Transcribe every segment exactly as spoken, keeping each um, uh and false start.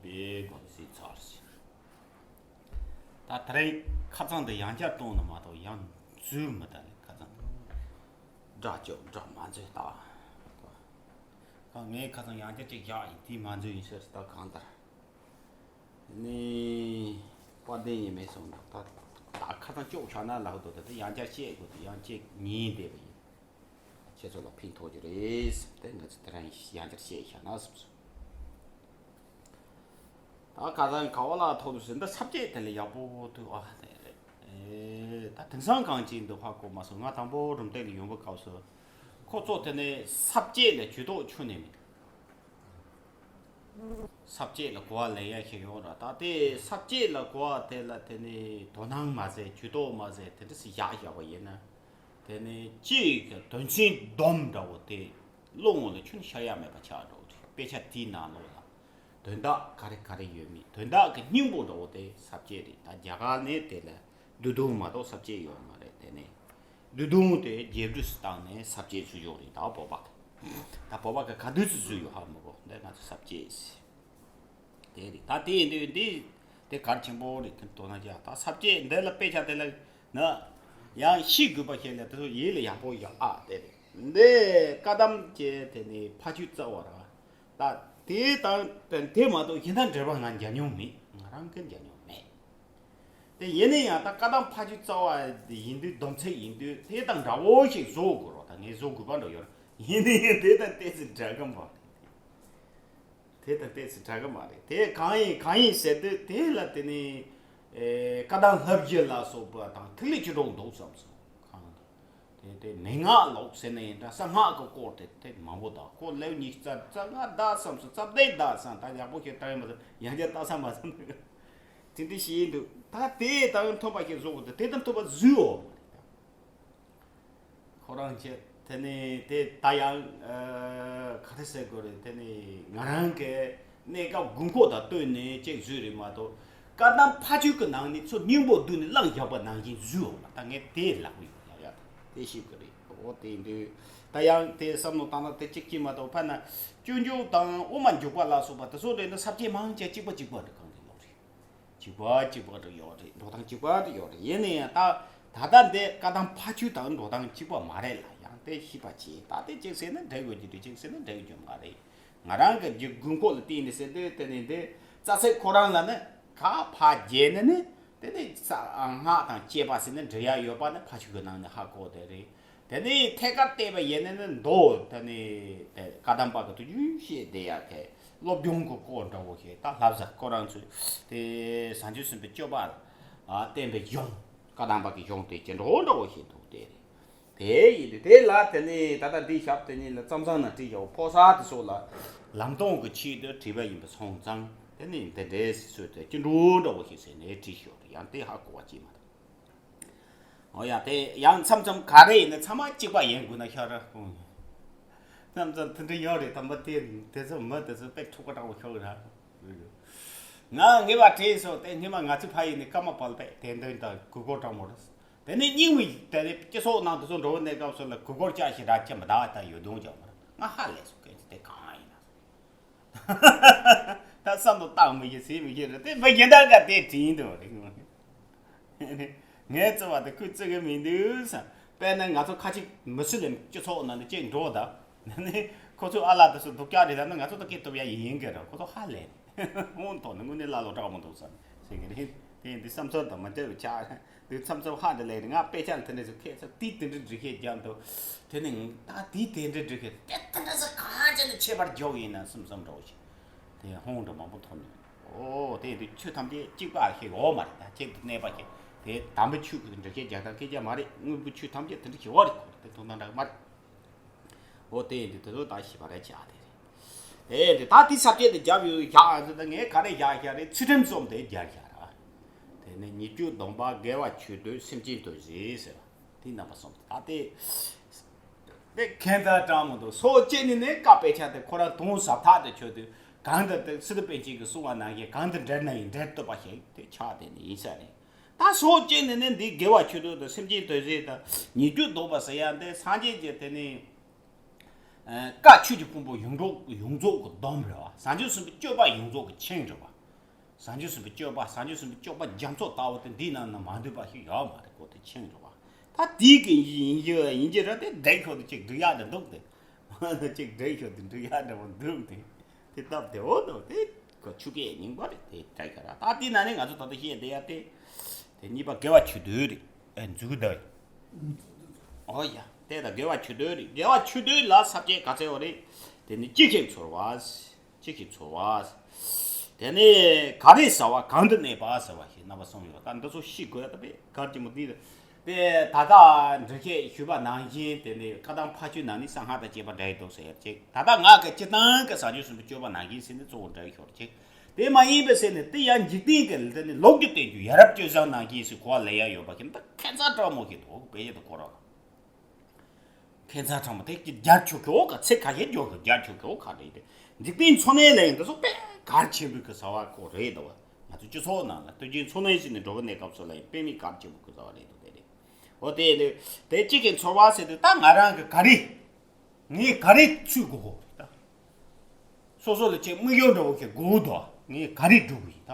ཨེ་གོ་སྲིད་ཚར་ཟིན། ད་དེ་རིང་ཁ་སང་དུ་ཡང་བསྐྱར་གཏོང་ནི་མ་གཏོགས་ཡང་འཛུལ་མི་ད་ལེ། ཁ་སང་དུ་སྒྲ་སྐྱོབ་སྒྲ་མ་འཛུལ་ད། ཁ་ངས་ཁ་སང་ཡང་བསྐྱར་ཅིག་བཞག་ཡིན། དེ་མ་འཛུལ་ཡིན་ཟེར། ད་གང་ལྟར་ནི་དཔལ་ལྡན་ཉི་མའི་གསུང་འདུག་ད་ད་ཁ་སང་སྐྱོབ་བཞག་ན་ལག་ཏུ་ད་ཡང་བསྐྱར་བཤད་དགོས་དུས་ཡང་བསྐྱར་ཉན་བསྡད་པ་ཡིན། ཁྱེད་ཚོ་ལ་ཕན་ཐོགས་ཀྱི་རེད་བསམ་སྟེ་ང་ཚོ་དེ་རིང་ཡང་བསྐྱར་བཤད་བཞག་ན་བསམ་སོང་། ད་ཁ་སང་ག་བ་ལ་ཐོག་ཏུ་ཟིན་ད་ས་བཅད་དེ་ལ་ཡག་པོ་འདུག་ཨ་དེ་རེད། ཨེ་ད་དེང་སང་གང་ཅིག་འདུག་ཧ་གོ་མ་སོང་། ང་དང་པོ་རུམ་བཏེག་ལ་ཡོང་བའི་སྐབས་སུ་ཁོ་ཚོ་དེ་ནས་ས་བཅད་ལ་ཇུས་གཏོགས་ཆུ་ནས་མི་འདུག་ས་བཅད་ལ་གོ་བ་ལེན་ཡ་ཞིག་ཡོད་ར། ད་དེ་ས་བཅད་ལ་གོ་བ་དེ་ལ་དེ་ནས་དོ་སྣང་མ་བྱས་ཇུས་གཏོགས་མ་བྱས་དེ་འདྲ་ཞིག་བཞག་བཞག་པ་ཡིན་ན། དེ་ནས་གཅིག་གི་དོན་ཚན་སྡོམ་འདྲ་བོ་དེ་བློ་ངོ་ལ་ཁྱོན་ཤར་ཡ་མེད་པ་ཆགས་འགྲོ་གི་རེད། དཔེ་ཆ་དེའི་ནང་ལོགས་ལ་དོན་དག་ག་རེ་ག་རེ་ཡོད་མེད། དོན་དག་གི་སྙིང་པོ་འདྲ་བོ་དེ་ས་བཅད་རེད། ད་རྒྱ་གར་ནས་དེ་ལ་བསྡུས་དོན་མ་གཏོགས་ས་བཅད་ཡོད་མ་རེད། དེ་ནས་བསྡུས་དོན་དེ་རྒྱས་འབྲིང་སུ་བཏང་ནས་ས་བཅད་བཟོས་ཡོད་རེད། ད་བོད་པ་གི་ད་བོད་པ་གི་ག་དུས་སུ་བཟོས་ཡོད་ཧ་མི་གོ། འདི་ང་ཚོ་ས་བཅད་ཟེར། དེ་རེད། ད་དེ་ཡིན་དུས་འདི་དེ་གལ་ཆེན་པོ་རེད། དེ་དོ་སྣང་བྱས། ད་ས་བཅད་འདི་ལ་དཔེ་ཆ་དེ་ལ་ན་ཡང་ཤེས་དགོས་པ་ཞིག་ལ་དེ་ཚོ་ཡིད་ལ་ཡག་པོ་ཡོད་ཨ། དེ་རེད། འདི་བཀའ་གདམས་ཀྱི་དེ་ནི་ཕ་ཆོས་རྩ་བ་ར། ད་དེ་དང་དེ་མ་གཏོགས་གཞན་དག་འགྲེལ་པ་ང་མཇལ་མྱོང་མེད། ང་རང་གིས་མཇལ་མྱོང་མེད། དེ་ཡིན་ན་ཡང་ད་བཀའ་གདམས་ཕ་ཆོས་རྩ་བ་ཡིན་དུས་སྡོམ་ཚིག་ཡིན་དུས་དེ་དང་འདྲ་བོ་ཞིག་བཟོ་དགོས་རོགས། ད་ངས་བཟོ་དགོས་པ་འདྲ་ཡོད་ར། ཡིན་ན་ཡང་དེ་དང་ཏོག་ཙམ་འདྲ་གི་མ་རེད། དེ་དང་ཏོག་ཙམ་འདྲ་གི་མ་རེད། དེ་གང་ཡིན་གང་ཡིན་ཟེར་དུས་དེ་ལ་དེ་ནི་ཨེ་བཀའ་གདམས་ལྷ་བཞི་ལ་སོགས་པ་དང་ཐིག་ལེ་བཅུ་དྲུག་འདུག་བསམ་སོང་། གང་དེ་དེ་མན་ངག་ལོག་ཟེར་ན་ཡིན་འདྲ། གསང་སྔགས་ཀྱི་སྐོར་དེ་དེ་མང་པོ་དང་། ཁོ་ལེའུ་ཉི་ཤུ་རྩ་རྩ་ལྔ་བཟླས་བསམ་སོང་། རྩ་བརྒྱད་བཟླས་བསམ། ད་ཡག་པོ་ཞིག་བལྟས་མ་སོང་། ཡང་བསྐྱར་བལྟས་བསམ་མ་སོང་། དེ་འདྲ་ཞིག་འདུག་ད་དེ་དང་མཐུན་པ་ཞིག་བཟོ་དགོས། དེ་དང་མཐུན་པ་བཟོས་འོ། ཁོ་རང་ཆེ་དེ་ནས་དེ་ད་ཡང་ཨ་ག་རེ་ཟེར་དགོས་རེད། དེ་ནས་ང་རང་གི་གནས་སྐབས་དགོས་མཁོ་དང་བསྟུན་ནས་ཅིག་བཟོས་རེད་མ་གཏོགས། བཀའ་གདམས་ཕ་ཆོས་ཀྱི་ནང་ནས་ཚུར་སྙིང་པོ་བསྡུས་ནས་བླངས་བཞག་པ་ནང་བཞིན་བཟོས་འོང་ལ། ད་ངས་དེ་ལག་པ་ཡོད་ཡག་ཡག་དེ་ཤེས་དགོས་རེད། འོ་དེ་འདུག་ད་ཡང་དེ་བསམ་བློ་བཏང་ན་དེ་གཅིག་གཅིག་མ་གཏོགས། ཕར་ན་སྤྱོད་འཇུག་དང་དབུ་མ་འཇུག་པ་ལ་སོགས་པ་དེ་ཚོ་རེད་ན་ས་བཅད་མང་ཆེ་གཅིག་པ་གཅིག་པ་འདྲ་གང་གི་ལོག་རེད། གཅིག་པ་གཅིག་པ་རེ་ཡོད་རེད། འགྲོ་སྟངས་གཅིག་པ་རེ་ཡོད་རེད། ཡིན་ན་ཡང་ད་ད་ལྟ་འདི་བཀའ་གདམས་ཕ་ཆོས་དང་འགྲོ་སྟངས་གཅིག་པ་མ་རེད་ལ། ཡང་དེ་ཤེས་པ་བྱེད། ད་དེ་གཅིག་ཟེར་ན་འགྲིག་ཡོད་ཀྱི་རེད། གཅིག་ཟེར་ན་འགྲིག་ཡོད་ཀྱི་མ་རེད། ང་རང་གི་རྒྱུ་དགོས་མཁོ་ལ་བརྟེན་ནས་ཟེར་དུས་དེ་ནི་འདི་རྩ་ཚིག་ཁོ་རང་ལ་ནི་ག་ཕ་རྒྱལ་ནི་ནི་དེ་ནི་ས་སྔགས་དང་བཅས་པ་ཟེར་ནི་འབྲི་ཡ་ཡོད་པ་ནི་ཕ་ཆོས་ཀྱི་ནང་ནས་ཧ་གོ་བསྡད་རེད། དེ་ནས་ཐད་ཀར་བལྟས་པ་ཡིན་ན་ནི་མདོ་དེ་ནས་དེ་བཀའ་གདམས་པ་གི་དུས་རྒྱུན་བཤད་བསྡད་ཡ་དེ་སློབ་སྦྱོང་གི་སྐོར་འདྲ་བོ་ཞིག་ད་ལྷ་བཟའ་ཁོ་རང་ཚོས་དེ་བྱང་ཆུབ་སེམས་དཔའི་སྤྱོད་པ་ལ་བསྟན་པའི་གཞུང་། བཀའ་གདམས་པ་གི་གཞུང་དེ་ཅི་འདྲ་འདྲ་བོ་ཞིག་འདུག་དེ་རེད། དེ་ཡིན་དུས་དེ་ལ་དེ་ནས་ད་ལྟ་འདི་ཞབས་དེ་ཉིད་ལ་ཙམ་ཙམ་ན་བྲིས་ཡོད། ཕོ་གསར་དེ་ཚོ་ལ་ལམ་སྟོན་གྱི་ཆེད་དུ་བྲིས་པ་ཡིན་པ་སོང་ཙང་། དེ་ནས་འདི་འདྲའི་སྲོལ་དེ་ཅི་འདྲ་འདྲ་བོ་ཞིག་ཟེར་ནས་བྲིས་ཤོག་ཡང་དེ་ཧ་གོ་བ་ཅིག་མ་རེད། འོ་ཡ། དེ་ཡང་མཚམས་མཚམས་ག་རེ་ཡིན་ན་ཚང་མ་གཅིག་པ་ཡིན་དགོས་ན་ཤོག་ར། མཚམས་མཚམས་དེ་འདྲ་ཡོད་རེད། དམ་པ་དེ་དེ་ཚོ་མི་དེ་ཚོ་དཔེ་འཁྲུག་པ་འདྲ་བོ་ཤོག་ར། ང་ངེས་པ་དྲན་སོང་། དེ་སྔོན་མ་ང་ཚོའི་ཕ་ཡུལ་ནས་ཀརྨ་དཔལ་དཔེ་དད་འདུན་དང་གུས་བཀུར་དྲང་མོ་རེད། དེ་ནས་རྙིང་མའི་དེ་ནས་སྤྱི་ཚོགས་ནང་དུ་ཚོ་འགྲོ་བའི་གནས་སྐབས་སུ་ལ་གུས་བཀུར་བྱ་ཞིག་ར་ཁྱིམ་མི་ད་ད་ཡོད་དོན་ཀྱང་མ་རེད། ང་ཧ་ལས་སོང་། སྐད་ཆ་དེ་གང་ཡིན་ན། ད་བསམ་བློ་བཏང་མི་ཤེས་ཟེར་མི་ཤེས་རེད། དེ་མི་གཞན་དག་ག་དེ་དྲིས་འདུག་རེད། ངའི་བརྩེ་བ་དེ་ཁོས་བརྩི་གི་མི་འདུག་ཟེར། དཔེར་ན་ང་ཚོ་ཁ་ཅིག་མི་སུ་ལས་སྤྱི་ཚོགས་ནང་ནས་ཅིག་འགྲོ་ད། ནི་ཁོ་ཚོའི་ཨ་ལགས་དེ་ཚོ་སྡུག་ཅག་རེད་ལབ་ན་ང་ཚོ་ད་སྐད་ཐུབ་ཡ་ཡིན་ཡིན་གི་རེད། ཁོ་ཚོ་ཧ་ལས་ནས་ཧོན་ཐོག་ནས་དངོས་གནས་ཀླ་ཀློ་དྲག་མོ་འདུག་ཟེར་ཟེར་གི་རེད། དེ་ཡིན་དུས་བསམ་ཚུལ་དང་མ་འདྲ་བའི་ཆ་འདུག་བསམ་ཚུལ་ཧ་འདྲ་ལས་རེད། ང་དཔེ་ཆ་ལ་དེ་འདྲ་ཞིག་ཁས་ཚུལ་དེ་དེ་འདྲ་འགྲེལ་བཤད་རྒྱག་འདུག་དེ་ནི་ད་དེ་དེ་འདྲ་འགྲེལ་བཤད་དེ་དེ་འདྲ་ཟེར་གང་བྱས་ནས་ཁྱད་པར་འཇོག་ཡིན་ན་བསམ་བསམ་འདྲ་བོ་ཞིག་དེ་ཧོན་འདྲ་མང་པོ་ཐོན་ནས། ཨོ་དེ་ཡིན་དུས་ཆོས་ཐམས་ཅད་གཅིག་པ་ཞིག་ཡོད་མ་རེད། ད་གཅིག་ཏུ་གནས་པ་ཞིག་དེ་དམ་པའི་ཆོས་ཀྱི་འགྲེལ་བཤད་རྒྱག་སྟངས་སྐད་ཆ་མ་རེད། དངོས་པོའི་ཆོས་ཐམས་ཅད་དེ་འདྲ་ཞིག་ཡོད་རེད། ཁོ་དེ་ཐུགས་སྣང་འདྲ་མ་རེད། འོ་དེ་ཡིན་དུས་དེ་ཚོ་ད་ཞིབ་པ་རེ་བྱ་དེ་རེད། དེ་ཡིན་དུས་ད་དེ་ས་བཅད་དེ་རྒྱབ་ཡོད་ཡག་ཨ་ཟེར། ད་ངས་ག་རེ་བཞག་བཞག་རེད། ཚུལ་ཁྲིམས་གསུམ་དེ་རྒྱབ་བཞག་ར། དེ་ནས་ཉེས་སྤྱོད་སྡོམ་པ། དགེ་བ་ཆོས་སྡུད། སེམས་ཅན་དོན་བྱེད་ཟེར་བ་དེ་རྣམ་པ་གསུམ་དེ། ད་དེ་དེ་ཁྱད་མཚར་དྲང་མོ་འདུག་སོ་སྐྱེ་ནི་ནས་བཀའ་དཔེ་ཆ་དེ་ཁོ་རང་དོན་ཟབ་ཐག་དེ་ཆོད་དུས་གང་དུ་དེ་སི་ཏུ་པཎ་ཆེན་གྱིས་གསུངས་པ་ནང་བཞིན་གང་དུ་འབྲེལ་ན་ཡང་འབྲེལ་བཏུབ་པ་ཞིག་དེ་ཆགས་བསྡད་ནི་ཡིན་ས་རེད། ད་སོ་སྐྱེ་ནི་ནས་འདི་དགེ་བ་ཆོས་སྡུད་དང་སེམས་ཅན་དོན་བྱེད་དང་ཉེས་སྤྱོད་སྡོམ་པ་ཟེར་ཡ་འདི་སངས་རྒྱས་ཀྱི་དེ་ནི་ཨ་བཀའ་ཆོས་ཀྱི་ཕུང་པོ་ཡོངས་རྫོགས་ཡོངས་རྫོགས་ཀྱི་སྡོམ་རེད་བ། བྱང་ཆུབ་སེམས་དཔའི་སྤྱོད་པ་ཡོངས་རྫོགས་ཀྱི་ཆིངས་རེད་བ། བཟང་སྤྱོད་གསུམ་པའི་སྤྱོད་པ། བཟང་སྤྱོད་གསུམ་པའི་སྤྱོད་པ་རྒྱ་མཚོ་ལྟ་བུ་དེ་འདི་ནང་ན་མ་འདུས་པ་ཞིག་ཡོད་མ་རེད། ཁོ་དེ་མཁྱེན་འགྲོ་བ། ད་དེའི་གི་ཡིན་གྱི་ཡིན་གྱི་རེད་དེ། འདྲེ་ཁྱོད་དེ་ཅིག་འགྲིག་ཡག་དེ་འདུག་དེ། ཅིག་འདྲེ་ཁྱོད་དེ་འགྲིག་ཡག་འདྲ་པོ་འདུག་དེ། དེ་སྟབས་བདེ་བོ་འདུག་དེ། ཁོ་ཆུ་སྐད་རྙིང་པ་རེད་དེ། འདྲེ་ཁྱོད་ར། ད་དེ་ནང་ནས་ང་ཚོ་ད་ལྟ་བཤད་བསྡད་ཡག་དེ། དེ་གཉིས་པ་དགེ་བ་ཆོས་སྡུད་རེད། ཨེ། མཛུ་གུ་བརྡབས། ཨོ་ཡ། དེ་ད་དགེ་བ་ཆོས་སྡུད་རེད། དགེ་བ་ཆོས་སྡུད་ལ་ས་བཅད་ག་ཚོད་ཡོད་རེད། དེ་ནི་ཅི་ཞིག་འཚོལ་བ། ཅི་ཞིག་འཚོལ་བ། དེ་ནས་ག་རེ་ཟ་བ། གང་དུ་གནས་པ་ཟེར་བ་ཞིག་རྣམ་པ་གསུམ་ཡོད། ད་འདི་ཚོ་ཤེས་དགོས་ཡ། ད་དཔེ་གལ་ཆེན་པོ་འདི་རེད། དེ་ད་ལྟ་འགྲེལ་བཤད་ཞུས་པ་ནང་བཞིན་དེ་ནི་ཁ་དང་ཕ་ཆོས་ནང་ནི་གསང་སྔགས་དང་བཅས་པ་འདྲ་ཡི་འདུག་ཟེར་ཡ་ཅིག་ད་ལྟ་ང་གི་སྤྱིར་བཏང་གི་བཟང་སྤྱོད་གསུམ་པའི་སྤྱོད་པ་ནང་བཞིན་ཟེར་ནི་གཙོ་བོ་འདྲ་ཡི་ཤོར་ཅིག་དེ་མ་ཡིན་པའི་ཟེར་ནས་དེ་ཡང་འཇིག་རྟེན་གྱི་དེ་ནི་ལོག་གི་བསྟན་རྒྱུ་ཡ་རབས་སྤྱོད་བཟང་ནང་བཞིན་ཟེར་གོ་བ་ལེན་ཡ་ཡོད་པ་ཞིག་ད་ཁྱད་མཚར་དྲག་མོ་ཞིག་འདུག་དཔེ་ཆ་དེ་ཁོ་རང་ཁྱད་མཚར་དྲག་མོ་དེ་ཀྱི་རྒྱལ་ཆོས་ཀྱི་འོག་ག་ཚིག་ཁ་ཤས་འཇོག་གི། རྒྱལ་ཆོས་ཀྱི་འོག་ཁ་རེད་དེ། འཇིག་རྟེན་འཚོ་གནས་ལ་ཡིན་འདི་ཚོ་དཔེ་གལ་ཆེན་པོའི་གི་ཟ་བ་ཁོ་རེད་དོ། ང་ཚོ་སྤྱི་ཚོགས་ནང་ལ་དུས་རྒྱུན་འཚོ་གནས་བྱས་ནས་འགྲོ་གི་གནས་སྐབས་སུ་ལ་ཡིན་དཔེ་མི་གལ་ཆེན་པོ་གི་ཟ་བ་རེད་དོ། དེ་རེད། འོ་དེ་དེ་དེ་གཅིག་གི་འཚོལ་བ་ཟེར་དུས་ད་ང་རང་གི་ག་རེ། ངས་ག་རེ་འཚོལ་དགོས་གོ་རེད་ད། སོ་སོ་ལ་ཅིག་དམིགས་ཡུལ་འདྲ་བོ་ཞིག་དགོས་འདུག་ངས་ག་རེ་སྒྲུབ་དགོས་ཡིན་ད།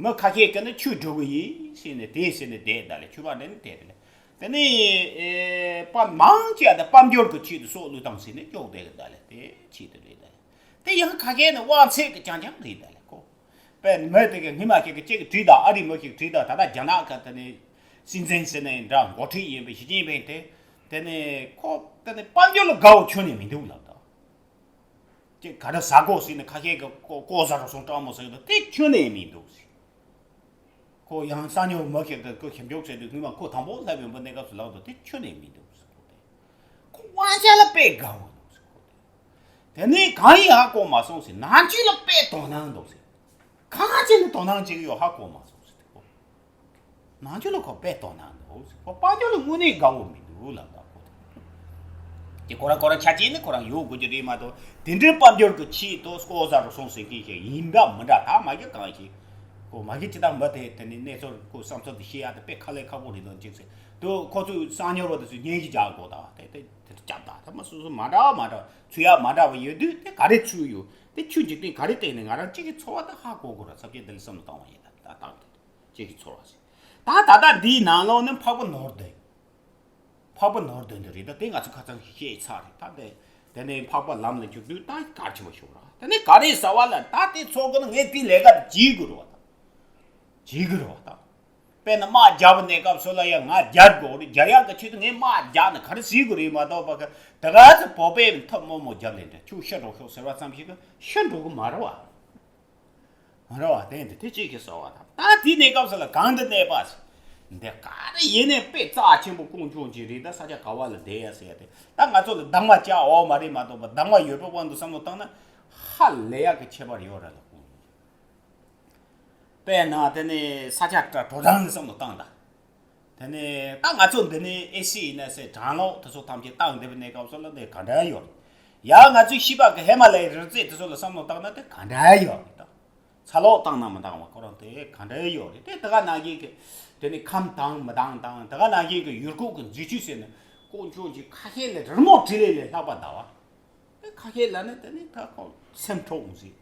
མི་ཁ་ཤས་ཀྱིས་ནི་ཆོས་སྒྲུབ་དགོས་ཡིན་ཟེར་ནས་དེ་ཟེར་ནས་བསྡད་ད་ལེ། ཆོས་པ་འདྲ་ནི་བསྡད་ད་ལེ། དེ་ནས་ཨེ། དཔལ་མང་ཆེ་བ་དེ་དཔལ་འབྱོར་གྱི་ཆེད་དུ་སྲོག་བློས་བཏང་ཟེར་ནས་སྐྱོག་བསྡད་ད་ལེ། དེ་ཆེད་དུ་རེད་ད་ལེ། དེ་ཡང་ཁ་ཤས་ནི་དབང་ཚད་ཀྱི་རྐྱང་རྐྱང་རེད་ད་ལེ་ཁོ། དཔེ་མི་དེ་གི་སྔོན་མ་ཞིག་གི་གཅིག་གིས་བྲིས་དང་། ཨ་རིའི་མི་ཞིག་བྲིས་དང་། ད་ལྟ་རྒྱ་ནག་གི་དེ་ནས་སྲིད་འཛིན་ཟེར་ནའི་འདྲ་འགོ་ཁྲིད་ཡིན་པའི་ཞི་ཅིན་ཕིང་དེ། དེ་ནས་ཁོ་དེ་ནས་དཔལ་འབྱོར་ལ་དགའ་བོ་ཁྱོན་ནས་མི་འདུག་ལབ་དང་། ཅིག་ག་རེ་ཟ་དགོས་ཟེར་ནས་ཁ་ཤས་ཀྱིས་ལྐོག་ལྐོག་ཟ་རུ་སོང་སྤྲང་མོ་ཟེར་གི་འདུག་དེ་ཁྱོན་ནས་མི་འདུག་ཟེར། ཁོ་ཡང་གསང་ཉུལ་མི་ཞིག་གིས་ཁོ་ཞིབ་འཇུག་བྱས་དུས་སྔོན་མ་ཁོ་དང་པོ་སླེབས་ཡོང་པ་གནས་སྐབས་སུ་ལབ་འདུག་དེ་ཁྱོན་ནས་མི་འདུག་ཟེར། ཁོ་དེ་ཁོ་དབང་ཆ་ལ་དཔེ་དགའ་བོ་འདུག་ཟེར། ཁོ་དེ་དེ་ནས་གང་ཡང་ཧ་གོ་མ་སོང་ཟེར། ནང་ཆོས་ལ་དཔེ་དོ་སྣང་འདུག་ཟེར། གང་བྱས་ནས་དོ་སྣང་བྱེད་ཀྱི་ཡོད་ཧ་གོ་མ་སོང་ཟེར། ཁོ་ནང་ཆོས་ལ་ཁོ་དཔེ་དོ་སྣང་འདུག་ཟེར། ཁོ་དཔལ་འབྱོར་ལ་དངོས་གནས་དགའ་བོ་མི་འདུག་ལབ་ད་ཁོ་དེ། དེ་ཁོ་རང་ཁོ་རང་ཆ་རྐྱེན་ནི་ཁོ་རང་ཡོད་དགོས་ཀྱི་རེད་མ་གཏོགས། དེ་འདྲའི་དཔལ་འབྱོར་གྱི་ཆེད་དུ་ལྐོག་ཟ་རུ་སོང་ཟེར་མཁན་ཞིག་ཡིན་པ་མི་འདྲ། ད་མ་གཞི་གང་ཞིག་ཁོ་མ་གཞི་ཅི་ལྟར་མི་དེ་དེ་ནི་གནས་ཚུལ་ཁོ་བསམ་ཚུལ་དེ་བཤད་ཡ་དེ་དཔེ་ཁ་ལས་ཁག་པོ་རེད་འདུག་ཅིག་ཟེར། དུ་ཁོ་ཚོས་གསང་ཉུལ་བ་དེ་ཚོས་སྙན་ཞུ་རྒྱག་དགོས། ད་དེ་དེ་དེ་རྒྱབ་ད་ད་མ་སོ་སོ་མ་འདྲ་བ་མ་འདྲ་བ་ཚུར་ཡ་མ་འདྲ་བ་ཡོད་དུས། དེ་ག་རེ་ཚུར་ཡོད། དེ་ཆོས་འཇིག་རྟེན་ག་རེ་བལྟས་ནས་ང་རང་གཅིག་གི་འཚོ་བ་ད་ཧ་གོ་དགོས་ར། ས་བཅད་འདི་ལ་བསམ་བློ་བཏང་བ་ཡིན། ད་ད་བཏང་དེ་གཅིག་གི་འཚོ་བ་ཟེར། ད་ད་ལྟ་འདིའི་ནང་ལོགས་ནས་འཕགས་པ་ནོར་དོན། འཕགས་པ་ནོར་དོན་དེ་རེད། ད་དེ་ང་ཚོ་ཁ་སང་བཤད་ཚར་རེད། ད་དེ་དེ་ནས་འཕགས་པ་ལམ་ལ་འཇུག་དུས་ད་གལ་ཆེན་པོ་ཤོར་ར། དེ་ནས་ག་རེ་ཟ་བ་ལ་ད་དེ་ཚོགས་ཀྱི་ན་ངས་དེའི་ལས་ཀ་དེ་བྱེད་དགོས་རེད་བ། ད་བྱེད་དགོས་རེད་བ། ད་དཔེར་ན་དམག་རྒྱག་པའི་གནས་སྐབས་སུ་ལ་ཡང་ང་རྒྱལ་དགོས་རེད། རྒྱལ་ཡག་གི་ཆེད་དུ་ངས་དམག་རྒྱག་ན་ག་རེ་བྱེད་དགོས་རེད་མ་གཏོགས་པ། ག་དེ་ག་ཚོད་བོད་པས་ཐབས་མོ་མོ་རྒྱབ་ལེན་འདྲ་ཁྱོད་ཤི་འགྲོ་ཤོག་ཟེར་བ་ཙམ་ཞིག་གིས་ཤི་འགྲོ་གི་མ་རེད་བ། རེད་བ། དེ་འདི་དེ་གཅིག་གིས་ཟ་བ་དང་། ད་དེའི་གནས་སྐབས་སུ་ལ་གང་དུ་གནས་པ། འདི་ག་རེ་ཡིན་ནའི་དཔེ་རྩ་ཆེན་པོ་དཀོན་མཆོག་ཅིག་རེད། ད་ས་ཆ་ག་བ་ལ་བསྡད་ཡ་ཟེར་ཡ་དེ། ད་ང་ཚོ་ལ་གདམས་ངག་བྱ་འོ་མ་རེད་མ་གཏོགས་པ། གདམས་ངག་ཡོད་པའི་དབང་དུ་བསམ་བློ་བཏང་ན་ཧ་ལས་ཡག་གི་ཁྱད་པར་ཡོད་རེད་ལ། དཔེར་ན་དེ་ནས་ས་ཆ་གྲ་གྲོ་གྲང་གི་བསམ་བློ་བཏང་དང་། དེ་ནས་ད་ང་ཚོ་འདི་ནས་ཨེ་སི་ཡིན་ན་ཟེར། གྲང་ལོག་དེ་ཚོ་ཐམས་ཅད་བཏང་བསྡད་པའི་གནས་སྐབས་སུ་ལ་དེ་ག་འདྲ་ཡོད་རེད། ཡང་ང་ཚོའི་ཤི་པ་གི་ཧི་མ་ལ་ཡའི་རི་རྩེ་དེ་ཚོ་ལ་བསམ་བློ་བཏང་ན་དེ་ག་འདྲ་ཡོད་རེད། ད་ཚ་ལོག་བཏང་ན་མི་འདང་བ་ཁོ་རང་དེ་ག་འདྲ་ཡོད་རེད། དེ་དེ་ག་ནང་བཞིན་གི་དེ་ནས་ཁམས་དྭངས་མི་དྭངས་དང་། དེ་ག་ནང་བཞིན་གི་ཡུལ་སྐོར་གི་མཛེས་ཆོས་ཟེར་ན་དཀོན་མཆོག་གི་ཁ་ཤས་ལས་རི་མོ་བྲིས་ལས་ལས་ལྷག་པ་གདའ་བ། ཁ་ཤས་ལ་ནི་དེ་ནི་ད་ཁོ་སེམས་འཕྲོག་འོང་ཟིག་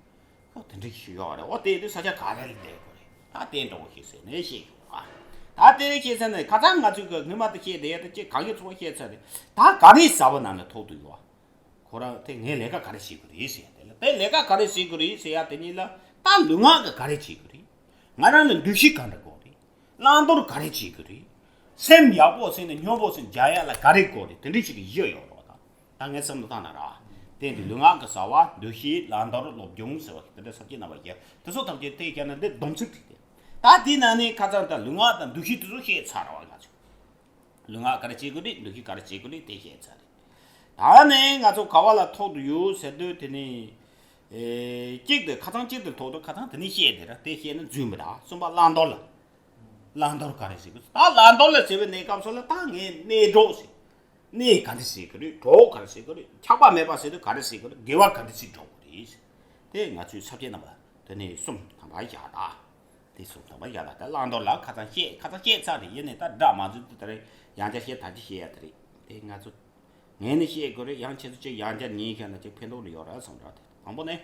ཁོ་དེ་འདྲ་ཞིག་ཡོད་རེད། འོ་དེ་དུས་ས་ཆ་ག་རེ་ལ་བསྡད་དགོས་རེད། ད་དེ་འདྲ་བོ་ཞིག་ཟེར་ནས་བཤད་ཡོད་ཨ། ད་དེ་རིང་བཤད་ས་ནི་ཁ་སང་ང་ཚོས་གི་སྔོན་མ་དུ་བཤད་བསྡད་ཡ་དེ་ཅིག་གང་གི་ཚོགས་བཤད་ཚར་རེད། ད་ག་རེ་ཟ་བ་ནང་ལ་ཐོག་ཏུ་ཡོད་ཨ། ཁོ་རང་དེ་ངས་ལས་ཀ་ག་རེ་བྱེད་དགོས་རེད་ཟེར་ཡ་དེ་ལ། དེ་ལས་ཀ་ག་རེ་བྱེད་དགོས་རེད་ཟེར་ཡ་དེ་གཉིས་ལ། ད་ལུས་ངག་གི་ག་རེ་བྱེད་དགོས་རེད། ང་རང་ལ་འདུ་ཤེས་ག་འདྲ་དགོས་རེད། བླང་དོར་ག་རེ་བྱེད་དགོས་རེད། སེམས་ཡག་པོ་ཟིན་ནས་སྙོམས་པོ་ཟིན་རྒྱག་ཡ་ལ་ག་རེ་དགོས་རེད། དེ་འདྲ་ཞིག་གི་གཞི་ཡོད་རོགས་དང་། ད་ངས་བསམ་བློ་བཏང་ན་ར། དེ་འདི་ལུས་ངག་གི་བྱ་བ། འདུ་ཤེས། བླང་དོར། སློབ་སྦྱོང་ཟེར་བ་དེ་འདྲ་ས་བཅད་རྣམ་པ་བརྒྱད་དེ་ཚོ་ཐམས་ཅད་དེ་བྱས་ན་འདི་སྡོམ་ཚིག་རེད་དེ། ད་དེའི་ནང་ནས་ཁ་སང་ད་ལུས་ངག་དང་འདུ་ཤེས་དེ་ཚོ་བཤད་ཚར་བ་ང་ཚོས། ལུས་ངག་ག་རེ་བྱེད་དགོས་རེད། འདུ་ཤེས་ག་རེ་བྱེད་དགོས་རེད། དེ་བཤད་ཚར་རེད། ད་ནས་ང་ཚོ་ག་བ་ལ་ཐོག་ཏུ་ཡོད་ཟེར་དུས་དེ་ནི། ཨེ། གཅིག་དེ་ཁ་སང་གཅིག་དེ་ཐོག་ཏུ་ཁ་སང་དེ་ནི་བཤད་དེ་ར། དེ་བཤད་ན་རྫུན་མི་འདྲ། གསུམ་པ་བླང་དོར་ལ། བླང་དོར་ག་རེ་ཟེར་དགོས། ད་བླང་དོར་ལ་ཟེར་བའི་གནས་སྐབས་སུ་ལ་ད་ངས་གནས་གྲོགས་ཟེར། གནས་ག་འདྲ་ཟེར་གི་རེད། གྲོགས་ག་རེ་ཟེར་གི་རེད། ཆགས་པ་མེད་པ་ཟེར་དུས་ག་རེ་ཟེར་གི་རེད། དགེ་བ་ག་འདྲ་ཟེར་སྒྲུབ་དགོས་རེད། དེ་ང་ཚོའི་ས་བཅད་རྣམ་པ་དེ་ནས་གསུམ་དང་པ་བཞག་ད། དེ་གསུམ་དང་པ་བཞག་ད། ད་བླང་དོར་ལ་ཁ་སང་བཤད། ཁ་སང་བཤད་ཚར་རེད། ཡིན་ནའི་ད་སྒྲ་མ་འཛིན་དུས་ད་རེས་ཡང་བསྐྱར་བཤད། ད་ཅི་བཤད་ཡ་དེ་རེད། དེ་ང་ཚོ་ངས་ནི་བཤད་དགོས་རེད། ཡང་ཁྱེད་ཚོ་ཅིག་ཡང་བསྐྱར་ཉན་མཁན་ལ་ཅིག་ཕན་ཐོགས་ནི་ཡོད་རེད་བསམ་འདྲ། དེ་དང་པོ་ནས།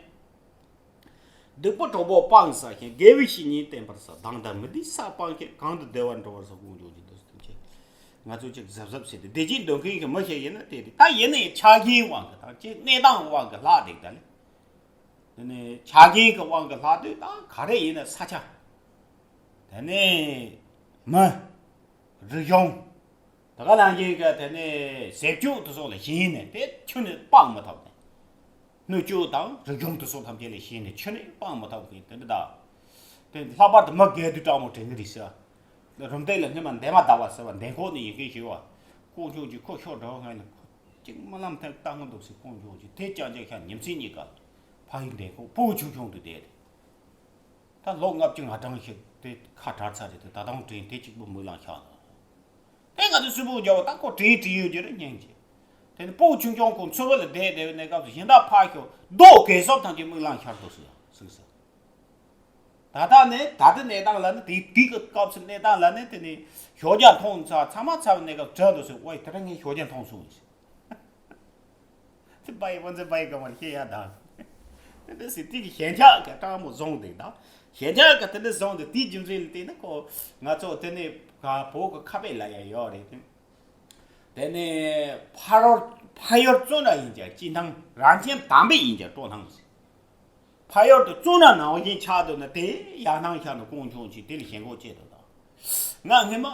སྡིག་པ་གྲོགས་པོ་སྤངས་ས་ཞིང་། དགེ་བའི་བཤེས་གཉེན་བསྟེན་པར་བྱ། སྡང་དང་མི་ལྡན་ས་སྤངས་ཤིང་། གང་དུ་བདེ་བར་འགྲོ་བར་བྱ། དཀོན་མཆོག་གིས་འདི་ལྟར་བསྟན་ཅིང་། ང་ཚོ་ཅིག་གཟབ་གཟབ་བྱས་ཏེ་བདེ་སྐྱིད་འདོད་མཁན་གྱི་མི་ཞིག་ཡིན་ན་དེ་རེད། ད་ཡིན་ནའི་ཆ་རྐྱེན་དབང་གིས་དང་ཅིག་གནས་སྟངས་དབང་གིས་ལྷག་བསྡད་ད་ལེ། དེ་ནས་ཆ་རྐྱེན་གྱི་དབང་གིས་ལྷག་དུས་ད་ག་རེ་ཡིན་ན་ས་ཆ། དེ་ནས་མི། རིག་གཞུང་། ད་ག་ནང་བཞིན་གྱི་དེ་ནས་ཟས་སྤྱོད་དེ་སོགས་ལ་ཞེན་ནས་དེ་ཁྱོན་ནས་སྤང་མི་ཐུབ་ནས། སྣོད་བཅུད་དང་རིག་གཞུང་དེ་སོགས་ཐམས་ཅད་ལ་ཞེན་ནས་ཁྱོན་ནས་སྤང་མི་ཐུབ་མཁན་དེ་འདྲ་དང་། དེ་ལྷག་པར་དུ་མི་རྒས་དུས་སྤྲང་མོ་དྲན་གྱི་རེད་ཟེར། རུམ་བཏེག་ལ་སྔོན་མ་འདན་མ་བརྡབས་པ་ཟེར་བ་འདན་ཁོག་ནས་ཡིན་མཁན་ཞིག་ཡོད་པ། དཀོན་མཆོག་གིས་ཁོ་ཤོར་འགྲོ་སྔོན་ལ་ཁོ་གཅིག་རྨི་ལམ་ཐེངས་ལྟ་སྔོན་འདུག་ཟེར། དཀོན་མཆོག་གིས་དེ་རྐྱང་རྐྱང་ཤར། ཉིན་མཚན་གཉིས་ཀ་ཕ་ཡུལ་འདན་ཁོག་ཕྲུ་གུ་ཆུང་ཆུང་དུ་བསྡད་དེ། ད་ལོ་ལྔ་བཅུ་ང་གྲངས་ཤིག་དེ་ཁ་བྲལ་ཚར་རེད་དེ། ད་དུང་དྲན་དེ་གཅིག་པུ་མིག་ལམ་ཤར་འདུག། དེ་ང་ཚོ་སུས་པོ་རྒྱག་པ་ད་ཁོ་དྲན་དྲན་ཡོད་ཀྱི་རེད་སྙམ་གྱི། དེ་ནི་ཕྲུ་གུ་ཆུང་ཆུང་ཁོ་མཚུར་བུ་ལ་བསྡད་བསྡད་པའི་གནས་སྐབས་སུ་གཞན་དག་ཕར་ཤོག་རྡོ་གས་སོགས་ཐམས་ཅད་མིག་ལམ་ཤར་འདུག་ཟེར་ཟེར་ཟེར། ད་ལྟ་ནི་ད་ལྟ་གནས་སྟངས་ལ་ནི་དེ་དུས་ཀྱི་སྐབས་སུ་གནས་སྟངས་ལ་ནི་དེ་ནི་ཞོགས་ཇ་འཐུང་ཚར་ཚང་མ་ཚར་བའི་གནས་སྐབས་དྲན་འདུག་ཟེར། ཝའི་དེ་རིང་ངས་ཞོགས་ཇ་འཐུང་སོང་ཟེར། དེ་པ་ཡི་ཝན་ཙེ་པ་ཡི་ག་མར་ཤེས་ཡ་དང་། དེ་འདྲ་ཟེར་དེ་གི་ཞེན་ཆགས་ཀྱི་སྤྲང་མོ་བཟུང་དེ་དང་། ཞེན་ཆགས་ཀྱི་དེ་འདྲ་བཟུང་དེ་དེའི་རྒྱུ་མཚན་ལ་བལྟས་ན་ཁོ་ང་ཚོ་དེ་ནས་ག་བོད་ཀྱི་ཁ་དཔེ་ལ་ཡ་ཡོད་རེད་དེ། དེ་ནས་ཕ་ཡུལ་ཕ་ཡུལ་བཙོན་ར་ཡིན་ཀྱང་སྐྱིད་སྣང་། རང་ཁྱིམ་དམ་པའི་ཡིན་ཀྱང་སྤྲོ་སྣང་ཟེར། ཕ་ཡུལ་དུ་བཙོན་ན་ནང་བཞིན་ཆགས་འདུག་ན་དེ་ཡར་སྣང་ཤར་ན་དཀོན་མཆོག་མཆིས། དེ་ལ་ཞེན་ཁོག་སྐྱེས་འདུག་དང་། ང་སྔོན་མ་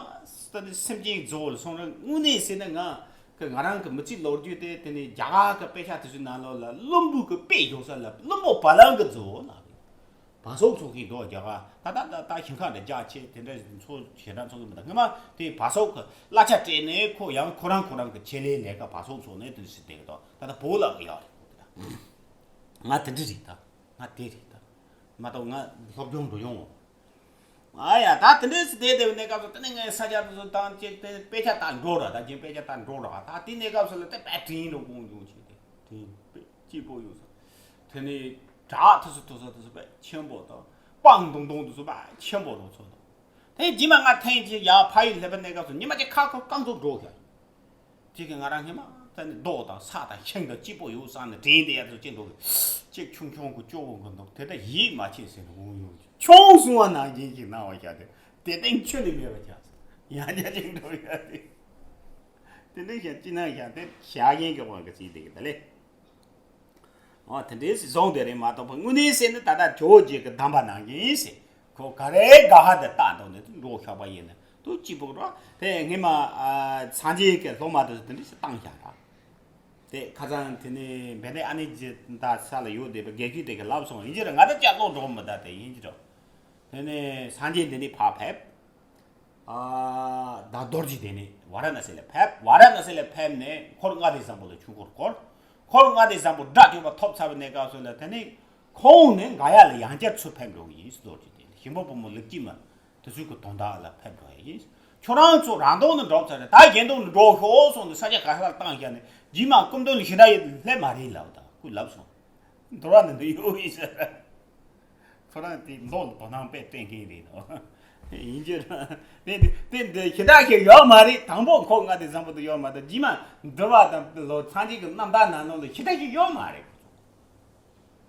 ད་ནི་སེམས་ཅན་གྱི་རྫོགས་ལ་སོང་ར་དངོས་གནས་ཟེར་ན་ང་གི་ང་རང་གི་མི་ཚེའི་ལོ་རྒྱུས་དེ་དེ་ནི་རྒྱ་གར་གྱི་དཔེ་ཆ་དེ་ཚོའི་ནང་ལོགས་ལ་བླུན་པོ་གི་དཔེ་བཞག་ས་ལ་བླུན་པོ་བ་ལང་གི་རྫོགས་ལ་བ་སོག་ཚོ་གིས་འགྲོ་རྒྱ་གར་ད་ད་ད་ད་ཞིང་ཁ་འདི་རྒྱ་ཆེ་དེ་འདྲ་ཚོ་ཞེ་དྲག་ཚོ་གི་མི་འདུག་སྔོན་མ་དེ་བ་སོག་གི་གླ་ཆ་སྤྲད་ནས་ཁོ་ཡང་ཁོ་རང་ཁོ་རང་གི་ཆེད་ལས་ལས་ཀ་བ་སོག་ཚོ་ནས་དེ་འདྲ་ཞིག་བསྡད་གི་འདུག་ད་ད་བོད་ལ་གི་ཡོད་རེད། ང་དེ་འདྲ་རེད་ད། ང་དེ་རེད་ད། མ་གཏོགས་ང་སློབ་སྦྱོང་འགྲོ་ཡོང་། ཨ་ཡ་ད་དེ་འདྲས་སུ་བསྡད་བསྡད་པའི་གནས་སྐབས་སུ་དེ་ནས་ངའི་ས་ཆ་དེ་ཚོ་དང་ཅིག་དེ་དཔེ་ཆ་ལྟ་འགྲོ་ར། ད་ཅིག་དཔེ་ཆ་ལྟ་འགྲོ་ར། ད་དེ་གནས་སྐབས་སུ་ལ་དེ་དཔེ་དྲིན་རུ་དགོངས་བྱུང་ཆེ་དེ་དྲིན་དཔེ་སྐྱིད་པོ་ཡོད་ས། དེ་ནས་བྲག་དེ་ཚོ་དེ་ཚོ་དེ་ཚོ་དཔེ་ཆེན་པོ་དང་སྤང་དུང་དུང་དེ་ཚོ་དཔེ་ཆེན་པོ་རུ་ཚོ་དང་། དེ་རྗེས་མ་ང་ཐེངས་གཅིག་ཡར་ཕ་ཡུལ་སླེབས་པའི་གནས་སྐབས་སུ་ཉི་མ་གཅིག་ཁ་ཁ་རྐང་ཚོ་འགྲོ་ཤག་དེ་གི་ང་རང་སྔོན་མ་ད་ནི་རྡོ་དང་ས་དང་ཤིང་དང་སྐྱིད་པོ་ཡོད་བསམ་ནས་དྲན་དེ་ཡ་ཚོ་ཅི་འགྲོ་གི་གཅིག་ཆུང་ཆུང་གི་སྐྱོ་བོ་གི་འདུག་དེ་ད་ཡིད་མ་ཆེས་ཟེར་ནས་འོང་ཡོང་གི་ཆུང་སོང་བ་ནང་བཞིན་ཞིག་སྣང་བ་ཤར་ཏེ་དེ་སྟེང་ཆུ་ནི་མེད་པ་ཆགས་སོང་། ཡང་བསྐྱར་ཅིག་འགྲོ་ཡ་དེ་དེ་འདྲ་ཞིག་ཅི་སྣང་ཤར་ཏེ་ཞག་ཡན་གི་དབང་གི་ཚིག་དེ་གི་ད་ལེ། ཨོ་དེ་འདྲའི་སྲིད་བཟུང་དེ་རེད་མ་གཏོགས་པ་དངོས་གནས་ཟེར་ན་ད་ལྟ་ཇོ་བོ་རྗེ་གི་གདམས་པ་ནང་བཞིན་ཟེར་ཁོ་ག་རེ་དགའ་ཧ་དེ་ལྟ་འདུག་ནས་འགྲོ་ཤག་པ་ཡིན་ན་དུ་སྐྱིད་པོ་རོ། དེ་སྔོན་མ་ཨ་སངས་རྒྱས་ཀྱི་སློབ་མ་དེ་ཚོ་དེ་འདྲ་ཞིག་བཏང་ཤག་ར། དེ་ཁ་སང་དེ་ནས་བན་དེ་ཨ་ནེ་རྗེ་ད་ས་ལ་ཡོད་བསྡད་པ་དགེ་བཤེས་དེ་གི་ལབ་སོང་ཡིན་གྱི་རེད། ང་ད་ཅག་ལོག་འགྲོ་མི་ད་དེ་ཡིན་གྱི་རེད། དེ་ནས་སངས་རྒྱས་འདི་ནས་ཕར་ཕེབས། ཨ་ད་རྡོ་རྗེ་གདན་ནས་ཝཱ་ར་ཎ་སི་ལ་ཕེབས། ཝཱ་ར་ཎ་སི་ལ་ཕེབས་ནས་འཁོར་ལྔ་སྡེ་བཟང་པོ་ལ་ཆོས་འཁོར་བསྐོར། འཁོར་ལྔ་སྡེ་བཟང་པོ་དགྲ་བཅོམ་པ་ཐོབ་ཚར་བའི་གནས་སྐབས་སུ་ལ་དེ་ནས་ཁོང་ནས་ག་ཡ་ལ་ཡང་བསྐྱར་ཚུར་ཕེབས་འགྲོ་གི་ཡིན། རྡོ་རྗེ་གདན་ལ་ཤིང་ཕོ་བུ་མོ་ལེགས་སྐྱེས་མ་དེ་ཚོའི་གི་དོན་དག་ལ་ཕེབས་འགྲོ་ཡ་ཡིན། ཁྱོད་རང་ཚོ་རང་དོན་ནས་འགྲོ་ཚར་རེད། ད་གཞན་དོན་ནས་འགྲོ་ཤོག་སོང་དུས་ས་ཆ་ག་ས་ལ་བཏང་བཞག་ནས་རྗེས་མ་སྐུ་མདུན་ལ་ཞེ་དྲག་ཡོད་སླེབས་མ་རེད་ལབ་ད་ཁོས་ལབ་སོང་། འདོར་བ་ནི་འདི་ཡོད་ཡིན་ཟེར། ཁོ་རང་དེ་མདོག་ལ་དོ་སྣང་དཔེ་སྤྲད་མཁན་རེད་དོ། ཡིན་གྱི་རེད། དེ་དེ་འདི་ཞེ་དྲག་ཞིག་ཡོད་མ་རེད། དང་པོ་འཁོར་ལྔ་སྡེ་བཟང་པོ་དེ་ཡོད་མ་རེད། རྗེས་མ་འདུལ་བ་དང་ལོ་སངས་རྒྱས་ཀྱི་རྣམ་ཐར་ནང་ལོགས་ལ་ཞེ་དྲག་ཞིག་ཡོད་མ་རེད།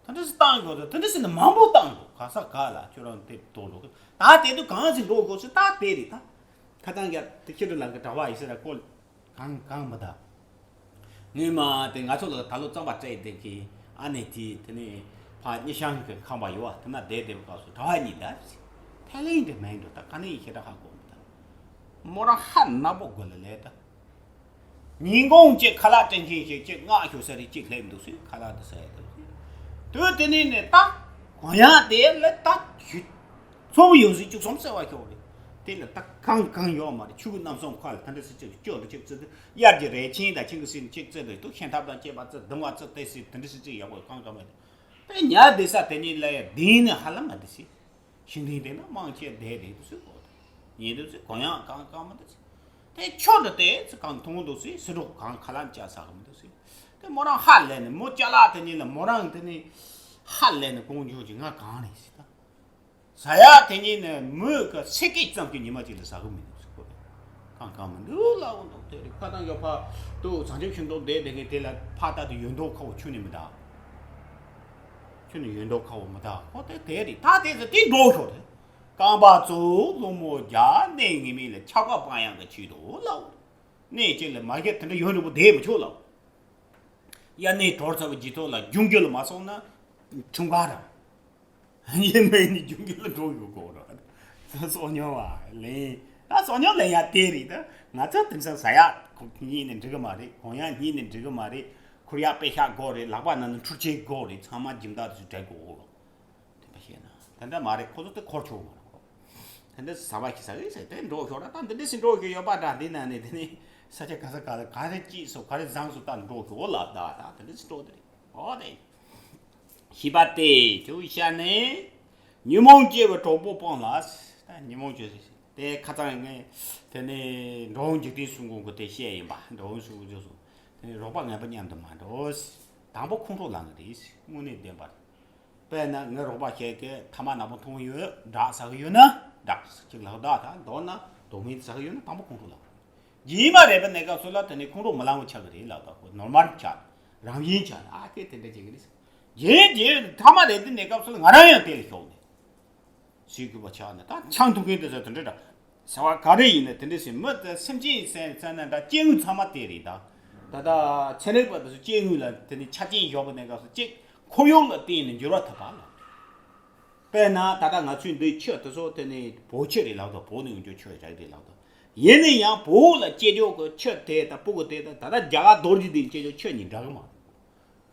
ད་འདྲ་ཞིག་བཏང་དགོས་ད་འདྲ་ཞིག་ནི་མང་པོ་བཏང་དགོས། ག་ས་ག་ལ་ཁྱོད་རང་དེ་འགྲོ་འགྲོ་གི་ད་དེ་དུས་གང་ཞིག་འགྲོ་དགོས་ཞིག་ད་དེ་རེད་ད། ཁ་སང་རྒྱ་དེ་ཁྱེད་ཚོ་ལ་གི་གྲྭ་པ་ཡིན་ཟེར་ལ་ཁོ། གང་གང་མི་གདའ། སྔོན་མ་དེ་ང་ཚོ་ལ་ད་ལོ་རྩམ་པ་སྤྲད་བསྡད་མཁན་ཨ་ནེ་དེ་དེ་ནས་ཕ་གཉིས་ཤང་གི་ཁང་པ་ཡོད་བ། དེ་ན་བསྡད་བསྡད་པའི་སྐབས་སུ་གྲྭ་པ་གཉིས་བསྡད་ཟེར། ཐའི་ལེན་དེ་མིན་འགྲོ་ད་ག་ནས་ཡིན་ཞེ་དྲག་ཧ་གོ་མི་གདའ། མོ་རང་ཧ་ནག་པོ་དགོས་ལ་ལས་ད། ཉིན་གུང་གཅིག་ཁ་ལག་སྤྲད་མཁན་ཞིག་གཅིག་སྔགས་ཞུ་ས་རེད་གཅིག་སླེབས་འདུག་ཟེར། ཁ་ལག་དེ་ཟ་ཡ་དེ་ཟེར། དུས་དེ་ནས་ནས་ད་གོ་ཡང་དེ་ལ་ད་ཞུ། ཚོགས་ཡོད་ཟིག་བཅུ་གསུམ་བརྩེ་བ་ཤོག་རེད། དེ་ལ་ད་གང་གང་ཡོད་མ་རེད། ཆུ་གི་རྣམ་གསུམ་ཁ་ལ་ད་འདྲ་སི་གཅིག་སྐྱོ་རུ་གཅིག་བརྩི་དུས་དབྱར་གྱི་རས་ཆེན་དང་ཁྱིམ་གྱི་སྲིད་གཅིག་བརྩི་དུས་དུ་ཤིང་ཐབ་དང་བཅས་པ་བརྩི་གདུང་བ་བརྩི་དེ་སྲིད་དེ་འདྲ་སི་གཅིག་ཡག་པོ་གང་གང་མེད། དེ་ཉ་སྡེ་ས་དེ་ཉིད་ལ་ཡ་དེ་ནི་ཧ་ལམ་མ་དེ་སི་ཤིང་དེ་དེ་ན་མང་ཆེ་བསྡད་དེ་དུ་སི་གོ་དེ་ཉེ་དུ་སི་གོ་ཡང་གང་གང་མ་དེ་སི་དེ་ཆོ་དུ་དེ་སི་གང་མཐོང་དུ་སི་སི་རོག་གང་ཁ་ལམ་བཅའ་ས་གི་མི་དུ་སི་དེ་མོ་རང་ཧ་ལས་ནི་མོ་ཅ་ལག་དེ་ཉིད་ལ་མོ་རང་དེ་ནི་ཧ་ལས་ནི་གོང་འཇོག་གི་ང་གང་རེད་སི་ད། ཟ་ཡག་དེ་ཉིད་ནི་མོས་ཀྱི་ཚེ་སྐད་ཙམ་གྱི་ཉི་མ་གཅིག་ལ་ཟ་གི་མི་འདུག་ཟེར་གོ་རེད། གང་གང་མི་འདུག་ལབ་འོང་འདུག་དེ་རེད། ཁ་ཐང་གི་ཕ་དུ་བྱང་ཆུབ་ཤིང་ཏོག་བསྡད་དེ་གི་དེ་ལ་ཕ་ད་དུ་ཡོད་མདོག་ཁ་བོ་ཆུ་ནི་མི་འདའ། ཁྱོད་ནི་ཡོད་མདོག་ཁ་བོ་མི་ད་ཁོ་དེ་དེ་རེད། ད་དེ་ཚོ་དེ་འགྲོ་ཤོག་རེད། རྐང་པ་ཚོ་སློང་མོ་རྒྱག་གནས་ངེས་མེད་ལ་ཆགས་པ་སྤང་ཡག་གི་ཆེད་དུ་ལ། གནས་གཅིག་ལ་མ་གཞི་དེ་འདྲ་ཡོད་འགྲོ་བོ་དེ་མི་ཆོག་ལ། དབྱར་གནས་གྲོལ་ཚར་བའི་རྗེས་ཐོག་ལ་ལྗོངས་རྒྱུ་ལ་མ་སོང་ན་ཁྲིམས་ཁང་ར། ཡིན་མིན་ནི་ལྗོངས་རྒྱུ་ལ་འགྲོ་ཡོད་དགོས་ར། སོ་ཉོ་བ་ལེན། ད་སོ་ཉོ་ལེན་ཡ་དེ་རེད། ད་ང་ཚོ་དེང་སང་ཟ་ཡ་གཉིས་ནས་འགྲིག་གི་མ་རེད། གོན་ཡ་གཉིས་ནས་འགྲིག་གི་མ་རེད། ཁུར་ཡ་པེ་ཤག་དགོས་རེད། ལག་པ་ནང་ནས་འཕྲུལ་ཆས་དགོས་རེད། ཚང་མ་སྦྱིན་བདག་དེ་ཚོ་སྤྲད་དགོས་འོ། དེ་འདྲ་བཤད་ན་དེ་འདྲ་མ་རེད། ཁོ་ཚོ་དེ་འཁོར་ཆོག་མ་རེད། དེ་འདྲ་ཟ་བ་ཞིག་ཟ་གི་ཟེར་དེ་འགྲོ་ཤོག་ར། ད་འདི་འདྲ་ཞིག་འགྲོ་ཤོག་ཡོད་པ་འདྲ། འདི་ན་ནས་དེ་ནས་ས་ཆ་ག་ས་ག་ལ་ག་རེ་སྐྱིད་སོ་ག་རེ་བཟང་སོ་ད་འགྲོ་ཤོག་ལབ། ད་ད་དེ་འདྲ་ཞིག་འགྲོ་དེ་རེད། ཨོ་དེ། ཤེས་པ་སྟེ་ཁྱོད་ཤ་ནས་ཉོན་མོངས་སྐྱེ་བའི་གྲོགས་པོ་སྤངས་ལ། ད་ཉོན་མོངས་སྐྱེ་དེ་ཁ་ཚང་ངས་དེ་ནས་འགྲོ་འོང་འཇིག་རྟེན་གསུམ་མགོན་གྱི་དེ་བཤད་ཡིན་པ། འགྲོ་འོང་གསུམ་མགོན་ཚོ་དེ་ནས་རོགས་པ་ངན་པ་མཉམ་དུ་མ་འགྲོ། དང་པོ་ཁོང་ཁྲོ་ལངས་གི་རེད། དངོས་གནས་བདེན་པ་རེད། དཔེར་ན་ངའི་རོགས་པ་ཞིག་གིས་ཐ་མག་ནག་པོ་འཐུང་ཡོད། ཌག་ཟ་གི་ཡོད་ན་ཌག་ཅིག་ལག་ཌག་ད་མདོར་ན་དོ་མིན་ཟ་གི་ཡོད་ན་དང་པོ་ཁོང་ཁྲོ་ལངས། རྗེས་མ་རེད་པ་གནས་སྐབས་སུ་ལ་དེ་ནས་ཁོང་ཁྲོ་མི་ལངས་པ་ཆགས་གི་རེད་ལབ། ད་ཁོ་ནོར་མལ་ཆགས། རང་བཞིན་ཆགས། ཨ་ཁེ་དེ་འདྲ་བྱེད་གི་རེད། རྗེས་རྗེས་ཐ་མ་རེད་དེ་གནས་སྐབས་སུ་ལ་ང་རང་ཡང་དེ་ལ་ཞོག་ནས་ཟས་གོས་པ་ཆགས་ནས། ད་ཆང་འཐུང་མཁན་དེ་ཚོ་དེ་འདྲ་འདྲ། བྱ་བ་ག་རེ་ཡིན་ན་དེ་འདྲ་ཞིག་མི་དེ་སེམས་ཅན་ཟེར་ཟེར་ན་འདྲ། སྐྱེ་དངོས་ཚང་མ་དེ་རེད། ད་ད་ལྟ་ཚན་རིག་པ་དེ་ཚོ་སྐྱེ་དངོས་ལ་དེ་ནི་ཆ་རྐྱེན་ཡོད་པ་གནས་སྐབས་སུ་གཅིག་ཁོར་ཡུག་ལ་བརྟེན་ནས་འགྱུར་བ་ཐེབས་པ་ལ། དཔེར་ན་ད་ལྟ་ང་ཚོའི་འདིའི་ཆུ་དེ་ཚོ་དེ་ནི་བོད་ཆུ་རེད་ལབ་དང་། བོད་ནས་ཡོང་རྒྱུ་ཆུ་རེད་ལབ་དང་། ཡིན་ན་ཡང་བོད་ལ་སྐྱེ་རྒྱུ་གི་ཆུ་དེ་དང་སྤུ་གུ་དེ་དང་ད་ལྟ་རྒྱ་གར་རྡོ་རྗེ་གདན་སྐྱེ་རྒྱུ་ཆུ་གཉིས་འདྲ་གི་མ་རེད།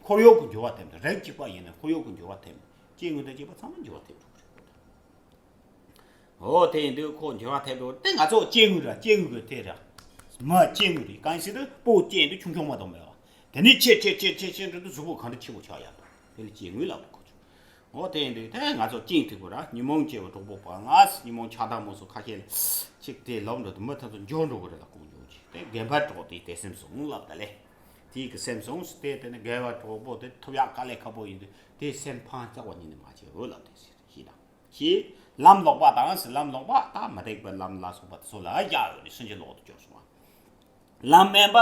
ཁོར་ཡུག་གི་འགྱུར་བ་ཐེབས་འདུག་རིགས་གཅིག་པ་ཡིན་ན་ཁོར་ཡུག་གི་འགྱུར་བ་ཐེབས། སྐྱེ་དངོས་དང་སྐྱེ་བ་ཚང་མ་འགྱུར་བ་ཐེབས་འགྲོ་གི་རེད། འོ་དེ་ཡིན་དུས་ཁོ་འགྱུར་བ་ཐེབས་འགྲོ་དེ་ང་ཚོ་སྐྱེ་དངོས་ར། སྐྱེ་དངོས་གི་དེ་ར། མ་སྐྱེ་དངོས་རེད། གང་ཞིག་ཏུ་སྤུ་གུ་སྐྱེ་དུས་ཆུང་ཆུང་མ་གཏོགས་མེད་པ། དེ་ནས་ཆེ་ཆེ་ཆེ་ཆེ་ཆེ་འགྲོ་དུས་གཟུགས་པོ་གང་འདྲ་ཆེ་བོ་ཆགས་ཡ་དང་། དེ་ལ་སྐྱེ་དངོས་ལབ་དགོས་ཆོག་འོ་དེ་ཡིན་དུས་དེ་ང་ཚོ་སྐྱིད་ཐིག་པོ་ར། ཉོན་མོངས་སྐྱེ་བའི་གྲོགས་པོ་སྤངས་ལ། ཉོན་མོངས་ཆགས་སྡང་མུ་གསུམ་ཁ་ཤས་ལ་ཅིག་དེ་ལོབས་འགྲོ་དུས་མི་ཐམས་ཅད་འགྱུར་འགྲོ་གི་རེད་ལ། ཁོང་འགྱུར་གྱི་དེ་དགེ་འཕེལ་གྲོགས་དེ་དེ་སེམས་བཟུང་ལབ་ད་ལེ། དེའི་གི་སེམས་བཟུང་སྟེ་དེ་ནི་དགེ་བའི་གྲོགས་པོ་དེ་ཐོབ་ཡག་དཀའ་ལས་ཁག་པོ་ཡིན་དུས་དེ་སེམས་ཕངས་རྩ་བ་ཉིད་ནས་མ་བྱེད་འོ་ལབ་དེ་ཟེར་ཞེས་དང་། ཞེས་ལམ་ལོག་པ་དང་ཟེར། ལམ་ལོག་པ་དང་མི་རིགས་པའི་ལམ་ལ་སོགས་པ་དེ་ཚོ་ལ་བཞག་ཡོད་ནས་སུན་འབྱིན་ལོག་ཏུ་གྱུར་སོང་བ། ལམ་དམན་པ་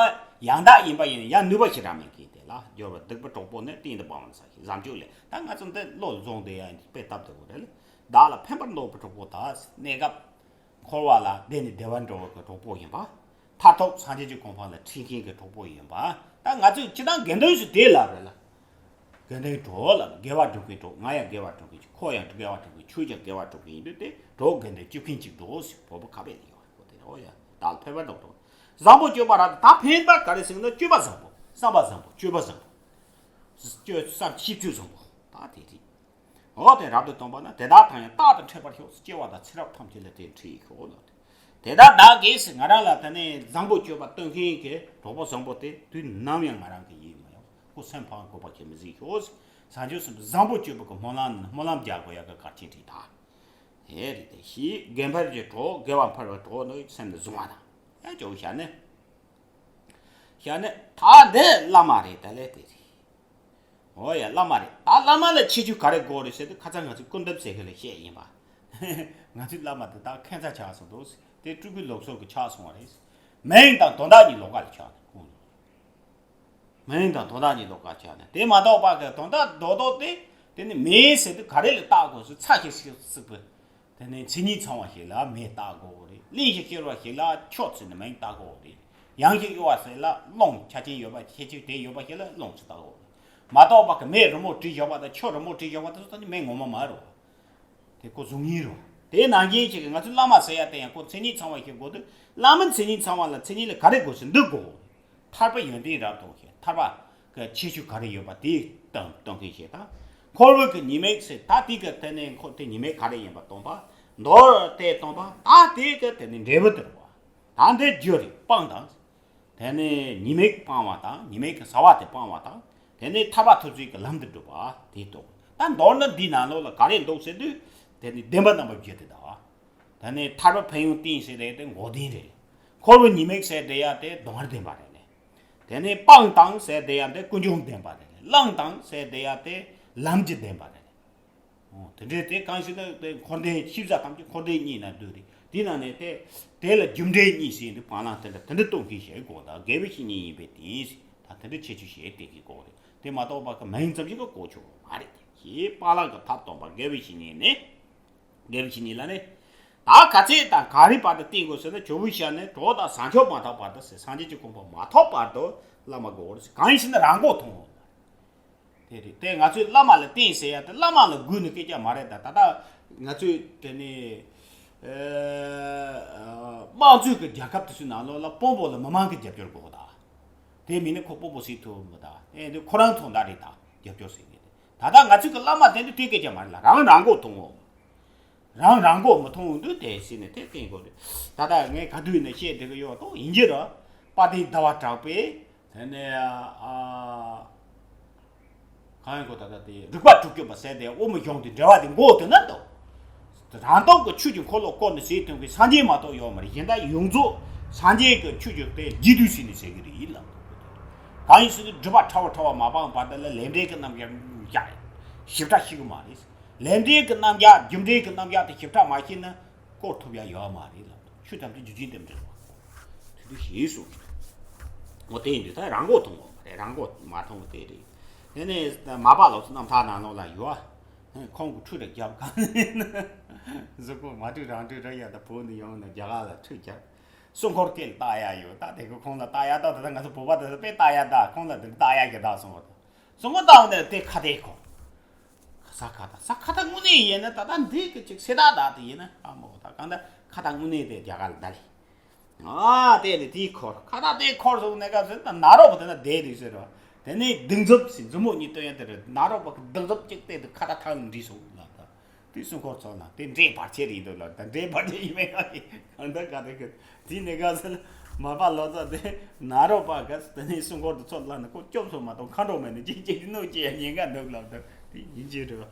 ཡང་དག་ཡིན་པ་ཡིན་ཡང་ནུས་པ་ཞེ་དྲག་མེད་མཁན་དེ་ལ་སྦྱོར་བ་སྡིག་པའི་གྲོགས་པོ་ནི་གཏིང་དུ་སྤང་བར་བྱ་ཞེས། བཟང་སྤྱོད་ལས། ད་ང་ཚོ་འདི་བློ་བཟུང་དེ་ཡང་དཔེ་བཏབ་དེ་འོ་རེད། བདག་ལ་ཕན་པར་འདོད་པའི་གྲོགས་པོ་དང་། གནས་སྐབས་འཁོར་བ་ལ་བདེ་ནས་བདེ་བར་འགྲོ་བའི་གྲོགས་པོ་ཡིན་པ། མཐར་ཐུག་སངས་རྒྱས་ཀྱི་གོ་འཕང་ལ་ཁྲིད་མཁན་གྱི་གྲོགས་པོ་ཡིན་པ། ད་ང་ཚོས་སྤྱིར་བཏང་དགེ་འདུན་ཞིག་དེ་ལ་རེད་ལ། དགེ་འདུན་གྲོགས་ལ་དགེ་བ་སྒྲུབ་མཁན་གྲོགས། ང་ཡང་དགེ་བ་སྒྲུབ་མཁན་ཅིག་ཁོ་ཡང་དགེ་བ་སྒྲུབ་མཁན། ཁྱོད་ཀྱང་དགེ་བ་སྒྲུབ་མཁན་ཡིན་དུས་དེ་གྲོགས་དགེ་འདུན་སྐྱིད་མཁན་ཅིག་འགྲོ་ཞེས་བོད་པ་ཁ་བས་ལ་ཡོད་པ་དེ་རེད། འོ་ཡ་བདག་ལ་ཕན་པར་འདོད་པའི་གྲོགས། བཟང་པོ་སྤྱོད་པ་ར། ད་ཕན་པ་ག་རེ་ཟེར་ན་སྤྱོད་པ་བཟང་པོ། བསམ་པ་བཟང་པོ། སྤྱོད་པ་བཟང་པོ། སྤྱོད་བསམ་སྤྱོད་ཚུལ་བཟང་པོ་ད་དེ་རེད། འོ་དེ་རབ་ཏུ་བཏང་བ་ན་དེ་དག་དང་ཡང་རྟག་ཏུ་འཕྲད་པར་ཤོག་སྐྱེ་བ་དང་ཚེ་རབས་ཐམས་ཅད་ལ་དེ་འཕྲད་ཤོག་ལབ་སྟེ། དེ་དག་བདག་གིས་ཟེར། ང་རང་ལ་དེ་ནས་བཟང་པོ་སྤྱོད་པ་སྟོན་མཁན་གྱི་གྲོགས་པོ་བཟང་པོ་དེ་དུས་ནམ་ཡང་ང་རང་གི་ཡིད་མ་ཡོང་། ཁོ་སེམས་ཕངས་དགོས་པ་ཁྱེད་མི་གཟིགས་ཤོག་ཟེར། བྱང་ཆུབ་སེམས་དཔའ་བཟང་པོ་སྤྱོད་པ་གི་སྨོན་ལམ་ནི་སྨོན་ལམ་རྒྱག་དགོས་ཡག་གི་གལ་ཆེན་དྲིས་ད། དེ་རེད་དེ་ཞེས་དགེ་འཕེལ་གྱི་གྲོགས། དགེ་བ་འཕེལ་བའི་གྲོགས་ནི་སེམས་ནི་བཟུང་བ་དང་། ཡང་ཅོག་བྱ་ནི། བྱ་ནི་ད་འདི་བླ་མ་རེད། ད་ལས་དེ་རེད། འོ་ཡ་བླ་མ་རེད། ད་བླ་མ་ལ་ཁྱད་ཆོས་ག་རེ་དགོས་རེད་ཟེར་དུས། ཁ་ཚ་ང་ཚོས་སྐུར་འདེབས་ཟེར་མཁན་ལ་བཤད་ཡིན་པ། ང་ཚོའི་བླ་མ་དེ་དག་ཁྱད་མཚར་ཆགས་སོང་འདུག་དེ་སྤྲུལ་སྐུའི་ལུགས་སྲོལ་གྱི་ཆགས་སོང་བ་རེད། མིང་དང་དོན་དག་གཉིས་ལོགས་ཀ་ལ་ཆགས་འདུག་མིང་དང་དོན་དག་གཉིས་ལོགས་ཀ་ཆགས་ནས། དེ་མ་གཏོགས་པ་གི་དོན་དག་རྡོག་རྡོག་དེ། དེ་ནི་མེ་ཟེར་དུས་ག་རེ་ལ་བཏགས་དགོས་ཟེར། ཚ་ཞིག་ཞིག་བརྩིགས་པའི། དེ་ནས་མཚན་ཉིད་ཚང་བ་ཞིག་ལ་མེ་བཏགས་དགོས་རེད། གླིང་ཞིག་སྐྱེ་བ་ཞིག་ལ་ཆུ་ཟེར་ནས་མིང་བཏགས་དགོས་རེད། ཡང་ཞིག་གཡོ་བ་ཟེར་ལ་རླུང་ཆ་རྐྱེན་ཡོད་པ་ཁྱད་ཆོས་དེ་ཡོད་པ་ཞིག་ལ་རླུང་ཟེར་བཏགས་དགོས་རེད། མ་གཏོགས་པ་གི་མེ་རི་མོ་བྲིས་བཞག་པ་དང་ཆུ་རི་མོ་བྲིས་བཞག་པ་དེ་ཚོ་ད་ནི་མེ་ངོ་མ་མ་རེད། དེ་ཁོ་གཟུགས་བརྙན་རེད། དེ་ནང་བཞིན་ཞིག་གི་ང་ཚོའི་བླ་མ་ཟེར་ཡ་དེ་ཡང་ཁོ་མཚན་ཉིད་ཚང་བ་ཞིག་དགོས་དུས། བླ་མའི་མཚན་ཉིད་ཚང་བ་ལ་མཚན་ཉིད་ལ་ག་རེ་དགོས་ཟེར་འདི་དགོས། ཐར་པའི་ཡོན་ཏན་རབ་སྟོན་ཞིག་ཐར་པ་གི་ཁྱད་ཆོས་ག་རེ་ཡོད་པ་དེ་སྟོན་སྟོན་མཁན་ཞིག་དང་། འཁོར་བའི་གི་ཉེས་དམིགས་ཟེར། ད་དེ་གི་དེ་ནས་འཁོར་དེ་ཉེས་དམིགས་ག་རེ་ཡིན་པ་སྟོན་པ། མདོར་དེ་སྟོན་པ། ད་དེ་གི་དེ་ནས་འབྲས་བུ་དེ་རེད་པ། ད་འདི་རྒྱུ་རེད། སྤང་དང་། དེ་ནས་ཉེས་དམིགས་སྤང་བ་དང་། ཉེས་དམིགས་ཀྱི་བྱ་བ་དེ་སྤང་བ་དང་། དེ་ནས་ཐར་པ་ཐོབ་ཚུལ་གྱི་ལམ་དུ་བསྒྲུབ་པ་དེ་སྟོན། ད་མདོར་ན་འདི་ནང་ལོགས་ལ་ག་རེ་འདུག་ཟེར་དུས། དེ་ནས་བདེན་པ་རྣམ་པ་བརྒྱད་དེ་དང་། དེ་ནས་ཐར་པ་ཕན་ཡོན་བསྟན་ཟེར་དེ་དེ་འགོག་བདེན་རེད། འཁོར་བའི་ཉེས་དམིགས་ཟེར་དེ་ཡ་དེ་སྡུག་བསྔལ་བདེན་པ་རེད་ལེ། དེ་ནས་སྤང་དང་ཟེར་དེ་ཡ་དེ་ཀུན་འབྱུང་བདེན་པ་རེད་ལེ། བླང་དང་ཟེར་དེ་ཡ་དེ་ལམ་གྱི་བདེན་པ་རེད་ལེ། འོ། དེ་འདྲའི་དེ་གང་ཞིག་ན་དེ་འཁོར་འདས་ཤེས་བྱ་ཐམས་ཅད་འཁོར་འདས་གཉིས་ན་འདུས་རེད། དེ་ན་ནས་དེ་དེ་ལ་རྒྱུ་འབྲས་གཉིས་ཟེར་དུས་སྤང་བླང་དེ་འདྲ་དེ་འདྲ་སྟོན་མཁན་ཞིག་དགོས། ད་དགེ་བའི་བཤེས་གཉེན་ཡིན་པའི་དེ་ད་དེ་འདྲ་ཁྱད་ཆོས་ཞིག་སྟོན་མཁན་དགོས་རེད། དེ་མ་གཏོགས་པ་གི་མིང་ཙམ་ཞིག་གི་གོ་ཆོད་མ་རེད། ཀྱི་པཱ་ལགས་ཀྱི་ཐབས་སྟོན་པ་དགེ་བའི་བཤེས་གཉེན་ནི། དགེ་བའི་བཤེས་གཉེན་ལ་ནི། ད་ག་ཚད་དང་ག་རེ་བར་དུ་བསྟེན་དགོས་ཟེར་ན། ཇོ་བོའི་ཞལ་ནས་གྲོགས་དང་བྱང་ཆུབ་མ་ཐོབ་བར་དུ་ཟེར། སངས་རྒྱས་ཀྱི་གོ་འཕང་མ་ཐོབ་བར་དུ་བླ་མ་དགོས་རེད་ཟེར། གང་ཡིན་ཟེར་ན་རང་མགོ་ཐོན་འོང་། དེ་རེད། དེ་ང་ཚོས་བླ་མ་ལ་བསྟེན་ཟེར་ཡ་དེ་བླ་མ་ལ་གུས་ནས་སྐད་ཆ་མ་རེད། ད་ད་ལྟ་ང་ཚོས་དེ་ནི་ཨ་དམངས་གཙོའི་གི་རྒྱལ་ཁབ་དེ་ཚོའི་ནང་ལོགས་ལ་དཔོན་པོ་ལ་མི་མང་གི་རྒྱབ་སྐྱོར་དགོས་ད། དེ་མིན་ན་ཁོ་དཔོན་པོ་ཟིག་ཐུབ་མི་ད། ཨེ་འདི་ཁོ་རང་ཚོ་འདྲ་རེད་ད། རྒྱབ་སྐྱོར་ཟེར་མཁན་དེ། ད་ལྟ་ང་ཚོའི་གི་བླ་མ་དེ་འདི་དེ་སྐད་ཆ་མ་རེད་ལ། རང་རང་མགོ་ཐོན་འོང་། རང་རང་མགོ་མི་ཐོན་འོང་དུས་དེ་ཟེར་ནས་དེ་བསྟེན་དགོས་རེད། ད་ལྟ་ངས་ག་དུས་ནས་བཤད་བསྡད་གི་ཡོད་དོ། ཡིན་གྱི་རེད། དཔལ་ལྡན་ཟླ་བ་གྲགས་པས་དེ་ནས་ཨ་གང་ཡིན་གོ། ད་ལྟ་དེ་རིག་པ་དྲུག་ཅུ་པ་ཟེར་དེ་དབུ་མ་གཞུང་དེ་འགྲེལ་བ་དེ་མགོ་དེ་ན་འདུག། རང་སྟོབས་ཀྱིས་ཆོས་ཀྱི་འཁོར་ལོ་བསྐོར་ནས་ཟེར་དོན་གྱི་སངས་རྒྱས་མ་གཏོགས་ཡོད་མ་རེད། གཞན་དག་ཡོངས་རྫོགས་སངས་རྒྱས་ཀྱི་ཆོས་ཀྱི་དེ་རྗེས་ཟློས་ཟེར་ནས་ཟེར་གི་རེད་ལ། གང་ཡིན་ཟེར་ན་སྒྲིབ་པ་ཕྲ་བ་ཕྲ་བ་མ་སྤངས་བར་དུ་ལ་ལས་འབྲས་ཀྱི་རྣམ་གཞག་ཞིབ་ཕྲ་ཤེས་གི་མ་རེད། ལས་འབྲས་ཀྱི་རྣམ་གཞག་རྒྱུ་འབྲས་ཀྱི་རྣམ་གཞག་དེ་ཞིབ་ཕྲ་མ་ཤེས་ན་སྐོར་ཐུབ་ཡ་ཡོད་མ་རེད་ལབ། ཆོས་ཐམས་ཅད་རྒྱུ་རྐྱེན་དང་འབྲེལ་བ། དེ་དུས་ཞེས་གསུངས་ཀྱི་འདུག། འོ་དེ་ཡིན་དུས་ད་རང་མགོ་ཐོན་འོང་བ་རེད། རང་མགོ་མ་ཐོན་པ་དེ་རེད། དེ་ནས་མ་པ་ལོ་ཚོ་རྣམ་ཐར་ནང་ལོགས་ལ་ཡོད། ཁོང་གི་ཁྲུས་ར་རྒྱབ་གང་ནས་ན་གཟུགས་པོ་མ་བཀྲུས་རང་བཀྲུས་ར་ཡ། ད་བོད་ནས་ཡོང་ན་རྒྱ་གར་ལ་ཁྲུས་རྒྱབ། སྲུང་འཁོར་སྐེ་ལ་བཏགས་ཡ་ཡོད། ད་དེ་གི་ཁོང་ལ་བཏགས་ཡ། ད་ད་ང་ཚོ་བོད་པ་དེ་ཚོ་དཔེ་བཏགས་ཡ། ད་ཁོང་ལ་དེ་བཏགས་ཡ་གི་ད་སྲུང་འཁོར་དང་། སྲུང་འཁོར་བཏགས་འོང་ནས་དེ་ཁ་བརྡའི་ཁོ། ས་ཁ་ད་ས་ཁ་ད་དངོས་གནས་ཡིན་ན་ད་ལྟ་འདི་གི་ཅིག་སེ་ད་ད་དེ་ཡིན་ན་ཨ་མོ་ད་གང་ད་ཁ་ད་དངོས་གནས་དེ་རྒྱ་གར་ལ་ད་ལི། ཨ་དེ་ནི་དེའི་འཁོར་ཁ་ད་དེ་འཁོར་སོང་ནས་སྐབས་སུ་ད་ནཱ་རོ་པ་དེ་ན་བསྡད་འདུག་ཟེར་རོ། དེ་ནས་གདུག་རྩུབ་ཟེར་མཛུབ་མོ་གཉིས་སྟོན་ཡ་དེ་རེད། ནཱ་རོ་པ་གི་གདུག་རྩུབ་ཅིག་སྟེ་དུ་ཁ་ད་ཐང་འདྲིས་སོང་ལ་ད། དེ་སྲུང་འཁོར་ཚོགས་ན་དེ་འདྲའི་བར་ཆད་ཡིན་འདུག་ལ། ད་འདྲའི་བར་ཆད་ཡིན་མིན་གང་ཡིན་གང་ལྟར་ག་དེ་གི་དེ་ནས་ག་ཟེར་ན་མ་པ་ལོ་ཙཱ་དེ་ནཱ་རོ་པ་ག་དེ་ནས་སྲུང་འཁོར་དུ་ཚོགས་ལ་ནི་ཁོ་སྐྱོབ་སོང་མ་གཏོགས་མཁའ་འགྲོ་མ་ནི་ཅིག་ཅིག་གནོད་སྐྱེལ་ཡ་ཉེན་ཁ་འདུག་ལབ། ད་དེ་ཡིན་གྱི་རེད།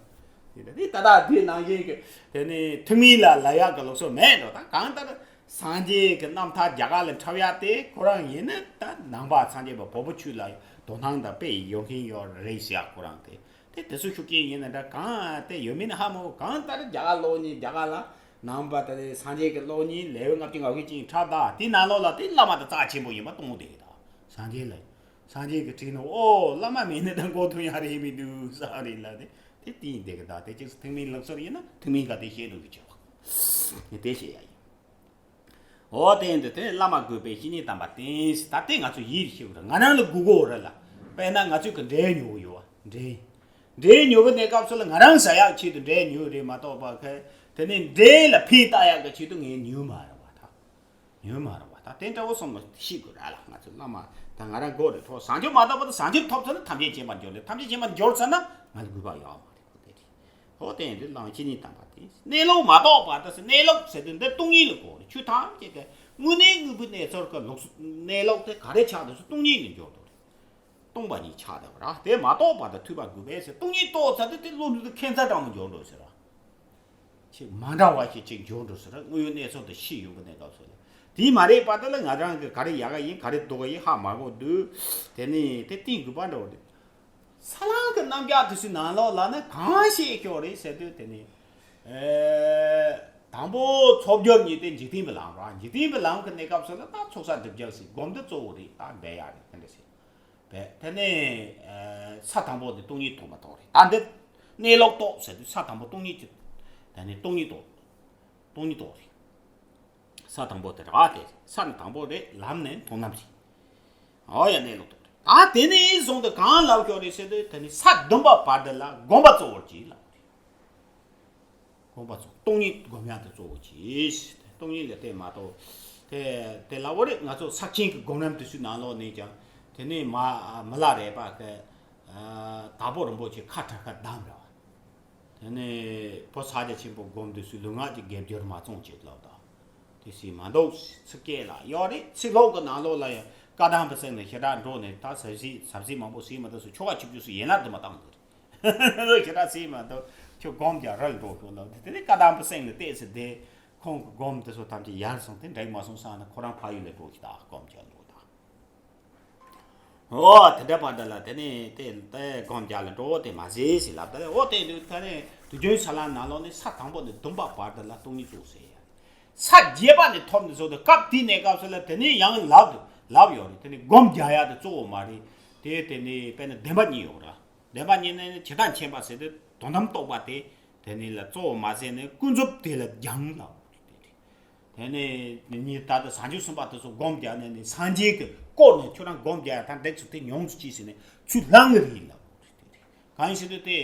དེ་ད་དེ་ད་ལྟ་དེ་ནང་བཞིན་གི་དེ་ནས་ཐུན་མིན་ལ་ལབ་ཡག་གི་ལུགས་སྲོལ་མེད་འགྲོ། ད་གང་ལྟར་སངས་རྒྱས་ཀྱི་རྣམ་ཐར་རྒྱ་གར་ལ་འཁྲབ་ཡག་དེ་ཁོ་རང་ཡིན་ན་ད་ནང་པ་སངས་རྒྱས་པ་བོད་པ་ཆོས་ལ་དོ་སྣང་དང་དཔེ་ཡོད་མཁན་ཡོད་རེད་ཟེར་ཡག་ཁོ་རང་དེ། དེ་དེ་ཚོ་ཤུགས་རྐྱེན་ཡིན་ན་འདྲ་གང་དེ་ཡོད་མིན་ཧ་མ་གོ། གང་ལྟར་རྒྱ་གར་སློབ་གཉེར་རྒྱ་གར་ལ་ནང་པ་དེ་སངས་རྒྱས་ཀྱི་སློབ་གཉེར་ལེའུ་ལྔ་བཅུ་ང་དགུ་ཅིག་འཁྲབ་ད་དེ་ནང་ལོགས་ལ་དེ་བླ་མ་དེ་རྩ་ཆེན་པོ་ཡིན་པ་སྟོན་དེ་ད་སངས་རྒྱས་ལ་སངས་རྒྱས་ཀྱི་ཁྲིད་ནོ་ཨོ་བླ་མ་མེད་ན་ད་མགོ་ཐོན་ཡ་རེད་མི་འདུག་བསམ་རེད་ལ། དེ་དེ་དེ་ཡིན་དེ་གི་ད་དེ་ཅིག་ཐུན་མིན་ལུགས་སྲོལ་ཡིན་ན་ཐུན་མིན་ག་དེ་བཤད་འདུག་གི་ཆོག་དེ་བཤད་ཡ་ཡིན། འོ་དེ་འདི་དེ་བླ་མ་དགོས་པའི་བཤེས་གཉེན་དམ་པ་བསྟེན། ད་ལྟའི་ང་ཚོ་ཡིད་ཤེས་དགོས་རེད། ང་རང་ལ་དགོས་གོ་རེད་ལ། དཔེར་ན་ང་ཚོས་གི་འབྲས་ཉོ་གི་ཡོད་བ། འབྲས། འབྲས་ཉོ་གི་གནས་སྐབས་སུ་ལ་ང་རང་ཟ་ཡག་ཆེད་དུ་འབྲས་ཉོ་རེད་མ་གཏོགས་པ་ཁ་དེ་ནས་འབྲས་ལ་ཕན་བཏགས་ཡག་གི་ཆེད་དུ་ངས་ཉོས་མ་རེད་བ་ད། ཉོས་མ་རེད་བ་ད། དེ་འདྲ་བོ་སོང་ན་ཤེས་དགོས་ར་ལ། ང་ཚོ་བླ་མ་ད་ང་རང་དགོས་རེད་ཐོག་བྱང་ཆུབ་མ་ཐོབ་པ་ད་བྱང་ཆུབ་ཐོབ་ཚར་ན་ཐམས་ཅད་མཁྱེན་པར་འགྱུར་རེད། ཐམས་ཅད་མཁྱེན་པར་འགྱུར་ཚར་ན་ང་ལ་དགོས་པ་ཡོད་མ་རེད་ཁོ་དེ་རེད། ཧོ་དེ་ཡིན་དུས་བླ་མ་བཤེས་གཉེན་དམ་པ་དེ་གནས་ལུགས་མ་རྟོགས་པ་དེ་གནས་ལུགས་ཟེར་དུས་འདི་སྟོང་ཉིད་ལ་གོ་རེད། ཆོས་ཐམས་ཅད་ཀྱི་དངོས་གནས་དངོས་པོའི་གནས་ཚུལ་གྱི་ལུགས་སུ་གནས་ལུགས་དེ་ག་རེ་ཆགས་འདུག་ཟེར་སྟོང་ཉིད་ལ་འགྱུར་འདུག་རེད། སྟོང་པ་ཉིད་ཆགས་བསྡད་པ་ར། དེ་མ་རྟོགས་པ་དེ་ཐོས་པ་དགོས་པས་ཟེར་སྟོང་ཉིད་རྟོགས་ཚར་དུས་དེ་བློ་འདུག་དེ་ཁྱད་མཚར་དྲང་མོ་འགྱུར་འགྲོ་ཟེར་ར། ཆེས་མ་འདྲ་བ་ཞིག་ཅིག་འགྱུར་འགྲོ་ཟེར་ར། དངོས་ཡོད་གནས་ཚུལ་དེ་ཤེས་ཡོང་གི་གནས་སྐབས་སུ་ལ། དེ་མ་རེད་པ་དེ་ལ་ང་རང་གི་ག་རེ་ཡག་ག་ཡིན་ག་རེ་སྡུག་ག་ཡིན་ཧ་མ་གོ་དུས་དེ་ནས་དེ་བསྟེན་དགོས་པ་འདྲ་བོ་རེད། ས་ལམ་གྱི་རྣམ་གཞག་དེ་ཚོའི་ནང་ལོགས་ལ་ནི་གང་བཤད་ཀྱོག་རེད་ཟེར་དུས་དེ་ནི། ཨེ། དང་པོ་ཚོགས་སྦྱོར་གཉིས་དེ་འཇིག་རྟེན་པའི་ལམ་ར། འཇིག་རྟེན་པའི་ལམ་གྱི་གནས་སྐབས་སུ་ལ་ད་ཚོགས་བསགས་སྒྲིབ་སྦྱང་ཟེར་སྒོམ་དེ་གཙོ་བོ་རེད། ད་འབད་ཡག་རེད་དེ་འདྲ་ཟེར། བས་དེ་ནས་ཨེ། ས་དང་པོ་དེ་སྟོང་ཉིད་རྟོགས་པ་རྟོགས་རེད། ད་འདི་གནས་ལུགས་རྟོགས་ཟེར་དུས་ས་དང་པོ་སྟོང་ཉིད་ཀྱི་དེ་ནས་སྟོང་ཉིད་རྟོགས། སྟོང་ཉིད་རྟོགས་རེད། ས་དང་པོ་དེ་རེད་བ། དེ་ས་ནི་དང་པོ་རེད། ལམ་ནི་མཐོང་ལམ་རེད། འོ་ཡ་གནས་ལུགས་རྟོགས་རེད། ད་དེ་ནས་བཟུང་སྟེ་གང་ལབ་ཀྱོག་རེད་ཟེར་དུས་དེ་ནི་ས་བདུན་པ་བར་དུ་ལ་སྒོམ་པ་གཙོ་བོར་གྱིས་ལབ་རེད། སྒོམ་པ་གཙོ་སྟོང་ཉིད་སྒོམ་ཡག་དེ་གཙོ་བོ་གྱིས། སྟོང་ཉིད་ལས་དེ་མ་གཏོགས་དེ་དེ་ལབ་བོ་རེད། ང་ཚོ་ས་ཆེན་གྱི་སྒོམ་རིམ་དེ་ཚོའི་ནང་ལོགས་ནས་ཀྱང་དེ་ནས་མ་མི་ལ་རས་པ་གི་དྭགས་པོ་རིན་པོ་ཆེ་ཁ་བྲལ་ཁ་བསྡམས་རེད་བ། དེ་ནས་བོད་ས་རྒྱ་ཆེན་པོ་སྒོམ་དུས་སུ་ལུས་ངག་གི་དགེ་སྦྱོར་མ་བཙོང་བྱེད་ལབ་དང་། དེ་སྲིད་མ་འདུག་ཚིག་སྐད་ལ་ཡོད་རེད། ཚིག་ལྷུག་གི་ནང་ལོགས་ལ་ཡང་བཀའ་གདམས་པའི་སེམས་ནས་ཞེ་དྲག་འགྲོ་ནས་ད་ཟབ་ཟིན་ཟབ་ཟིན་མང་པོ་ཟིན་མ་འདུག་སུ་ཆོ་ག་ཆུབ་ཆུབ་སུ་ཡན་ལག་དུ་མ་བཏང་འདུག་རེད། ཞེ་དྲག་ཟིན་མ་འདུག་ཁྱོད་སྒོམ་རྒྱག་རལ་འགྲོ་ཤོག་ལབ་དེ་དེ་ནས་བཀའ་གདམས་པའི་སེམས་ནས་བལྟས་ཟེར་དེ་ཁོང་གི་སྒོམ་དེ་ཚོ་ཐམས་ཅད་ཡར་སོང་སྟེ་འགྲིག་མ་སོང་བསམ་ན་ཁོ་རང་ཕ་ཡུལ་ལ་འགྲོ་ཞིག་ད་སྒོམ་རྒྱག་འགྲོ་ད། འོ་དེ་འདྲ་བར་དུ་ལ་དེ་ནས་དེ་དེ་སྒོམ་རྒྱག་ལ་འགྲོ་དེ་མ་ཟེར་ཞིག་ལབ་ད་རེད། འོ་དེ་དུས་ད་ནས་དུས་རྒྱུན་ས་ལམ་ནང་ལོགས་ནས་ས་དང་པོ་ནས་བདུན་པ་བར་དུ་ལ་སྟོང་ཉིད་གཙོ་ཟེར་ཡ། ས་བརྒྱད་པ་ནས་ཐོབ་ནས་བཟོ་དུས་སྐབས་དེའི་གནས་སྐབས་སུ་ལ་དེ་ནས་ཡང་ལབ་ལབ་ཡོད་རེད། དེ་ནས་སྒོམ་རྒྱག་ཡ་དེ་གཙོ་བོ་མ་རེད། དེ་དེ་ནས་དཔེར་ན་བདེན་པ་གཉིས་ཡོད་ར། བདེན་པ་གཉིས་ནི་ཇི་ལྟར་མཁྱེན་པ་ཟེར་དུས་ དོན་དམ་རྟོགས་པ་དེ་དེ་ནི་ལ་གཙོ་བོ་མ་ཟད་ནས་ཀུན་རྫོབ་དེ་ལ་སྦྱང་ལ། དེ་ནས་ཉིད་ད་ལྟ་བྱང་ཆུབ་སེམས་དཔའ་དེ་ཚོ་སྒོམ་རྒྱག་ནས་ནི་སངས་རྒྱས་ཀྱི་སྐོར་ནས་ཁྱོད་རང་སྒོམ་རྒྱག་ཡ་ད་འདི་ཚོ་དེ་ཉུང་སུ་ཅིས་ཟེར་ནས་ཚུར་ལངས་གི་རེད་ལ། གང་ཡིན་ཟེར་དུས་དེ་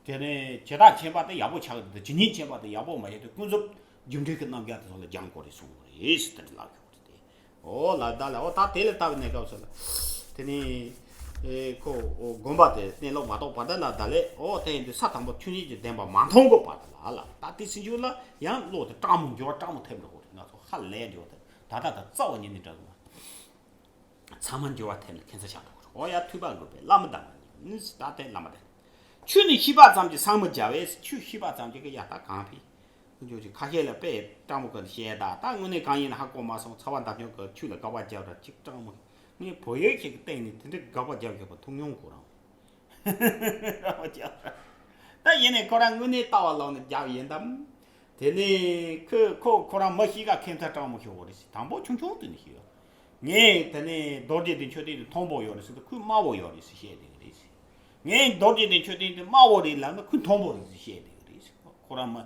དེ་ནས་ཇི་ལྟར་མཁྱེན་པ་དེ་ཡག་པོ་ཆགས་ཀྱི་འདུག་ཇི་སྙེད་མཁྱེན་པ་དེ་ཡག་པོ་མ་ཆགས་དུས་ཀུན་རྫོབ་རྒྱུ་འབྲས་ཀྱི་རྣམ་གཞག་དེ་ཚོ་ལ་སྦྱང་དགོས་རེད་གསུངས་པ་རེད་ཟེར་དེ་འདྲ་ལབ་ཡོད་རེད་དེ། ཨོ་ལ་ད་ལ་ཨོ་ད་དེ་ལ་ལྟ་བའི་གནས་སྐབས་སུ་ལ། དེ་ནི་ཨེ་ཁོ་ཨོ་སྒོམ་པ་དེ་གནས་ལུགས་མ་རྟོགས་པ་ད་ལ་ད་ལས་ཨོ་དེ་ཡིན་དུས་ས་དང་པོ་ཆོས་ཉིད་ཀྱི་བདེན་པ་མ་མཐོང་གི་བར་དུ་ལ་ལ་ད་དེ་ཟིན་རྒྱུ་ལ་ཡང་བློ་དེ་སྐྲག་མོ་འགྱུར་བ་སྐྲག་མོ་ཐེབས་འགྲོ་གི་རེད། ང་ཚོ་ཧ་ལས་འགྱུར་བ་ཐེབས་ད་ལྟ་ད་རྩ་བ་ཉིད་ནས་འདྲ་གི་མ། ཚང་མ་འགྱུར་བ་ཐེབས་ནས་ཁྱད་མཚར་ཆགས་འགྲོ་གི་རེད། ཨོ་ཡ་ཐོས་པ་དགོས་པས་བླ་མ་དང་ནི་ད་ལྟའི་བླ་མ་དང་། ཆོས་ནི་ཤེས་པ་ཙམ་གྱིས་སངས་མི་རྒྱ་བས། ཆོས་ཤེས་པ་ཙམ་གྱིས་ཀྱི་ཡ་ད་གང་ཕི། ཁོ་ཚོ་ཅིག་ཁ་ཤས་ལ་དཔེ་སྤྲང་པོ་ཀུན་བཤད་ད་ད་དངོས་གནས་གང་ཡིན་ཧ་གོ་མ་སོང་། ཚ་བ་མདའ་སྨྱུག་གི་ཆོས་ལ་དགག་པ་རྒྱབ་ར་ཅིག་སྤྲང་མོ། ངས་བོད་ཡིག་ཅིག་གི་སྟེང་ནས་དེ་འདྲའི་དགག་པ་རྒྱབ་ཡོད་པ་ཐུག་མྱོང་ཁོ་རང་། དགག་པ་རྒྱབ་ར། ད་ཡིན་ནས་ཁོ་རང་དངོས་གནས་ལྟ་བ་ལོག་ནས་རྒྱབ་ཡིན་དམ། དེ་ནས་ཁོས་ཁོ་ཁོ་རང་མི་ཤེས་ཀ་ཁེམ་ཚ་སྤྲང་མོ་ཤོད་གོ་རེད་ཟེར། དང་པོ་ཆུང་ཆུང་དུས་ནས་ཤེས་ཡོད། ངས་དེ་ནས་རྡོ་རྗེ་གདན་མཆོད་རྟེན་དེ་མཐོན་པོ་ཡོད་རེད་ཟེར་དུས་ཁོས་དམའ་བོ་ཡོད་རེད་ཟེར་བཤད་བསྡད་ཀྱི་རེད་ཟེར། ངས་རྡོ་རྗེ་གདན་མཆོད་རྟེན་དེ་དམའ་བོ་རེད་ལབ་ན་ཁོས་མཐོན་པོ་རེད་ཟེར་བཤད་བསྡད་ཀྱི་རེད་ཟེར། ཁོ་རང་མ་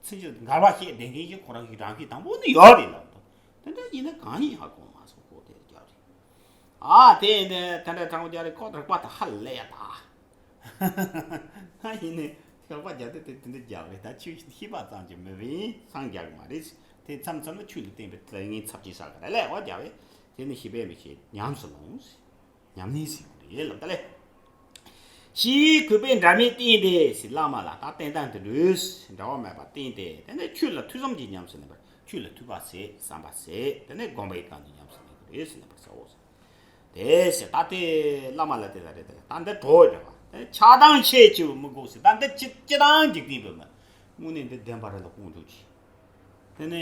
ཚིག་གི་འགལ་བ་བཤད་བསྡད་མཁན་ཞིག་ཁོ་རང་གི་རང་གི་དང་པོ་ནས་ཡོད་རེད་ལབ་འདུག་དེ་འདྲ་ཡིན་ན་གང་ཡིན་ཧ་གོ་མ་སོང་། ཁོ་དེ་རྒྱབ་རེད། ཨ་དེ་ཡིན་དེ་དེ་འདྲ་དྲང་པོ་རྒྱབ་རེད། ཁོ་རིག་པ་དེ་ཧ་ལས་ཡ་ད། ད་ཡིན་ནས་དགག་པ་རྒྱབ་དེ་དེ་དེ་འདྲ་རྒྱབ་རེད། ད་ཆོས་ཤེས་པ་ཙམ་གྱིས་མི་བིན་སངས་རྒྱ་གི་མ་རེད། དེ་མཚམས་མཚམས་ལ་ཆོས་ལ་བརྟེན་པའི་དེ་ངའི་ཚབ་ཅིག་ས་ག་རེ་ལས་འོ་རྒྱབ་རེད། དེ་ནི་ཤེས་པས་མི་ཤེས་ཉམས་སུ་ལོངས། ཉམས་ལེན་ཟེར་གི་རེད་ལབ་ད་ལེ། ཞེས་གུས་པས་འབྲལ་མེད་བསྟེན་ཏེ་ཟེར། བླ་མ་ལ་ད་བསྟེན་སྟངས་དེ་འདྲ་འབྲལ་བ་མེད་པར་བསྟེན་ཏེ། དེ་ནས་ཆོས་ལ་ཐོས་བསམ་གྱིས་ཉམས་སུ་ལེན་པར། ཆོས་ལ་ཐོས་པ་ཟད་བསམ་པ་ཟད། དེ་ནས་སྒོམ་པའི་སྟངས་ཀྱིས་ཉམས་སུ་ལེན་གྱི་རེད་ཟེར་ལེན་པར་བྱའོ་ཟེར། དེ་ཟེར་ད་དེ་བླ་མ་ལ་དེ་ལ་རེད་དེ་ད་འདི་གྲོགས་འདྲ་བ་དེ་ཆགས་སྡང་ཤས་ཆེ་བོ་མི་དགོས་ཟེར། ད་འདི་ཅི་ཅི་དང་འཇིག་རྟེན་པའི་མི། དངོས་གནས་འདི་བདེན་པ་རེད་ལ་དཀོན་མཆོག་གྱིས། དེ་ནས་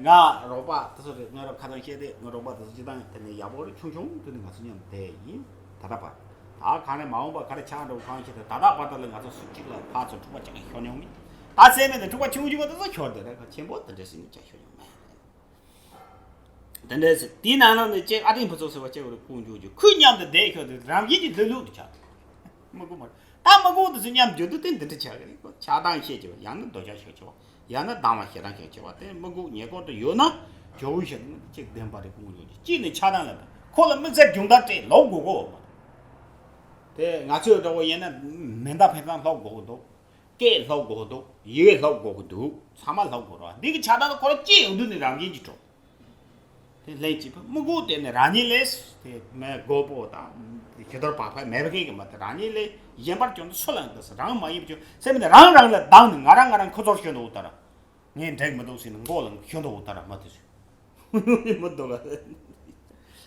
ང་རོགས་པ་དེ་ཚོ་རེད། ང་རོགས་ཁ་སང་བཤད་དེ་ང་རོགས་པ་དེ་ཚོ་སྤྱི་བཏང་དེ་ནས་ཡག་པོ་རེད། ཆུང་ཆུང་དུས་ནས་ང་ཚོ་མཉམ་དུ་བསྡད་ཡིན། ད་ལྟ་བར། ད་ག་ནས་མ་འོངས་པ་ག་རེ་ཆགས་འགྲོ་གང་ཤེས། ད་ད་ལྟ་བར་དུ་ལ་ང་ཚོ་སུ་གཅིག་ལ་ཕར་ཚུར་འཁྲུག་པ་ཅང་ཤོར་མྱོང་མེད། ད་སེམས་ནས་དེ་འཁྲུག་པ་ཆུང་ཆུང་པ་དེ་ཚོ་ཤོར་དེ་རེད། ཆེན་པོ་དེ་འདྲ་ཞིག་ནས་ཅང་ཤོར་མྱོང་མེད། དེ་འདྲ་ཟེར། དེའི་ནང་ལ་ནི་ཅེག་ཨ་ཏིང་ཕུ་ཚོགས་ཟེར་བ་ཅེག་རུ་ཀུང་ཇུ་ཇུ་ཁོས་མཉམ་དུ་བསྡད་ཤོར་དེ་རང་བཞིན་གྱི་ལྷོད་ལྷོད་དུ་ཆགས། མི་དགོས་མ་རེད། ད་མི་དགོས་དུ་ཚོད་མཉམ་འགྱུར་དུ་དེ་འདི་འདྲ་ཆགས་ཀྱི་རེད། ཁོ་ཆགས་སྡང་ཤས་ཆེ་བ། ཡང་ན་འདོད་ཆགས་ཤས་ཆེ་བ། ཡང་ན་སྡང་བ་ཞེ་སྡང་ཤས་ཆེ་བ། དེ་མི་དགོས་ཉེ་འཁོར་དུ་ཡོད་ན་ཇོ་བོའི་ཞལ་ནས་གཅིག་བདེན་པ་རེད། ཀུང་ལོ་གཅིག་ནས་ཆགས་སྡང་ལ་ད་ཁོ་ལ་དམིགས་བསལ་སྦྱོང་བརྡར་སྤྲད་ལོག་དགོས་གོ་མ་རེད། དེ་ང་ཚོའི་འདྲ་བོ་ཡིན་ན་མེ་མདའ་འཕེན་སྟངས་ལོག་དགོས་གི་འདུག་སྐད་ལོག་དགོས་གི་འདུག་ཡི་གེ་ལོག་དགོས་གི་འདུག་ཚང་མ་ལོག་དགོས་རེད་བ། འདི་གི་ཆགས་སྡང་ཁོ་ལ་ཅི་ཡོང་དུས་ནི་རང་བཞིན་གྱིས་གྲུབ། དེ་ལྷན་ཅིག་ཕ་མི་དགོས། དེ་ནི་རང་ཉིད་ལས་དེ་མེ་རྒོད་པོ་དང་ཞི་དོར་བག་ཕེབས་མེད་པ་གི་མ་དེ་རང་ཉིད་ལས་གཞན་པར་སྐྱོན་དུ་སུ་ལ་འདུག་ཟེར། རང་མ་ཡིན་པ་ཅུང་སེམས་ནི་རང་རང་ལ་སྡང་ནི་ང་རང་ང་རང་ཁོ་ཚོར་ཤོད་འདུག་ད་ར་ངས་འགྲིག་མི་འདུག་ཟེར་ནི་མགོ་ལ་ཤོད་འདུག་ད་ར་མ་དེ་ཟེར་མི་འདུག་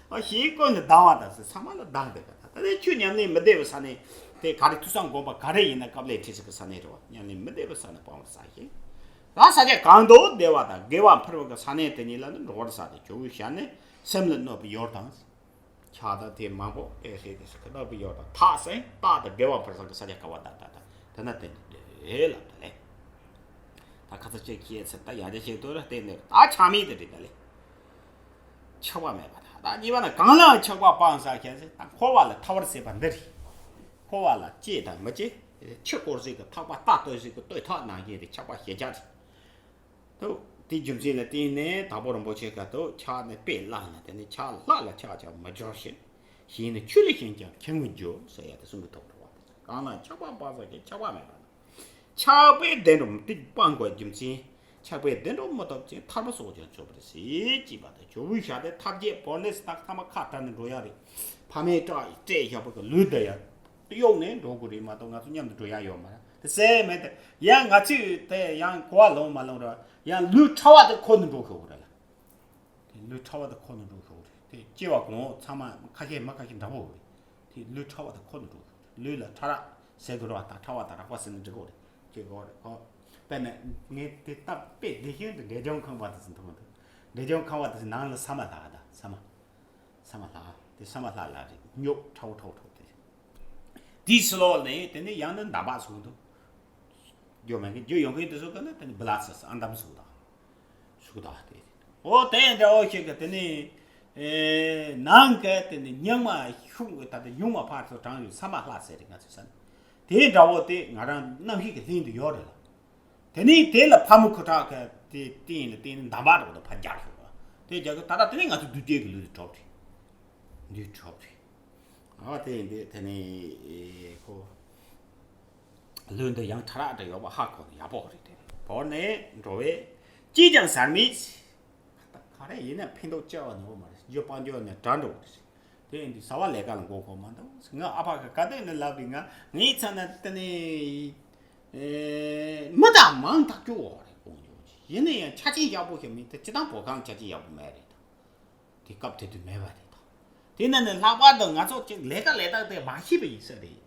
ཨ། ཞེས་ཀུན་ནས་སྡང་བ་དང་ཟེར། ཚང་མ་ལ་སྡང་དེ་ག་ད་ད་དེ་ཆོས་ཉམས་ལེན་མི་བདེ་བའི་ས་ནས་དེ་ག་རེ་ཐོས་བསམ་སྒོམ་པ་ག་རེ་ཡིན་ན་སྐབས་ལས་ཁྲིད་ཟེར་གི་ས་ནས་རེད་བ། ཉམས་ལེན་མི་བདེ་བའི་ས་ནས་སྤང་བར་བྱ་ཞིང་། ད་ས་ཆ་གང་དུ་བདེ་བ་དང་དགེ་བ་འཕེལ་བའི་ས་གནས་དེ་ཉིད་ལ་ནི་འགྲོ་བར་བྱ་སྟེ་ཇོ་བོའི་ཞལ་ནས་སེམས་ལ་གནོད་པའི་ཡུལ་དང་། ཆགས་སྡང་དེ་མང་པོ་དེ་ཟེར་དེ་ཟེར་གནོད་པའི་ཡུལ་དང་། ཐག་སེང་རྟག་ཏུ་དགེ་བ་འཕེལ་ས་གི་ས་ཆ་ག་བ་དང་ད་ད་དེ་ན་དེ་འདི་དེ་ལ་དེ་ལས། ད་ཁ་ཚ་ཅིག་ཁྱེད་ཚེ་ད་ཡང་དེ་ཞིག་ཏུ་ར་བལྟས་ནས་ད་ཆགས་མེད་དེ་འདྲི་དེ་ལས། ཆགས་པ་མེད་པ་དང་། ད་གཉིས་པ་ན་གང་ལའང་ཆགས་པ་སྤངས་ས་ཁྱེད་ཚེ་ད་འཁོར་བ་ལས་ཐར་བར་བྱེད་པ་འདི་རེད། འཁོར་བ་ལ་སྐྱེ་དང་མི་སྐྱེ། ཆུ་བསྐོལ་ཟིག་གི་ཐག་པ་རྟ་བཏོད་ཟིག་གི་བཏོད་ཐག་ནང་བཞིན་དེ་ཆགས་པ་ཞེ་ཆགས་རེད། དུ་དེའི་རྒྱུ་མཚན་ལ་བརྟེན་ནས་དྭགས་པོ་རིན་པོ་ཆེ་ག་དུ་ཆགས་ནས་དཔེ་བླངས་ནས་དེ་ནི་ཆགས་ལྷ་ལ་ཆགས་ཀྱང་མི་སྦྱོར་ཞིང་། གཞན་ནི་ཆོས་ལས་གཞན་ཀྱང་མཁྱེན་མི་འགྱུར་ཟེར་ཡ་དེ་གསུང་གི་ཐོག་འགྲོ་བ་དེ་གང་ལ་ཆགས་པ་སྤངས་ས་ཀྱི་ཆགས་པ་མེད་པ་དང་། ཆགས་པའི་བདེ་འགྲོ་མི་སྤང་དགོས་རྒྱུ་མཚན། ཆགས་པའི་བདེ་འགྲོ་མི་ཐོབ་ཅིང་ཐར་པ་སོགས་ཀྱང་ཆོག་པར་སྲིད་ཅེས་པ་དང་། ཇོ་བོའི་ཞལ་དེ་ཐབས་ཀྱིས་བོར་ནས་སུ་དག་ཐ་མ་ཁ་བྲལ་ནས་འགྲོ་ཡ་རེད། ཕ་མའི་སྐྲ་སྤྲད་བཞག་པ་གི་ལུས་བདེ་ཡ། གཡོག་ནས་འགྲོ་དགོས་རེད་མ་གཏོགས་ང་ཚོ་མཉམ་དུ་འགྲོ་ཡ་ཡོད་མ་རེད། དེ་ཟེར་མེད་དེ་ཡང་ང་ཚོས་དེ་ཡང་གོ་བ་ལོང་མ་ལོང་ར་ཡང་ལུས་ཕྲ་བ་དེ་ཁོ་ནས་འགྲོ་ཤོག་རེད་ལ། དེ་ལུས་ཕྲ་བ་དེ་ཁོ་ནས་འགྲོ་ཤོག་རེད། དེ་སྐྱེ་བ་གོང་འོག་ཚང་མ་ཁ་ཤས་མ་ཁ་ཤས་འདྲ་པོ་རེད། དེ་ལུས་ཕྲ་བ་དེ་ཁོ་ནས་འགྲོ་ཤོག་རེད། ལུས་ལ་ཕྲ་རགས་ཟེར་དགོས་ར་བ་དང་ཕྲ་བ་དང་རགས་པ་ཟེར་ནས་འབྲི་དགོས་རེད། ཅེས་དགོས་རེད་ཁོ། དཔེར་ན་ངས་དེ་སྟབས་དཔེ་བདེ་ཤོས་དེ་འབྲས་ལྗོངས་ཁང་པ་དེ་ཟིན་ཐུབ་མི་འདུག་འབྲས་ལྗོངས་ཁང་པ་དེ་ཟིན་ནང་ལ་ས་མ་ལྷག་ག་ད་ས་མ། ས་མ་ལྷག་དེ་ས་མ་ལྷག་ལ་རེད། སྨྱུག་ཁྲའོ་ཁྲའོ་ཁྲའོ་དེ། དེའི་ཕྱི་ལོགས་ནས་དེ་ནས་ཡང་ན་འདམ་བག་བཟོ་གི་འདུག་རྒྱུ་མེད་མཁན་རྒྱུ་ཡོད་མཁན་དེ་ཚོ་ག་ནས་དེ་ནས་བི་ལ་སི་ཨ་འདམ་བཟོ་དང་། བཟོ་དང་དེ། འོ་དེ་འདྲ་བོ་ཞིག་གི་དེ་ནས་ཨེ་ནང་གི་དེ་ནས་རྙིང་མ་ཤུགས་ད་ལྟ་ཉུང་མ་ཕར་ཚུར་དྲངས་ཡོད། ས་མ་ལྷག་ཟེར་རེད་ང་ཚོའི་ས་ནས། དེ་འདྲ་བོ་དེ་ང་རང་རྣམ་ཤེས་ཀྱི་ལྷན་དུ་ཡོད་རེད་ལ། དེ་ནས་དེ་ལ་ཕ་མ་ཁུ་ཁྲག་གི་དེ་བསྟན་ལ་བསྟན་ནས་འདམ་པ་འདྲ་བོ་དང་ཕར་རྒྱག་སོང་བ། དེ་རྒྱག་གི་ད་ལྟ་དེ་ནས་ང་ཚོ་བདུད་རྒྱལ་གྱི་ལུས་དེ་གྲུབ་རེད། འདུས་གྲུབ་རེད། ཨ་དེ་ཡིན་དེ་དེ་ནས་ཁོ། ལུས་འདི་ཡང་ཕྲ་རགས་འདྲ་ཡོད་པ་ཧ་གོ་ནས་ཡག་པོ་རེད་དེ། བོར་ནས་འགྲོ་བས་ཅིས་ཀྱང་ཟ་མི། ག་རེ་ཡིན་ན་ཕན་ཐོགས་ཆེ་བ་ནོར་མ་རེད། རྒྱུ་སྤང་རྒྱུ་ནི་དགྲ་འགྲོ་བ་རེད། དེ་ཡིན་དུས་ཟ་བ་ལས་ཀ་ལ་མགོ་འཁོར་མ་འདུག་ང་ཨ་ཕ་གི་ག་དུས་ནས་ལབ་རེད། ང་ངའི་ཚ་ན་དེ་ནས་མི་དང་མང་ཐག་གཅོད་འོག་རེད་དགོངས་རྒྱུ། ཡིན་ན་ཡང་ཆ་རྐྱེན་ཡག་པོ་ཞིག་མིན་དེ་སྤྱི་བཏང་བོད་ཁང་ཆ་རྐྱེན་ཡག་པོ་མེད་རེད། དེ་སྐབས་དེ་དུས་མེད་པ་རེད་ད། དེ་ནས་ནི་ལྷག་པར་དུ་ང་ཚོ་ཅིག་ལས་ཀ་ལས་སྟངས་དེ་མ་ཤེས་པ་ཡིན་ས་རེད།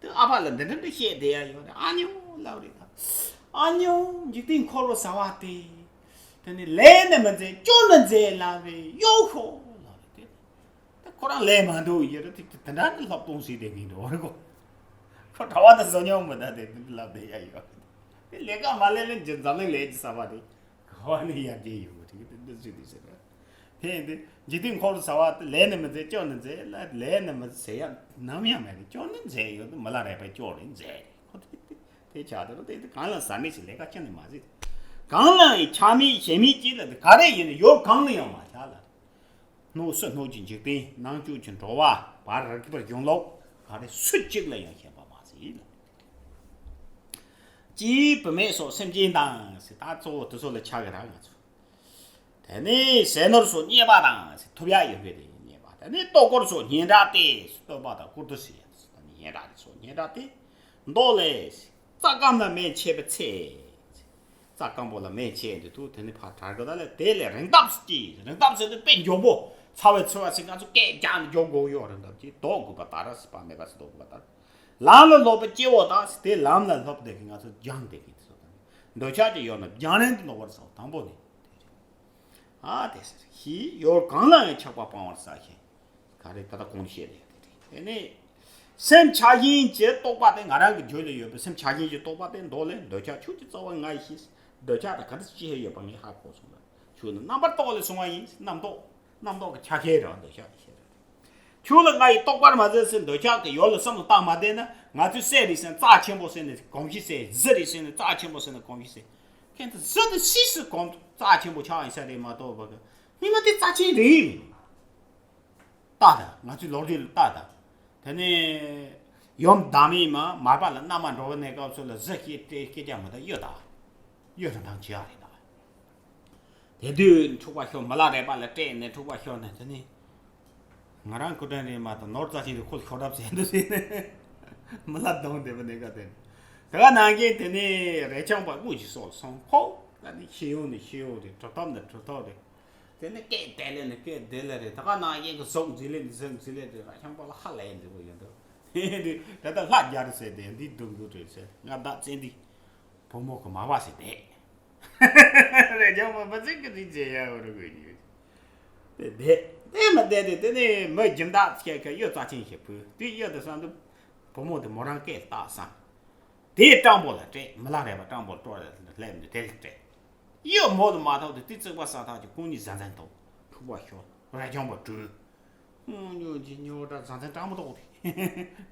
དེ་ཨ་ཕ་ལ་འདི་འདྲ་འདྲ་བཤད་བསྡད་ཡ་ཡོད་རེད། ཨ་ཉོ་ལབ་རེད་ད། ཨ་ཉོ་འཇིག་རྟེན་འཁོར་བ་ཟ་བ་དེ། དེ་ནི་ལས་ནི་མི་མཛད་སྐྱོན་ནི་མཛད་ལབ་རེད། ཡོ་ཤོ་ལབ་རེད་དེ། ད་ཁོ་རང་ལས་མ་འདུག་ཡོད་རེད་དེ། དེ་འདྲ་ནི་ལྷག་གཏོང་བྱས་བསྡད་མཁན་འགྲོ་བ་རེད་གོ། ཁོ་གྲྭ་པ་དང་བཟོ་སྙོམས་མི་ད་དེ་འདི་ལབ་བསྡད་ཡ་ཡོད་རེད། དེ་ལས་ཀ་མ་ལས་ལས་འཛམ་གླིང་ལས་ཀྱི་ཟ་བ་རེད། ག་བ་ནས་ཡར་རྒྱས་ཡོང་གི་རེད་དེ་འདི་ཚོ་དེ་ཟེར། དེ་ཡིན་དུས་འཇིག་རྟེན་འཁོར་བ་ཟ་བ་དེ་ལས་ནི་མི་མཛད་སྐྱོན་ནི་མཛད་ལ། ལས་ནི་མི་ཟེར་ཡ་ནམ་ཡང་མེད་རེད། སྐྱོན་ནི་མཛད་ཡོད་དུ་མི་ལ་རས་པའི་སྐྱོན་རེད་མཛད་རེད། ཁོ་དེ་དེ་དེ་ཆགས་དེ་རུ་དེ་དེ་གང་ལ་ཟ་མི་ཞིག་ལས་ཀ་ཅི་ནས་མ་ཟེར། གང་ལ་ཡང་ཆགས་མེད་ཞེན་མེད་ཅིག་ལ་དེ་ག་རེ་ཡིན་ན་ཡོད་གང་ལ་ཡང་མ་ཆགས་ལ། སྣོད་སུ་སྣོད་ཀྱི་འཇིག་རྟེན་ནང་བཅུག་གི་འགྲོ་བ་བར་རིག་པར་གཞུང་ལུགས་ག་རེ་སུ་གཅིག་ལ་ཡང་ཞེན་པ་མ་ཟིན། ཅིའི་བུད་མེད་སོགས་སེམས་ཅན་དང་ཟེར། ད་གཙོ་བོ་དེ་ཚོ་ལ་ཆགས་ཀྱི་ར་ང་ཚོ། དེ་ནས་ཟས་ནོར་སོགས་རྙེད་པ་དང་ཟེར། ཐོབ་ཡ་ཡོད་པའི་དེ་རྙེད་པ། དེ་ནས་ལྟོ་སྐོར་སོགས་སྙན་གྲགས་ཏེ། བསྟོད་པ་དང་བཀུར་སྟི་ཟེར་ཡ་ཟེར། ད་ནི་སྙན་གྲགས་དེ་སོགས་སྙན་གྲགས་ཏེ། མདོ་ལས་ཟེར། རྩྭ་སྐམ་ལ་མེ་མཆེད་པའི་ཚེ། རྩྭ་སྐམ་པོ་ལ་མེ་མཆེད་འདི་དུ་དེ་ནི་ཕར་དྲག་གི་ད་ལས། དེ་ལས་རིང་ཐབས་སུ་སྐྱེས། རིང་ཐབས་ཟེར་དུས་དཔེ་མགྱོགས་པོ་ཚ་བའི་ཚོ་བ་ཟེར་ང་ཚོ་སྐད་རྒྱག་ནས་མགྱོགས་དགོས་ཡོད། རིང་ཐབས་ཀྱིས་ལྡོག་དགོས་པ་ད་ར་སྲིད་པ་མེད་པ་ཟེར་ལྡོག་དགོས་པ་ད་ར། ལམ་ལ་སློབ་པའི་སྐྱེ་བོ་དག་ཟེར། དེ་ལམ་ལ་སློབ་བསྡད་མཁན་ང་ཚོ་སྦྱངས་བསྡད་མཁན་དེ་ཚོ་དང་འདོད་ཆགས་ཀྱི་ཡོད་ན་སྦྱང་རན་དུ་ལོག་པར་བྱའོ། དང་པོ་ནི་དེ་རེད། ཨ་དེ་ཟེར་ཞེས་ཡོར་གང་ལ་ཡང་ཆགས་པ་སྤང་བར་བྱ་ཞིང་། ག་རེ་ད་ལྟ་གོང་བཤད་དེ་དེ་རེད། དེ་ནས་སེམས་ཆགས་ཞེན་གྱི་རྟོག་པ་དེ་ང་རང་གི་རྒྱུད་ལ་ཡོད་པའི་སེམས་ཆགས་ཞེན་གྱི་རྟོག་པ་དེ་མདོ་ལས། འདོད་ཆགས་ཆོས་ཀྱི་རྩ་བ་ང་ཡི་ཞེས། འདོད་ཆགས་དང་ག་འདྲ་ཅི་ཡོད་པ་ངས་ཧ་གོ་སོང་ལ། ཆོས་ནི་རྣམ་པར་རྟོག་ལས་བྱུང་བ་ཡིན། རྣམ་རྟོག་རྣམ་རྟོག་གི་ཆ་ཤས་རེད་བ། འདོད་ཆགས་ཀྱི་ཤས་རེད། ཆོས་ལ་ང་ཡི་རྟོག་པར་མ་ཟད་ཟེར། འདོད་ཆགས་ཀྱི་ཡུལ་ལ་བསམ་བློ་བཏང་མ་བསྡད་ན་ང་ཚོས་གསེར་རེད་ཟེར་ན་རྩ་ཆེན་པོ་ཟེར་ནས་གོམས་གཤིས་ཟེར། གཟི་རེད་ཟེར་ན་རྩ་ཆེན་པོ་ཟེར་ནས་གོམས་གཤིས་ཟེར། ཁྱེད་ཚོ་གཟི་དེ་སུས་སུ་གོམས་རྩ་ཆེན་པོ་ཆགས་ཡིན་ས་རེད་མ་གཏོགས་པ་གི་སྨིན་མ་དེ་རྩ་ཆེན་རེད། ལྟ་དང་། ང་ཚོའི་ལོ་རྒྱུས་ལ་ལྟ་དང་། དེ་ནས་ཡུམ་བདག་མེད་མ་མར་པ་ལ་མནའ་མ་འགྲོ་བའི་གནས་སྐབས་སུ་ལ་གཟི་སྐྱེས་ཏེ་སྐྱེས་ཀྱང་མི་ད་གཡུ་དང་། གཡུ་རིན་ཐང་ཆེ་ཡ་རེད་ད། དེ་དུས་འཁྲུག་པ་ཤོར། མི་ལ་རས་པ་ལ་སྤྲད་ནས་འཁྲུག་པ་ཤོར་ནས། དེ་ནས་ང་རང་སྐུ་དྲིན་རེད་མ་གཏོགས་ནོར་རྩ་ཆེན་དུ་ཁོ་ཤོར་གྲབས་བྱས་འདུག་ཟེར་ནས་མི་ལ་གདོང་བསྡད་པ་གནས་སྐབས་དེ། དེ་ག་ནང་བཞིན་དེ་ནས་རས་ཆུང་པ་དངུལ་གྱི་སོགས་སོང་ཁོ། ད་ནི་ཤེས་ཡོན་ནི་ཤེས་ཡོན་རེད། གྲུབ་ཐོབ་ནི་གྲུབ་ཐོབ་རེད། དེ་ནི་སྐད་དེ་ལས་ནི་སྐད་དེ་ལས་རེད། ད་ག་ནང་བཞིན་གྱི་གཟུགས་མཛེས་ལས་ནི་གཟུགས་མཛེས་ལས་རེད། རས་ཆུང་པ་ལ་ཧ་ལས་མཛེས་པོ་ཡོད་འདུག་དེ་ད་ལྟ་ལྷ་རྒྱ་རི་ཟེར་དེ་འདི་སྡུག་འགུལ་རེད་ཟེར། ང་བདག་བཙན་འདི་བུ་མོ་གི་མ་བ་ཟེར་དེ། རས་ཆུང་པ་མི་ཚེ་གི་རིག་བྱེད་ཡ་བོ་རུ་གི་ཡོད། དེ་དེ་དེ་མི་བསྡད་དེ། དེ་ནས་མི་སྦྱིན་བདག་ཁྱེད་ཀྱི་གཡུ་རྩ་ཆེན་ཞིག་ཕུལ་དུས། གཡུ་དེ་བསམ་དུས་བུ་མོ་དེ་མོ་རང་སྐད་བཏགས་བསམ། དེ་སྤྲང་པོ་ལ་སྤྲད། མི་ལ་རས་པ་སྤྲང་པོ་ལ་སྤྲོད་ལ་སླེབས་ནས་དེ་ལ་སྤྲད། གཡུ་མོ་དེ་མ་ཐོག་དེ་དེ་རྩིག་པ་ས་ཐག་གི་ཁོང་གཉིས་གཟན་གཟན་ཐོག་འཁྲུག་པ་ཤོར། རས་ཆུང་པ་བྲོས། ཉོ་གི་ཉོ་འདྲ་བཟང་ཚན་སྤྲང་པོ་ཐོག་རེད།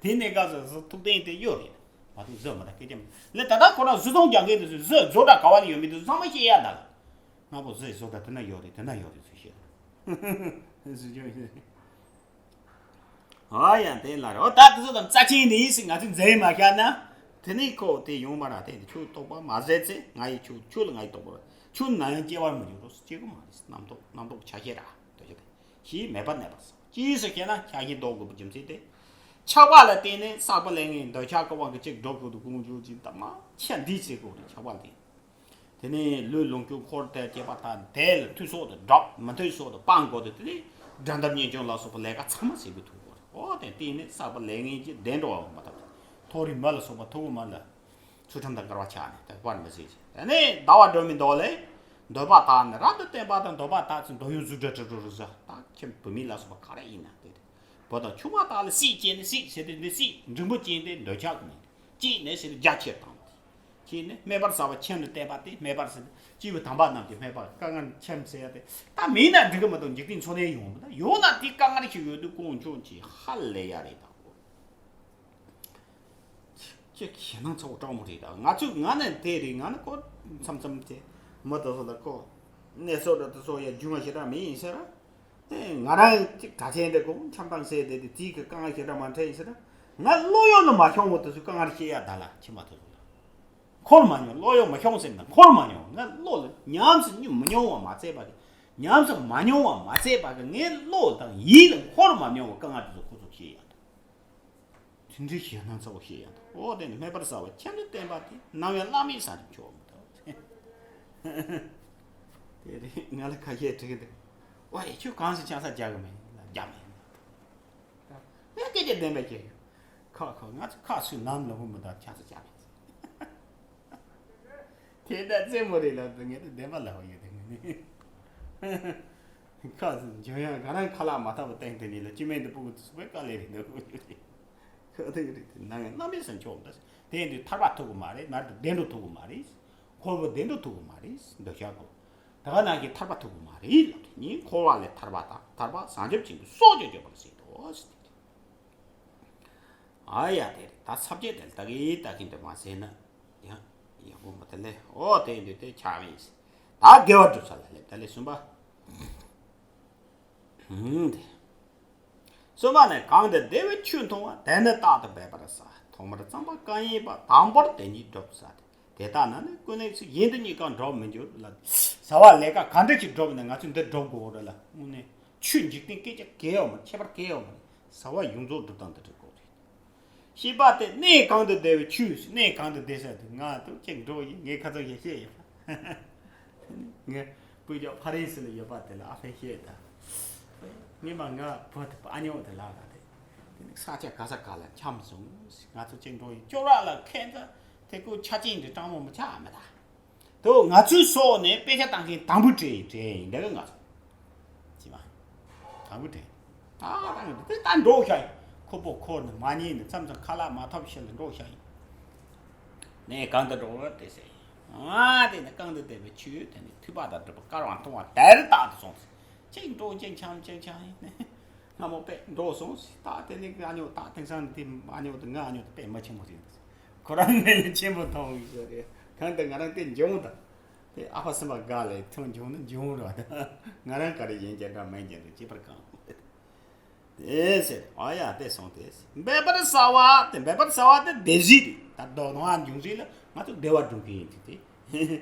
དེ་ནས་ག་ཟེར་ཟེར་ཐུག་ཐེངས་དེ་གཡོ་རེད། མ་ཐུག་བཟོ་མ་ད་སྐད་ཆ་མ་ལས། ད་ལྟ་ཁོ་རང་བཟོ་ཚོང་རྒྱག་མཁན་དེ་ཚོས་བཟོ་བཟོ་འདྲ་ག་བ་ནས་ཡོད་མེད་དེ་ཚང་མ་ཤེས་ཡ་ད་ལ། ང་པོ་བཟོས་བཟོ་འདྲ་དེ་ན་ཡོད་རེད། དེ་ན་ཡོད་རེད་ཚོས་ཤེས་རེད། ཨ་ཡ་དེ་ལ་རེད། འོ་ད་དེ་ཚོ་དང་རྩ་ཆེན་ནི་ཡིན་ཟེར་ང་ཚོས་འཛིན་མ་ཤར་ན། དེ་ནས་ཁོ་དེ་ཡོང་མ་ར། དེ་ཁྱོད་རྟོག་པ་མ་ཟད་ཚེ་ང་ཡི་ཁྱོད་ཁྱོད་ལ་ང་ཡི་རྟོག་པ་ར། ཁྱོད་ན་ཡང་སྐྱེ་བར་མི་འགྱུར་རོ། སྐྱེ་གི་མ་རེད། རྣམ་རྟོག་རྣམ་རྟོག་ཆ་ཤས་ར་འདོད་ཆགས་དེ། ཞེས་མེད་པར་གནས་པར་བྱ། ཅིའི་ཕྱིར་ཞེ་ན་ཆགས་ཞེན་ལྡོག་དགོས་པའི་རྒྱུ་མཚན་དེ། ཆགས་པ་ལ་བརྟེན་ནས་བསགས་པ་ལས་ངན་འདོད་ཆགས་ཀྱི་དབང་གིས་གཅིག་སྒྲུབ་དགོས་དུ་དགོངས་འགྱུར་གྱི་གདམས་ངག་ཆ་འདིས་བྱེད་དགོས་རེད། ཆགས་པ་ལ་བརྟེན། དེ་ནས་ལུས་ལོངས་སྤྱོད་འཁོར་དང་བཅས་པ་དག་དེ་ལ་འཐུས་སོགས་དང་སྒྲུབ། མི་འཐུས་སོགས་དང་སྤང་དགོས་ཏེ། དེ་ནས་དགྲ་འདུལ་གཉེན་སྐྱོང་ལ་སོགས་པ་ལས་ཀ་ཚང་མ་བྱེད་དགོས་ཐུག་དགོས་རེད། འོ་དེ་བརྟེན་ནས་བསགས་པ་ལས་ངན་གྱི་བདེ་འགྲོ་བ་མ་ཐོབ། མཐོ་རིས་མི་ལ་སོགས་པ་ཐུ་བོ་མ་ལ། ཚུལ་ཁྲིམས་དང་འགལ་བ་ཆགས་ནས་དད་པར་མི་བྱེད་ཅིང་། དེ་ནས་ཟླ་བ་སྒྲོན་མེའི་མདོ་ལས། འདོད་པ་དག་ནི་རབ་ཏུ་བསྟེན་པ་དང་། འདོད་པ་དག་ཚེ་འདོད་ཡོན་གཟུགས་སྒྲ་དྲི་རོ་རེག་བྱ་དག་ཁྱིམ་བུད་མེད་ལ་སོགས་པ་ག་རེ་ཡིན་ན་དེ་རེད། བུ་དང་ཆུང་མ་དག་ལ་སྲེད་བཅས་ནས། སྲེད་ཟེར་དུས་འདི་སྲེད་འབྲིང་པོ་ཅན་དེ་འདོད་ཆགས་ཀྱི་མིང་། བཅས་ནས་ཟེར་དུས་རྒྱ་ཆེར་བཏང་བ་དེ། བཅས་ནས་སྨད་པར་བྱ་བ་ཁྱིམ་དུ་བསྟེན་པ་དེ། སྨད་པར་ཟེར་དུས་སྐྱེས་བུ་དམ་པ་རྣམས་ཀྱི་སྨད་པ་དཀའ་ངལ་ཁྱིམ་ཟེར་ཡ་དེ། ད་མིན་ན་འགྲིག་གི་མི་འདུག་འཇིག་རྟེན་འཚོ་གནས་ཡོང་མི་ད་ཡོང་ན་དེ་དཀའ་ངལ་ཞིག་ཡོད་དུས་དཀོན་མཆོག་ཅིག་ཧ་ལས་ཡ་རེད་ད། ཅིག་ཞེད་སྣང་ཚ་པོ་དྲག་མོ་རེད། ད་ང་ཚོས་ང་ནི་དེ་རེད། ང་ནི་ཀོ་མཚམས་མཚམས་དེ་མི་དེ་ཚོ་ལ་ཀོ་གནས་སོ་འདྲ་དེ་ཚོ་ཡ་རྒྱུས་མངའ་ཞེ་དྲག་མེད་ཡིན་ཟེར། ཨེ་ང་རང་ཅིག་གྲྭ་ཆེན་དེ་ཀོ་འཆམ་ཐང་ཟེར་དེ་དེ་དེའི་གི་དཀའ་ངལ་ཞེ་དྲག་མ་འཕྲད་ཡིན་ཟེར། ང་བློ་ཡོད་ན་མ་ཤོང་བོ་དེ་ཚོ་དཀའ་ངལ་བཤད་ཡ་ད་ལ་ཕྱི་མ་དེ་ཚོ་ལ་འཁོར་མ་མྱོང་། བློ་ཡོད་མ་ཤོང་ཟེར་ན་འཁོར་མ་མྱོང་། ང་བློ་ལ་ཉམས་སུ་མྱོང་མ་མྱོང་བ་མ་ཚད་པ་གི་ཉམས་སུ་མ་མྱོང་བ་མ་ཚད་པ་གི་ངའི་བློ་དང་ཡིད་ལ་འཁོར་མ་མྱོང་བ་དཀའ་ངལ་དེ་ཚོ་ཁོ་ཚོ་བཤད་ཡ་ད། དེ་འདྲའི་ཞེད་སྣང་ཚ་པོ་བཤད་ཡ་འདུག། འོ་དེ་ནི་མེ་འབར་གསལ་བ་ཁྱེད་ནི་བསྟན་པ་དེ་ནམ་ཡང་བླ་མེད་ས་དུ་འཁྱོག་མི་ཐུབ། དེ་རེད། ང་ལ་ཁ་ཤས་དྲིས་ཀྱི་འདུག། ཨོ་ཡ་ཁྱོད་གང་ཟེར་ཆང་ས་རྒྱག་གི་མེད་ལ་རྒྱག་མེད་ལ། ངས་སྐད་ཆ་བདེན་པ་བཤད་ཡོད། ཁ་ཁ་ང་ཚོ་ཁ་སུས་ནམ་ལ་ཧུ་མི་ད་ཆང་ས་རྒྱག་མེད། དེ་ལྟར་རྩེད་མོ་རེད་ལབ་དུས་ངས་དེ་བདེན་པ་ལབ་ཡོད་དེ་ངས་ནི། ཁ་འཇོན་ཡང་ག་རང་ཁ་ལག་མ་ཐབ་པ་བསྟན་དེ་ནི་ལ་སྐྱེ་དམན་དུ་སྤུ་གུ་ཚུགས་པའི་དཀའ་ལས་རེད་འདུག་ཁོ་ཡོད་རེད། ཁ་ཐུག་རེད་དེ་ནང་གནམ་མེད་ས་མཆོག་འདི་དེ་ཡིན་དུས་ཐར་པ་ཐུབ་གི་མ་རེད། མར་དུ་བདེ་འགྲོ་ཐུབ་གི་མ་རེད། འཁོར་བ་བདེ་འགྲོ་ཐུབ་གི་མ་རེད་འདོད་ཤག་གོ། ད་ག་ནང་གི་ཐར་པ་ཐུབ་གི་མ་རེད་ལབ་དེ་ནི་འཁོར་བ་ལས་ཐར་པ་དང་ཐར་པ་བྱང་ཆུབ་ཅིང་དུ་སོགས་ཀྱང་འབྱོན་པར་བྱེད་དོ་ཟེར་དེ་རེད། ཨ་ཡ་དེ་རེད། ད་ཚབ་བྱེད་དེ་ལྟ་གི་ལྟ་གི་འདྲ་མ་ཟེར་ན། ཡང་ཡག་པོ་མ་ཐལ་ལེ། ཨོ་དེ་འདུག་དེ་ཆགས་མིན་ཟེར། ད་དགེ་བ་སྒྲུབ་ས་ལ་སླེབས་ད་ལེ་གསུམ་པ། ཧུམ་དེ། གསུམ་པ་ནི་གང་དུ་བདེ་བའི་ཆོས་མཐོང་བ་དེ་ནི་རྟག་ཏུ་འབད་པར་བྱ། ཐོག་མར་རྩམ་པ་གང་ཡིན་པ་དང་པོར་དེ་ཉིད་སྒྲུབ་བྱ་སྟེ། དེ་ལྟ་ན་ནི་ཀུན་ནས་ཚིག་གཞན་དུ་གཉིས་ཀ་འགྲོ་མི་འགྱུར་ལ། བྱ་བ་ལས་ཀ་ག་འདྲ་ཞིག་སྒྲུབ་ན་ང་ཚོས་འདི་སྒྲུབ་དགོས་རེད་ལ། དངོས་གནས་ཆོས་འཇིག་རྟེན་སྐད་ཆ་གལ་ཡོད་མ་རེད། ཁྱད་པར་གལ་ཡོད་མ་རེད། བྱ་བ་ཡོངས་རྫོགས་སྒྲུབ་སྟངས་འདི་འདྲ་དགོས་རེད། བཤད་པ་དེ་གནས་གང་དུ་བདེ་བའི་ཆོས། གནས་གང་དུ་བདེ་ས་དེ་ང་ཐུག་ཅིག་འགྲོ་ཡིན། ངས་ཁ་ཚང་ཞིག་བཤད་ཡོད། ངས་སྤུས་ཀྱག་ཕ་རན་སི་ལ་ཡོད་པ་དེ་ལ་ཨ་ཕས་བཤད་ད། ངས་མ་ང་བུ་དེ་ཨ་ཉོ་དེ་ལ་ག་དེ་དེ་ནི་ས་ཆ་ག་ས་ག་ལ་འཁྱམས་སོང་། ང་ཚོ་ཅིག་འགྲོ་ཡིན། ཅོག་ར་ལ་ཁན་ཚ་དེ་ཀོ་ཆ་ཅིང་དེ་སྤྲང་མོ་མི་ཆགས་མི་ད། དོ་ང་ཚོའི་སོག་ནས་དཔེ་ཆ་བཏང་མཁན་དང་པོ་བྲེལ་ཡིན་བྲེལ་ཡིན་འདྲ་གི་ང་ཚོ། ཅི་མ། དང་པོ་བྲེལ། ད་དང་དེ་ད་འགྲོ་ཤ་ཡིན། ཁོ་པོ་འཁོར་ནས་མ་ཉན་ནས་མཚམས་མཚམས་ཁ་ལག་མ་ཐོབ་ཤེས་ལ་འགྲོ་ཤ་ཡིན། ནས་གང་དུ་འགྲོ་བ་དེ་ཟེར་ཡིན། ང་དེ་ནས་གང་དུ་བསྡད་པའི་ཆོས་དེ་ནས་ཐོས་པ་དང་སྒྲུབ་པ་བསྐལ་བ་མཐོང་བ་དེར་རྟག་ཏུ་སོང་ཟེར། ཅིག་འགྲོ་ཅིག་འཁྱམ་ཅིག་འཁྱམ་ཡིན། སྔ་མོ་པས་འགྲོ་སོང་ཟེར། ད་དེ་ནས་ཨ་ཉོ་ད་དེང་སང་དེ་ཨ་ཉོ་དེ་ང་ཨ་ཉོ་དེ་པས་མ་ཆེན་མོ་རེད། ཁོ་རང་ངོས་ནས་ཆེན་པོ་མཐོང་གི་ཞོར་རེད། གང་ལྟར་ང་རང་དེ་འབྱུང་དང་། དེ་ཨ་ཕ་སེམས་པ་དགའ་ལས་ཐོན་འབྱུང་ནི་འབྱུང་ར། ང་རང་ག་རེ་ཡིན་ཀྱང་འདྲ་མིན་ཀྱང་འདྲ་ཅི་བར་གང་། དེ་ཟེར་ཨ་ཡ་དེ་སོང་དེ་ཟེར། འབད་པར་བྱ་བ་དེ་འབད་པར་བྱ་བ་དེ་བདེ་གཤིས་རེད། ད་སྡུག་བསྔལ་འབྱུང་གཞི་ལ་ང་ཚོ་བདེ་བ་སྒྲུབ་མཁན་ཡིན་དུས་དེ།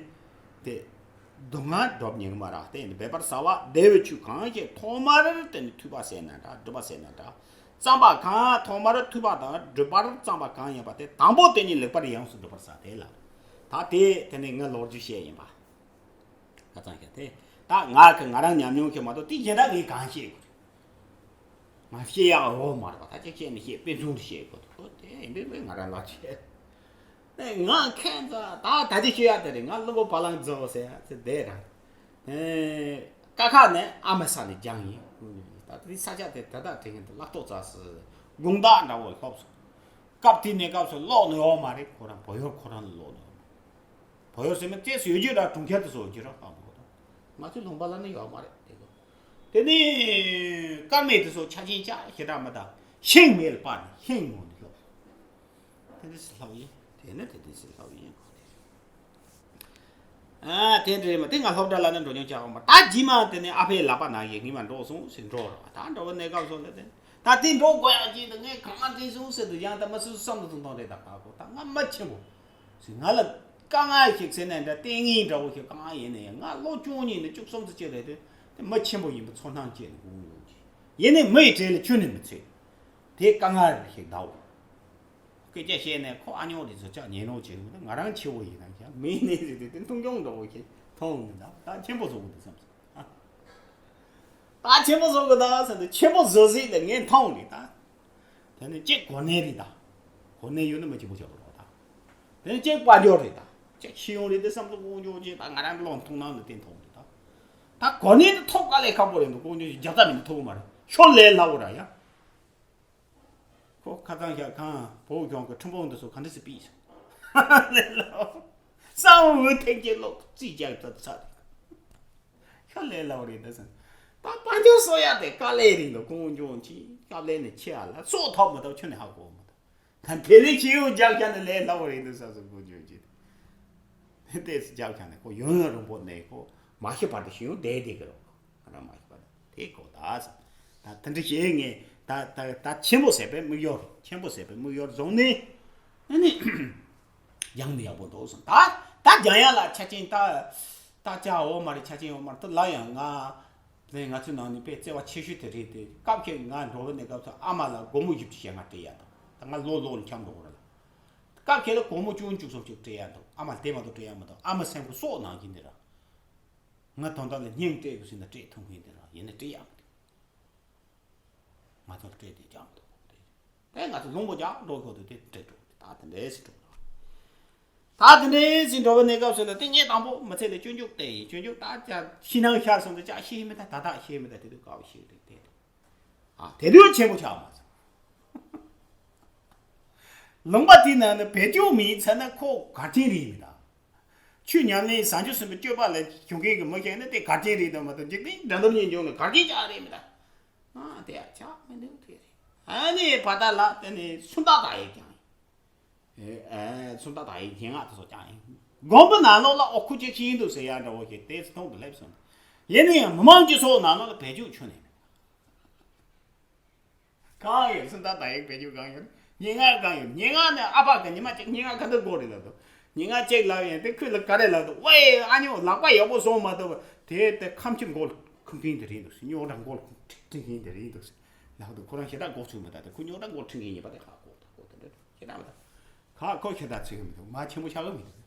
དེ་སྡུག་བསྔལ་སྒྲུབ་ཉེན་མ་རག་དེ་འབད་པར་བྱ་བ་བདེ་བའི་ཆོས་གང་ཞིག་ཐོག་མར་དེ་ནི་ཐོས་པ་ཟེར་ན་འདྲ་སྒྲུབ་པ་ཟེར་ན་འདྲ། བརྩམ་པ་གང་ཐོག་མར་ཐོས་པ་དང་སྒྲུབ་པར་བརྩམ་པ་གང་ཡིན་པ་དེ་དང་པོ་དེ་ཉིད་ལེགས་པར་ཡོངས་སུ་སྒྲུབ་པར་བྱ་སྟེ་ལ། ད་དེ་དེ་ནི་ངའི་ལོ་རྒྱུས་བཤད་ཡིན་པ། ཁ་ཚང་ཤ་དེ། ད་ང་གི་ང་རང་ཉམས་མྱོང་གི་མ་གཏོགས་དེ་གཞན་དག་ངས་གང་བཤད་དགོས། ང་བཤད་ཡག་འོ་མ་རེད་པ། ད་ཅིག་བཤད་ནི་བཤད་དཔེ་མཚུངས་རེ་བཤད་དགོས་འདུག་དེ་ཡིན་པས་ང་རང་ལ་བཤད། ནས་ང་ཁྱེད་ཚོ་ད་ད་ཅི་ཤོད་ཡ་དེ་རེད། ང་བློན་པོ་བ་ལང་རྫོགས་ཟེར་ཡ་ཚེ་བསྡད་ར། ཨེ། ཀ་ཁ་ནས་ཨ་མ་ས་ནས་སྦྱངས་ཡིན། ད་དེ་ས་ཆ་དེ་ད་ལྟ་དྲན་གྱི་འདུག། ལག་ཐོག་རྩ་སི་དགོང་དག་འདྲ་བོ་ལྷོབ་སོང་། སྐབས་དེ་ནས་སྐབས་སུ་ཀློག་ནི་ཡོད་མ་རེད། ཁོ་རང་བོད་ཡོལ་ཁོ་རང་ལ་ཀློག་ནི་ཡོད་མ་རེད། བོད་ཡོལ་ཟེར་མི་ཏོག་ཙམ་ཡོད་རྒྱུ་ར་གྲོང་ཁྱེར་དུ་སོང་རྒྱུ་ར་ཨ་མ་ཁོ་ད། ང་ཚོའི་ལུང་པ་ལ་ནི་ཡོད་མ་རེད་དེ་ཚོ། དེ་ནས་སྐར་མའི་དེ་ཚོ་ཆ་ཆེན་ཅག་ཞེ་དྲག་མི་ད་ཤིང་མེད་ལ་པར་ནས་ཤིང་ངོ་ནས་ལྷོབ། དེ་འདྲ་ཞིག་ལྷག་ཡིན། དེ་ནི་དེ་འདྲ་ཞིག་ལྷག་ཡིན་གོ། ཨ་དེ་འདྲ་མ་དེ་ང་སློབ་གྲྭ་ལ་ནི་འགྲོ་མྱོང་ཆགས་པ་མ་ད་རྗེས་མ་དེ་ནི་ཨ་ཕའི་ལག་པ་ན་ཡེ་ངས་མ་འགྲོ་སོང་ཟེར་འགྲོ་ར་ད་འགྲོ་བ་གནས་སྐབས་སོགས་ལ་དེ་ད་དེ་འགྲོ་དགོས་ཡག་ཅིག་ད་ངས་གང་དྲན་སོང་ཟེར་དུ་ཡང་ད་མ་སུ་སུ་བསམ་དུ་ཐུང་ཐུང་རེད། ད་ཧ་གོ་ད་ང་མ་ཆེན་པོ་ཟེར་ང་ལ་དཀའ་ངལ་ཞིག་ཟེར་ནས་འདྲ་ལྟས་ངན་འདྲ་བོ་ཞིག་དཀའ་ངལ་ཡིན་ན་ཡང་ང་ལོ་བཅུ་གཉིས་ནས་བཅུ་གསུམ་ཙམ་ཅིག་རེད་དེ་དེ་མ་ཆེན་པོ་ཡིན་པ་ཚོར་སྣང་སྐྱེས་ནས་དགོངས་ཡོད་ཀྱི་ཡིན་ནས་མི་ཡི་གྲལ་ལ་ཁྱོན་ནས་མི་ཚུད། དེ་དཀའ་ངལ་ཞིག་འདའོ། སྐད་ཆ་བཤད་ནས་ཁོ་ཨ་ཉོག་རེད་བཟོ་ཆགས་ཉན་རོགས་བྱེད་དགོས། ང་རང་ཆེ་བོ་ཡིན་ན་ཡང་མི་ནས་རེད་དེ་དེ་མཐོང་ཆུང་འདྲ་བོ་ཞིག་མཐོང་མི་འདུག། ད་ཆེན་པོ་བཟོ་དགོས་འདུག་བསམ་སོང་། ད་ཆེན་པོ་བཟོ་དགོས་ད་ཟེར་དུས་ཆེན་པོ་བཟོ་ཟིག་ལ་ངས་མཐོང་རེད་ད། དེ་ནི་གཅིག་གོ་གནས་རེད་ད། གོ་གནས་ཡོད་ན་མི་ཆེན་པོ་བྱ་དགོས་རེད་ད། དེ་ནི་གཅིག་དཔལ་འབྱོར་རེད་ད། གཅིག་ཤེས་ཡོན་རེད་དེ་བསམ་ཚུལ་དབང་ཆོག་ཅེས་ད་ང་རང་གི་བློ་མཐོང་སྣང་ལ་བརྟེན་མཐོང་རེད་ད། ད་གོ་གནས་དེ་ཐོབ་དཀའ་ལས་ཁག་པོ་རེད་འདུག། དཀོན་མཆོག་གིས་རྒྱབ་རྩ་མེད་ནས་ཐོབ་གི་མ་རེད། ཤོ་ལས་སླ་བོ་ར་ཡ། ཁོ་ཁ་ཚང་ཞག་གང་བོད་གཞུང་གི་ཁྲིམས་དཔོན་འདི་ཚོ་ག་འདྲ་སེ་ཕུད་སོང་། ལས་སླ་བོ། གསང་བའི་ཐེག་ཆེན་ལོག་རྩིས་རྒྱག་ད་ཚར་རེད། ཤོ་ལས་སླ་བོ་རེད་ད་ཟེར། ད་དཔལ་འབྱོར་གསོག་ཡག་དེ་དཀའ་ལས་རེད་འདུག། དཀོན་མཆོག་གིས་སྐྱབས་ལས་ནས་ཆེ་ཨ་ལ་སྲོག་ཐོབ་མི་ཐོབ་ཁྱོན་ནས་ཧ་གོ་མི་ཐུབ། ད་དེ་ལས་ཤེས་ཡོན་རྒྱག་ཀྱང་ནི་ལས་སླ་བོ་རེད་འདུག་བསམ་སོང་། ཁོ་ཉོན་ཅིག་ཏེས་རྒྱག་ཀྱང་ནི་ཁོ་ཡུན་རིང་པོ་ནས་ཁོ་མ་ཤི་བར་དུ་ཤེས་ཡོན་བསྡད་བསྡད་ཀྱི་རེད། ང་རང་མ་ཤི་བར་དེ་ཁོ་ད་བསམ། ད་དེ་འདྲ་བྱས་ངས་ད་ད་ད་ཆེན་པོ་ཟེར་པའི་དམིགས་ཡུལ་ཆེན་པོ་ཟེར་པའི་དམིགས་ཡུལ་བཟུང་ནས་ཨ་ནི་སྦྱང་ནི་ཡག་པོ་འདུག་བསམ། ད་ད་སྦྱང་ཡག་ལ་ཆ་རྐྱེན་ད་ད་ཅག་འོ་མ་རེད། ཆ་རྐྱེན་འོ་མ་རེད། ད་ལ་ཡང་ང་ལས་ང་ཚོའི་ནང་ནས་དཔེ་བརྩེ་བ་ཆེ་ཤོས་དེ་རེད། དེ་སྐབས་ཤིག་ང་འགྲོ་བའི་གནས་སྐབས་སུ་ཨ་མ་ལ་སྒོར་མོ་བཞི་བཅུ་ཞེ་ལྔ་སྤྲད་ཡག་འདུག། ད་ང་ལོ་ལོ་ལ་འཁྱམ་འགྲོ་གི་རེད་ལ། སྐབས་ཤིག་ལ་སྒོར་མོ་བཅུ་བཅུ་གསུམ་ཅིག་སྤྲད་ཡག་འདུག། ཨ་མ་ལ་དེ་མ་གཏོགས་སྤྲད་ཡག་མི་འདུག། ཨ་མ་སེམས་ཁུར་སྲོག་ནང་གི་འདི་ར། ང་དོན་དག་ལ་སྙིང་སྤྲད་དགོས་ཟེར་ན་སྤྲད་ཐུབ་མཁན་དེ་རང་ཡིན་ན་སྤྲད་ཡག་མི་འདུག། ང་ཚོར་སྤྲད་དེ་རྒྱག་མི་འདུག། དེ་ང་ཚོ་ལུང་པ་རྒྱག་འགྲོ་ཁོ་ཐུག་དེ་སྤྲད་འགྲོ། ད་དེ་འདྲས་སེ་འགྲོ། ད་དེ་འདྲས་སེ་འགྲོ་བའི་གནས་སྐབས་སུ་ལ་དེ་ངས་དང་པོ་མི་ཚེ་ལ་སྤྱོད་འཇུག་དེ་ཡིན། སྤྱོད་འཇུག་ད་ཅག་ཤི་ནང་ཤར་སོང་དུ་ཅག་ཤི་མི་ད་ད་ད་ཤི་མི་ད་དེ་དུས་དཀའ་བ་ཤི་རེད་དེ། ཨ་དེ་དུས་ཆེན་པོ་ཆགས་མ་སོང་། ལུང་པ་དེའི་ནང་ནས་བེད་སྤྱོད་མི་ཡིན་ཚར་ན་ཁོ་གར་ཆེན་རེད་མི་ད། ཆོས་ཉམས་ལེན་བཟང་སྤྱོད་གསུམ་པའི་སྤྱོད་པ་ལ་ཞུགས་མཁན་གྱི་མི་ཞིག་ནི་དེ་གར་ཆེན་རེད་དམ་མ་གཏོགས་འཇིག་རྟེན་འགྲོ་འདུལ་གཉིས་འཇོག་ནས་གར་ཆེན་ཅག་རེད་མི་ད། ཨ་དེ་ཡང་ཆགས་མི་འདུག་དེ་རེད། ཨ་ནི་བར་ཐག་ལ་དེ་ནི་སུམ་རྟགས་དག་ཡིག་ཀྱང་ཡིན། ཨེ་ཨེ་སུམ་རྟགས་དག་ཡིག་སྙན་ངག་དེ་ཚོ་ཀྱང་ཡིན། དགོན་པ་ནང་ལོགས་ལ་ཨོ་ཁུ་ཅིག་ཤེས་ཡིན་འདུག་ཟེར་ཡག་འདྲ་བོ་ཞིག་དེ་ཚོ་མཐོང་དུ་སླེབས་སོང་། ཡིན་ན་ཡང་མི་མང་སྤྱི་ཚོགས་ནང་ལོགས་ལ་བེད་སྤྱོད་ཆུ་ནས་མེད། གང་ཡོད། སུམ་རྟགས་དག་ཡིག་བེད་སྤྱོད་གང་ཡོད། སྙན་ངག་གང་ཡོད། སྙན་ངག་ནི་ཨ་ཕ་གི་ཉི་མ་གཅིག་སྙན་ངག་ག་འདྲ་དགོས་རེད་ལབ་འདུག། སྙན་ངག་གཅིག་ལབ་ཡིན་དེ་ཁོས་ལ་ག་རེ་ལབ་འདུག། ཝེ་ཨ་ཉོ་ལག་པ་ཡག་པོ་བཟུང་མ་ཐུབ་པ་དེ་དེ་ཁམ་ཆུ་མགོ་ལ་ཁུར་མཁན་དེ་རེད་འདུག། རྙོག་དྲ་མགོ་ལ་ཁྲིད་མཁན་དེ་རེད་འདུག་ལབ་འདུག། ཁོ་རང་ཞེ་དྲག་མགོ་ཚོས་མི་ད་དེ་ཁོ་རྙོག་དྲ་མགོ་ཁྲིད་མཁན་ཡིན་པ་དེ་ཧ་གོ་ད་གོ་དེ་འདྲ་ཞེ་དྲག་མི་ད། ཁ་ཁོ་ཁྱེད་ད་ཚིག་མི་འདུག། མ་ཆེན་པོ་ཆགས་གི་མི་འདུག།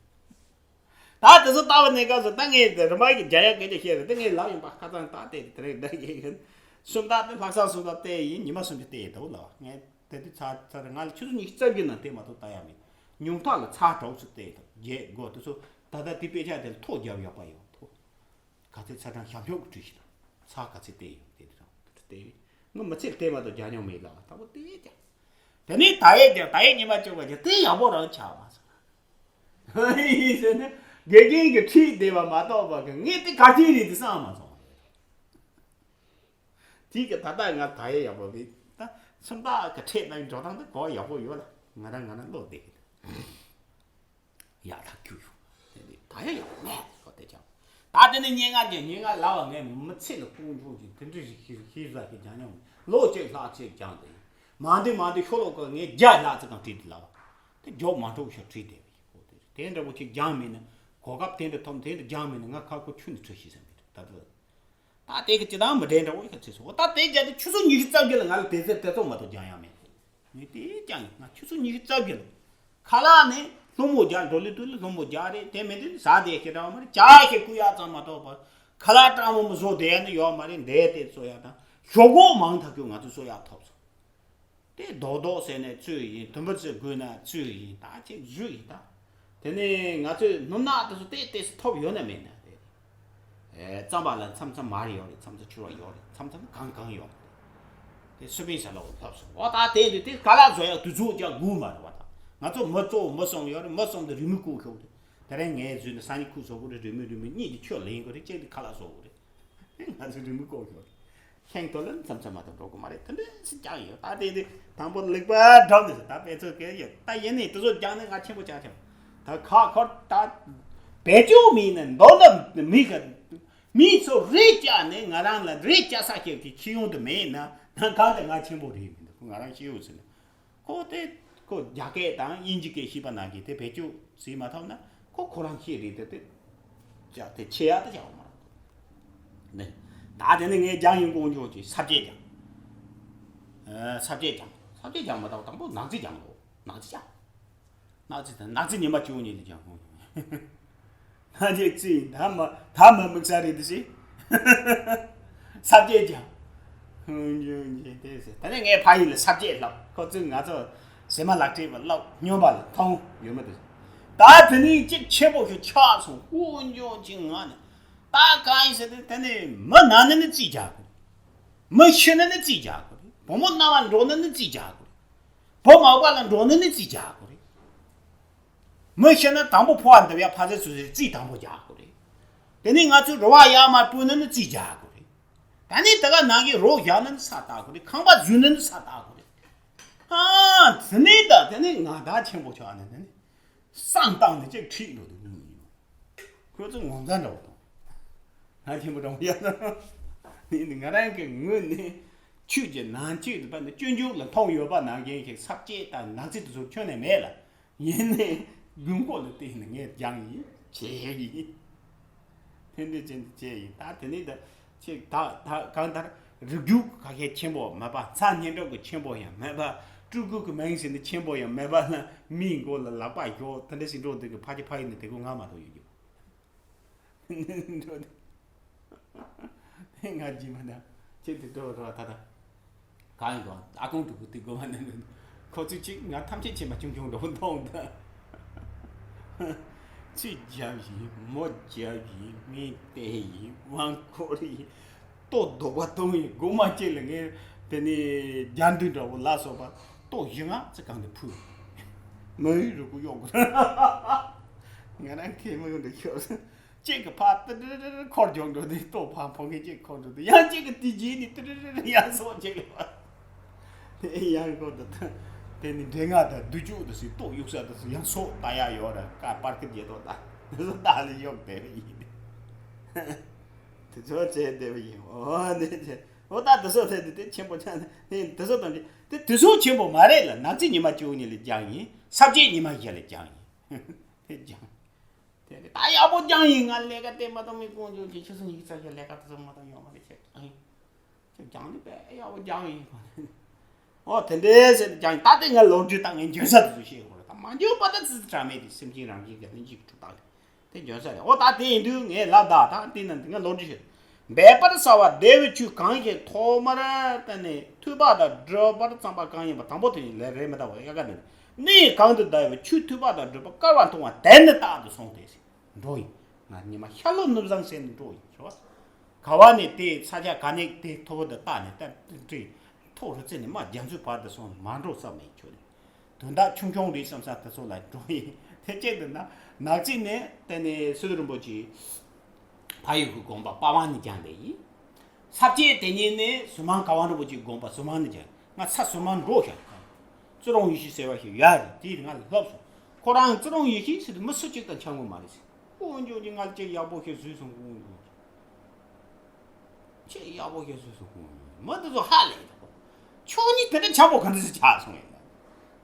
ད་དེ་ཚོ་ལྟ་བ་གནས་སྐབས་སུ་ད་ངས་དེ་རིམ་པ་གི་རྒྱ་ཡག་སྐད་ཆ་བཤད་རེད། དེ་ངས་ལབ་ཡིན་པ་ཁ་ཚང་ད་དེ་དེ་རེད་ད་ཡིན། སུམ་རྟགས་དེ་ལྷག་བསམ་སུམ་རྟགས་དེ་ཡིན། ཉི་མ་སུམ་ཅུ་དེ་ཡིན་འདུག་ལབ། ངས་དེ་དུས་ཚ་ཚ་རེད། ང་ལ་ཆུ་ཚོད་ཉི་ཤུ་རྩ་བརྒྱད་ནང་དེ་མ་གཏོགས་ལྟ་ཡག་མེད། ཉུང་མཐའ་ལ་ཚར་དྲུག་ཚོ་དེ་དང་བརྒྱད་དགུ་དེ་ཚོ་ད་ལྟ་དེ་དཔེ་ཆ་དེ་ལ་ཐོ་རྒྱབ་ཡག་པ་ཡོད་ཐོ། ག་ཚོད་ཚ་གྲང་ཞབས་ཞུ་གི་བྲིས་ཤིག་དང་ཚ་ག་ཚོད་བལྟས་ཡོད་དེ་དེ་རང་དེ་བལྟས། ངས་མི་ཚེ་བལྟས་མ་གཏོགས་རྒྱག་མྱོང་མེད་ལ་དང་པོ་དེ་ཀྱང་། དེ་ནས་ད་ཡས་ཀྱང་ད་ཡས་ཉི་མ་བཅུ་པ་ཀྱང་དེ་ཡག་པོ་རང་ཆགས་མ་སོང་། ཡིན་ཟེར་ནས་དགེ་རྒན་གྱིས་ཁྲིད་བསྡད་པ་མ་གཏོགས་པ་གི་ངས་དེ་ག་ཅི་རེད་དེ་བསམ་མ་སོང་། དེ་གི་ད་ལྟ་ང་ད་ཡས་ཡག་པོ་མེད། ད་སུམ་རྟགས་ཀྱི་ཁྲིད་གནང་འགྲོ་སྟངས་དེ་གོ་ཡག་པོ་ཡོད་ལ་ང་རང་ང་རང་བློ་བདེ་གི་འདུག། ཡག་ཐག་ཁྱུག་ཡོད། དེ་ནི་ད་ཡང་ཡག་མེད་ཁོ་དེ་ཀྱང་། ད་དེ་ནི་སྙན་ངག་ཀྱང་སྙན་ངག་ལབ་པ་ངས་མི་ཚེ་ལ་ཀུན་འབྱུང་ཅིག་དེ་འདྲ་ཞིག་ཞིག་ཞིག་ཟ་ཞིག་སྦྱང་མྱོང་། ལོ་གཅིག་ལྷག་ཅིག་སྦྱང་དེ་ཡིན། མ་འདི་མ་འདི་ཤོ་ལོ་ཀ་ངས་བརྒྱ་ལྷག་ཙམ་གང་བྲིས་ཏེ་ལབ་པ། དེ་མགྱོགས་མ་འགྲོ་ཤོག་བྲིས་བསྡད་པ་ཡིན་ཁོ་དེ་དེ་འདྲ་བོ་ཅིག་སྦྱང་མིན་ན་གོ་སྐབས་དེ་འདྲ་ཐོབ་དེ་འདྲ་སྦྱང་མིན་ན་ང་ཁ་ཁོ་ཆུ་ནི་ཁྲི་ཤི་ཟིན་པ་རེད་ད་དུ། ད་དེ་གི་སྤྱི་བཏང་མི་འདྲ་འདྲ་བོ་ཡོད་ཚེ་སོ། ད་དེ་རྒྱ་དེ་ཆུ་ཚོད་ཉི་ཤུ་རྩ་བརྒྱད་ལ་ང་ལ་དེ་ཚེ་དེ་ཚོ་མ་གཏོགས་སྦྱང་ཡ་མེད། ངས་དེ་ཀྱང་ཡིན། ང་ཆུ་ཚོད་ཉི་ཤུ་རྩ་བརྒྱད་ལ་ཁ་ལག་ནས་སློང་མོ་རྒྱག་འགྲོ་ལི་དུ་ལི་སློང་མོ་རྒྱག་རེད། དེ་མིན་དུ་ཟ་དེ་ཁྱེད་རང་མ་རེད། ཇ་ཞིག་བསྐུ་ཡག་ཙམ་མ་གཏོགས་པ་ཁ་ལག་སྤྲང་མོ་མི་བཟོ་དེ་ཡ་ནི་ཡོད་མ་རེད། འདས་དེ་བཟོ་ཡག་དང་ཞོག་ཁོག་མང་ཐག་གི་ང་ཚོ་བཟོ་ཡག་ཐོབ་སོང་། དེ་རྡོག་རྡོག་ཟེར་ནས་བཙོས་ཡིན། དུམ་བུ་ཚོས་བགོས་ན་བཙོས་ཡིན། ད་ཅིག་བཟོས་ཡིན་ད། དེ་ནས་ང་ཚོས་སྣུམ་ནག་དེ་ཚོ་ཏེ་ཏེ་སུ་ཐོབ་ཡོད་ན་མེད་ན་དེ། ཨེ་རྩམ་པ་ལ་མཚམས་མཚམས་མར་ཡོད་རེད། མཚམས་མཚམས་ཕྱུར་བ་ཡོད་རེད། མཚམས་མཚམས་གང་གང་ཡོད་རེད། དེ་སུ་པིན་ས་ལ་འོ་ལྷབ་སོང་། འོ་ད་དེ་འདི་དེ་ག་ལ་བཟོ་ཡག་དུས་ཚོད་ཀྱང་དགོས་མ་རེད་བ། ད་ང་ཚོ་མི་གཙོ་བོ་མི་གསུམ་ཡོད་རེད། མི་གསུམ་དེ་རི་མོ་བརྐོ་ཤོག་དེ། དེ་རིང་ངས་བཟོས་ནས་སང་ཉིན་ཁོས་བཟོ་དགོས་རེད། རི་མོ་རི་མོ་གཉིས་ཀྱི་ཁྱོད་ལེན་དགོས་རེད། གཅིག་དེ་ཁ་ལག་བཟོ་དགོས་རེད། ང་ཚོས་རི་མོ་བརྐོ་ཤོག་རེད། ཤིང་ཏོག་ལ་མཚམས་མཚམས་མ་གཏོགས་འགྲོ་གི་མ་རེད། དེ་འདྲ་སེ་རྒྱག་ཡོད། ད་དེ་འདི་དང་པོ་ལེགས་པར་བསྒྲུབས་ནས་ད་དཔེ་ཚོད་སྐད་ཡོད། ད་ཡིན་ནའི་དེ་ཚོ་རྒྱག་ནས་ང་ཆེན་པོ་ཆགས་ཆོག། ད་ཁ་ཁོར་ད་བེད་སྤྱོད་མིན་ནས་མདོར་ན་མི་ག་མི་ཚོ་རེ་བཅག་ནས་ང་རང་ལ་རེ་བཅག་ས་ཁྱེད་ཀྱི་ཤེས་ཡོན་དུ་མེད་ན་ད་གང་དུ་ང་ཆེན་པོ་རེད་མི་འདུག། ང་རང་ཤེས་ཡོན་ཟེར་ན། ཁོ་དེ་ཁོ་རྒྱ་སྐད་དང་དབྱིན་ཇི་སྐད་ཤེས་པ་ནང་གི་དེ་བེད་སྤྱོད་བྱེད་མ་ཐུབ་ན་ཁོ་ཁོ་རང་ཤེས་རེད་དེ་དེ་ཅག་དེ་ཆེ་ཡག་དེ་ཅག་མ་རེད། ནི་ད་དེ་ནི་ངས་རྒྱང་ཡིན་དགོངས་ཆོག་ཅིག་ས་བཅད་ཀྱང་། ས་བཅད་ཀྱང་ས་བཅད་ཀྱང་མ་གཏོགས་དང་པོ་ནག་རྩི་ཀྱང་ལོ་ནག་རྩི་ཀྱང་། ནག་རྩི་དང་ནག་རྩི་ཉི་མ་བཅུ་གཉིས་ལ་ཀྱང་དགོངས་ཆོག། ད་ཅིག་ཅིག་ད་མ་ད་མ་དམིགས་བསལ་རེད་དེ་ཞིག། ས་བཅད་ཀྱང་། ཧུང་ཇུང་ཇི་དེ་ཟེར། ད་ནི་ངས་ཕ་ཡུལ་ལ་ས་བཅད་ལབ། ཁོ་ཚོས་ང་ཚོ་ཟེ་མ་ལག་སྤྲད་པ་ལབ་སྨྱོན་པ་ལ་མཐོང་ཡོད་མ་དེ། ད་དེ་ནི་གཅིག་ཆེན་པོ་ཞིག་ཆགས་སོང་། ཧུང་ཇུང་ཇི་ང་ནི་ད་གང་ཡིན་ཟེར་ཏེ་དེ་ནི་མི་ན་ནི་ནི་རྩིས་རྒྱག་དགོས། མི་ཤི་ན་ནི་རྩིས་རྒྱག་དགོས། བུ་མོ་རྣ་བ་འགྲོ་ན་ནི་རྩིས་རྒྱག་དགོས། བུ་མག་པ་ལ་འགྲོ་ན་ནི་རྩིས་རྒྱག་དགོས་རེད། མི་ཤི་ན་དང་པོ་ཕོ་བ་འདབ་ཡ་ཕ་ཟེར་ཚུལ་ཟེར་རྩིས་དང་པོ་རྒྱག་དགོས་རེད། དེ་ནས་ང་ཚོས་རོ་བ་ཡར་མར་སྤོས་ན་ནི་རྩིས་རྒྱག་དགོས་རེད། ད་ནི་དེ་ག་ནང་གི་རོ་བཞག་ན་ནི་ས་བཏགས་དགོས་རེད། ཁང་པ་བཟོས་ན་ནི་ས་བཏགས་དགོས་རེད། ཨ་དེ་ནས་ད་དེ་ནས་ང་ད་ཆེན་པོ་ཆགས་ནས་དེ་ནས་བསམ་བཏང་ནས་ཅིག་ཁྲིད་འགྲོ་དུས་དངོས་གནས་ཡིན། ཁོ་ཚོ་ངོ་མཚར་འདྲ་བོ་དང་། ང་ཆེན་པོ་འདྲ་བོ་ཡ་ན་ནི་ང་རང་གི་ངོས་ནས་ཆོས་ཀྱི་ནང་ཆོས་དུ་བ་ནི་སྤྱོད་འཇུག་ལ་མཐོང་ཡོད་པ་ནང་བཞིན་ཞིག་ས་བཅད་དང་ནག་རྩིས་དུ་ཚོར་ཁྱོན་ནས་མེད་ལ། ཡིན་ནའི་དགོས་མཁོ་ལ་བརྟེན་ནས་ངས་སྦྱངས་ཡིན་བྱས་ཡིན། ཕན་བདེ་ཅན་དུ་བྱས་ཡིན། ད་དེ་ནས་ད་ཅིག་ད་ད་གང་ལྟར་རིགས་རྒྱུད་ཁ་ཤས་ཆེན་པོ་མེད་པ། མཚན་སྙན་གྲགས་ཀྱི་ཆེན་པོ་ཡང་མེད་པ། སྤྲུལ་སྐུ་གི་མིང་ཟེར་ནས་ཆེན་པོ་ཡང་མེད་པ་ལ་མིའི་མགོ་ལ་ལག་པ་ཞོག་དེ་འདྲ་ཞིག་འགྲོ་འདུག་གི། ཕ་གི་ཕ་ཡིན་ནི་དེ་ཀོ་ང་མ་གཏོགས་ཡོད་རྒྱུ། འགྲོ་འདུག་ང་རྗེས་མ་ད་ཁྱེད་དེ་འགྲོ་རོགས་ད་ད། གང་ཡིན་གང་ཨ་ཁུང་དྲུག་པོ་དེ་དགོས་མ་ནི་མིན། ཁོ་ཚོས་གཅིག་ང་ཐམས་ཅད་མཁྱེན་པ་ཆུང་ཆུང་འགྲོ་མཐོང་ད། ཚིག་རྒྱབ་ཡིན། མོ་རྒྱབ་ཡིན། མིང་བལྟས་ཡིན། དབང་སྐོར་ཡིན། ལྟོ་ལྡོག་པ་གཏོང་ཡིན། སྒོ་མ་གཅིག་ལ་ངས་དེ་ནས་རྒྱ་མདུད་འདྲ་བོ་ལ་སོགས་པ་ལྟོ་བཞི་ལྔ་ཙི་གང་དུ་ཕུལ། མི་ཡུལ་རུ་ཀུ་གཡོག་དགོས། ང་རང་ཁེ་མི་ཡོང་འདྲ་ཤོར། གཅིག་གི་ཕ་ཏི་ཏི་ཏི་ཏི་འཁོར་རྒྱུག་འགྲོ་དུས་ལྟོ་ཕ་ཕོ་ངེ་གཅིག་འཁོར་འགྲོ་དུས་ཡང་གཅིག་གི་དེ་རྗེས་ནས་ཏི་ཏི་ཏི་ཏི་ཡང་སོགས་གཅིག་ལ་བ། དེ་ཡང་འཁོར་དུ་ད་དེ་ནི་འདྲེ་ལྔ་དང་བདུད་ཅུ་དུ་སི་ལྟོ་གཡུག་ས་དུ་སི་ཡང་སོགས་ལྟ་ཡ་ཡོད་ར་ཀ་པར་ཀི་རྒྱལ་དོ་ད་དུ་སི་ལྟ་ལ་གཡོག་བསྡད་པ་ཡིན། དེ་ཚོ་བྱས་བསྡད་པ་ཡིན། འོ་ནི་དེ་འོ་ད་དུ་སོ་དེ་དེ་དེ་ཆེན་པོ་ཆགས་ནས་དེ་དུ་སོ་དང་དེ་དེ་དུ་སོ་ཆེན་པོ་མ་རེད་ལ། ནག་རྩིས་ཉི་མ་བཅུ་གཉིས་ལ་སྦྱངས་ཡིན། ས་བཅད་ཉི་མ་བཞི་ལ་སྦྱངས་ཡིན། དེ་སྦྱངས། དེ་ནི་ད་ཡག་པོ་སྦྱངས་ཡིན། ང་ལས་ཀ་དེ་མ་གཏོགས་མི་དཀོན་མཆོག་གི་ཆུ་ཚོད་ཉི་ཤུ་རྩ་བཞི་ལས་ཀ་དེ་ཚོ་མ་གཏོགས་ཡོད་མ་རེད། ཁྱེད་སྦྱངས་ཡིན། ཁྱེད་སྦྱངས་ནི་དཔེ་ཡག་པོ་སྦྱངས་ཡིན། ཨོ་དེ་འདྲའི་ཟེར་སྦྱངས་ཡིན། ད་དེ་ང་ལོ་རྒྱུས་ད་ངས་འཇོན་ས་དེ་ཚོ་བཤད་དགོས་རེད། ད་མ་འཇོན་པ་ད་ཙི་ཙི་དྲག་མེད་དེ་སེམས་ཅན་རང་བཞིན་གྱི་ནི་འཇིག་གྲུབ་སྟངས་རེད། དེ་འཇོན་ས་རེད། ཨོ་ད་དེ་ཡིན་དུས་ངས་ལབ་ད་ད་དེ་ན་འདི་ང་ལོ་རྒྱུས་ཤོད། འབད་པར་བྱ་བ་བདེ་བའི་ཆོས་གང་ཞིག་ཐོག་མར་བསྟན་ནས་ཐོས་པ་དང་སྒྲུབ་པར་བརྩམས་པ་གང་ཡིན་པ་དང་པོ་དེ་ཉིད་ལས་རེད་མི་འདའ་བ་ཡ་ག་འདི་གནས་གང་དུ་བདའ་བའི་ཆོས་ཐོས་པ་དང་སྒྲུབ་པ་དཀའ་བ་མཐོང་བ་དེ་ནི་རྟག་ཏུ་སོང་སྟེ་འགྲོ་ཡིན། ང་ཉི་མ་ཤར་ལྷོ་ནུབ་བྱང་ཟེར་ནས་འགྲོ་ཡིན་ཞོ། ག་བ་ནས་དེ་ས་ཆ་ག་ནས་དེ་མཐོ་བོ་དུ་བལྟ་ནས་བལྟ་བལྟ་མཐོ་རུ་བརྩིས་ནས་མ་རྒྱ་མཚོའི་བར་དུ་སོང་མ་འགྲོ་ས་མེད་ཁྱོད་ནི། དོན་དག་ཆུང་ཆུང་རེད་བསམ་ས་དེ་ཚོ་ལ་འགྲོ་ཡིན། དེ་གཅིག་ཏུ་ན་ནག་རྩིས་ནས་དེ་ནས་སི་ཏུ་རིན་པོ་ཆེ་ཕ་ཡུལ་གྱི་དགོན་པ་པ་ཝང་ནས་སྦྱངས་པ་ཡིན། ས་བཅད་དེ་ཉིད་ནས་ཟུར་མང་ག་བ་རིན་པོ་ཆེའི་དགོན་པ་ཟུར་མང་ནས་སྦྱངས། ང་ས་ཟུར་མང་འགྲོ་ཤག་ཙི་རོང་ཡེ་ཤེས་ཟེར་བ་ཞིག་ཡོད་རེད། དེས་ང་ལ་ལབ་སོང་། ཁོ་རང་ཙི་རོང་ཡེ་ཤེས་ཟེར་དུས་མི་སུ་གཅིག་དང་འཆམ་གི་མ་རེད་ཟེར། དཀོན་མཆོག་གིས་ང་ལ་ཅིག་ཡག་པོ་ཞིག་བཟོས་སོང་། དཀོན་མཆོག་ཅིག་ཡག་པོ་ཞིག་བཟོས་སོང་། དཀོན་མཆོག་མི་འདི་ཚོ་ཧ་ལས་འདུག་ཁྱོད་གཉིས་དེ་འདྲ་འཆམ་པོ་ག་འདྲ་ཞིག་ཆགས་སོང་ཡིན་ན།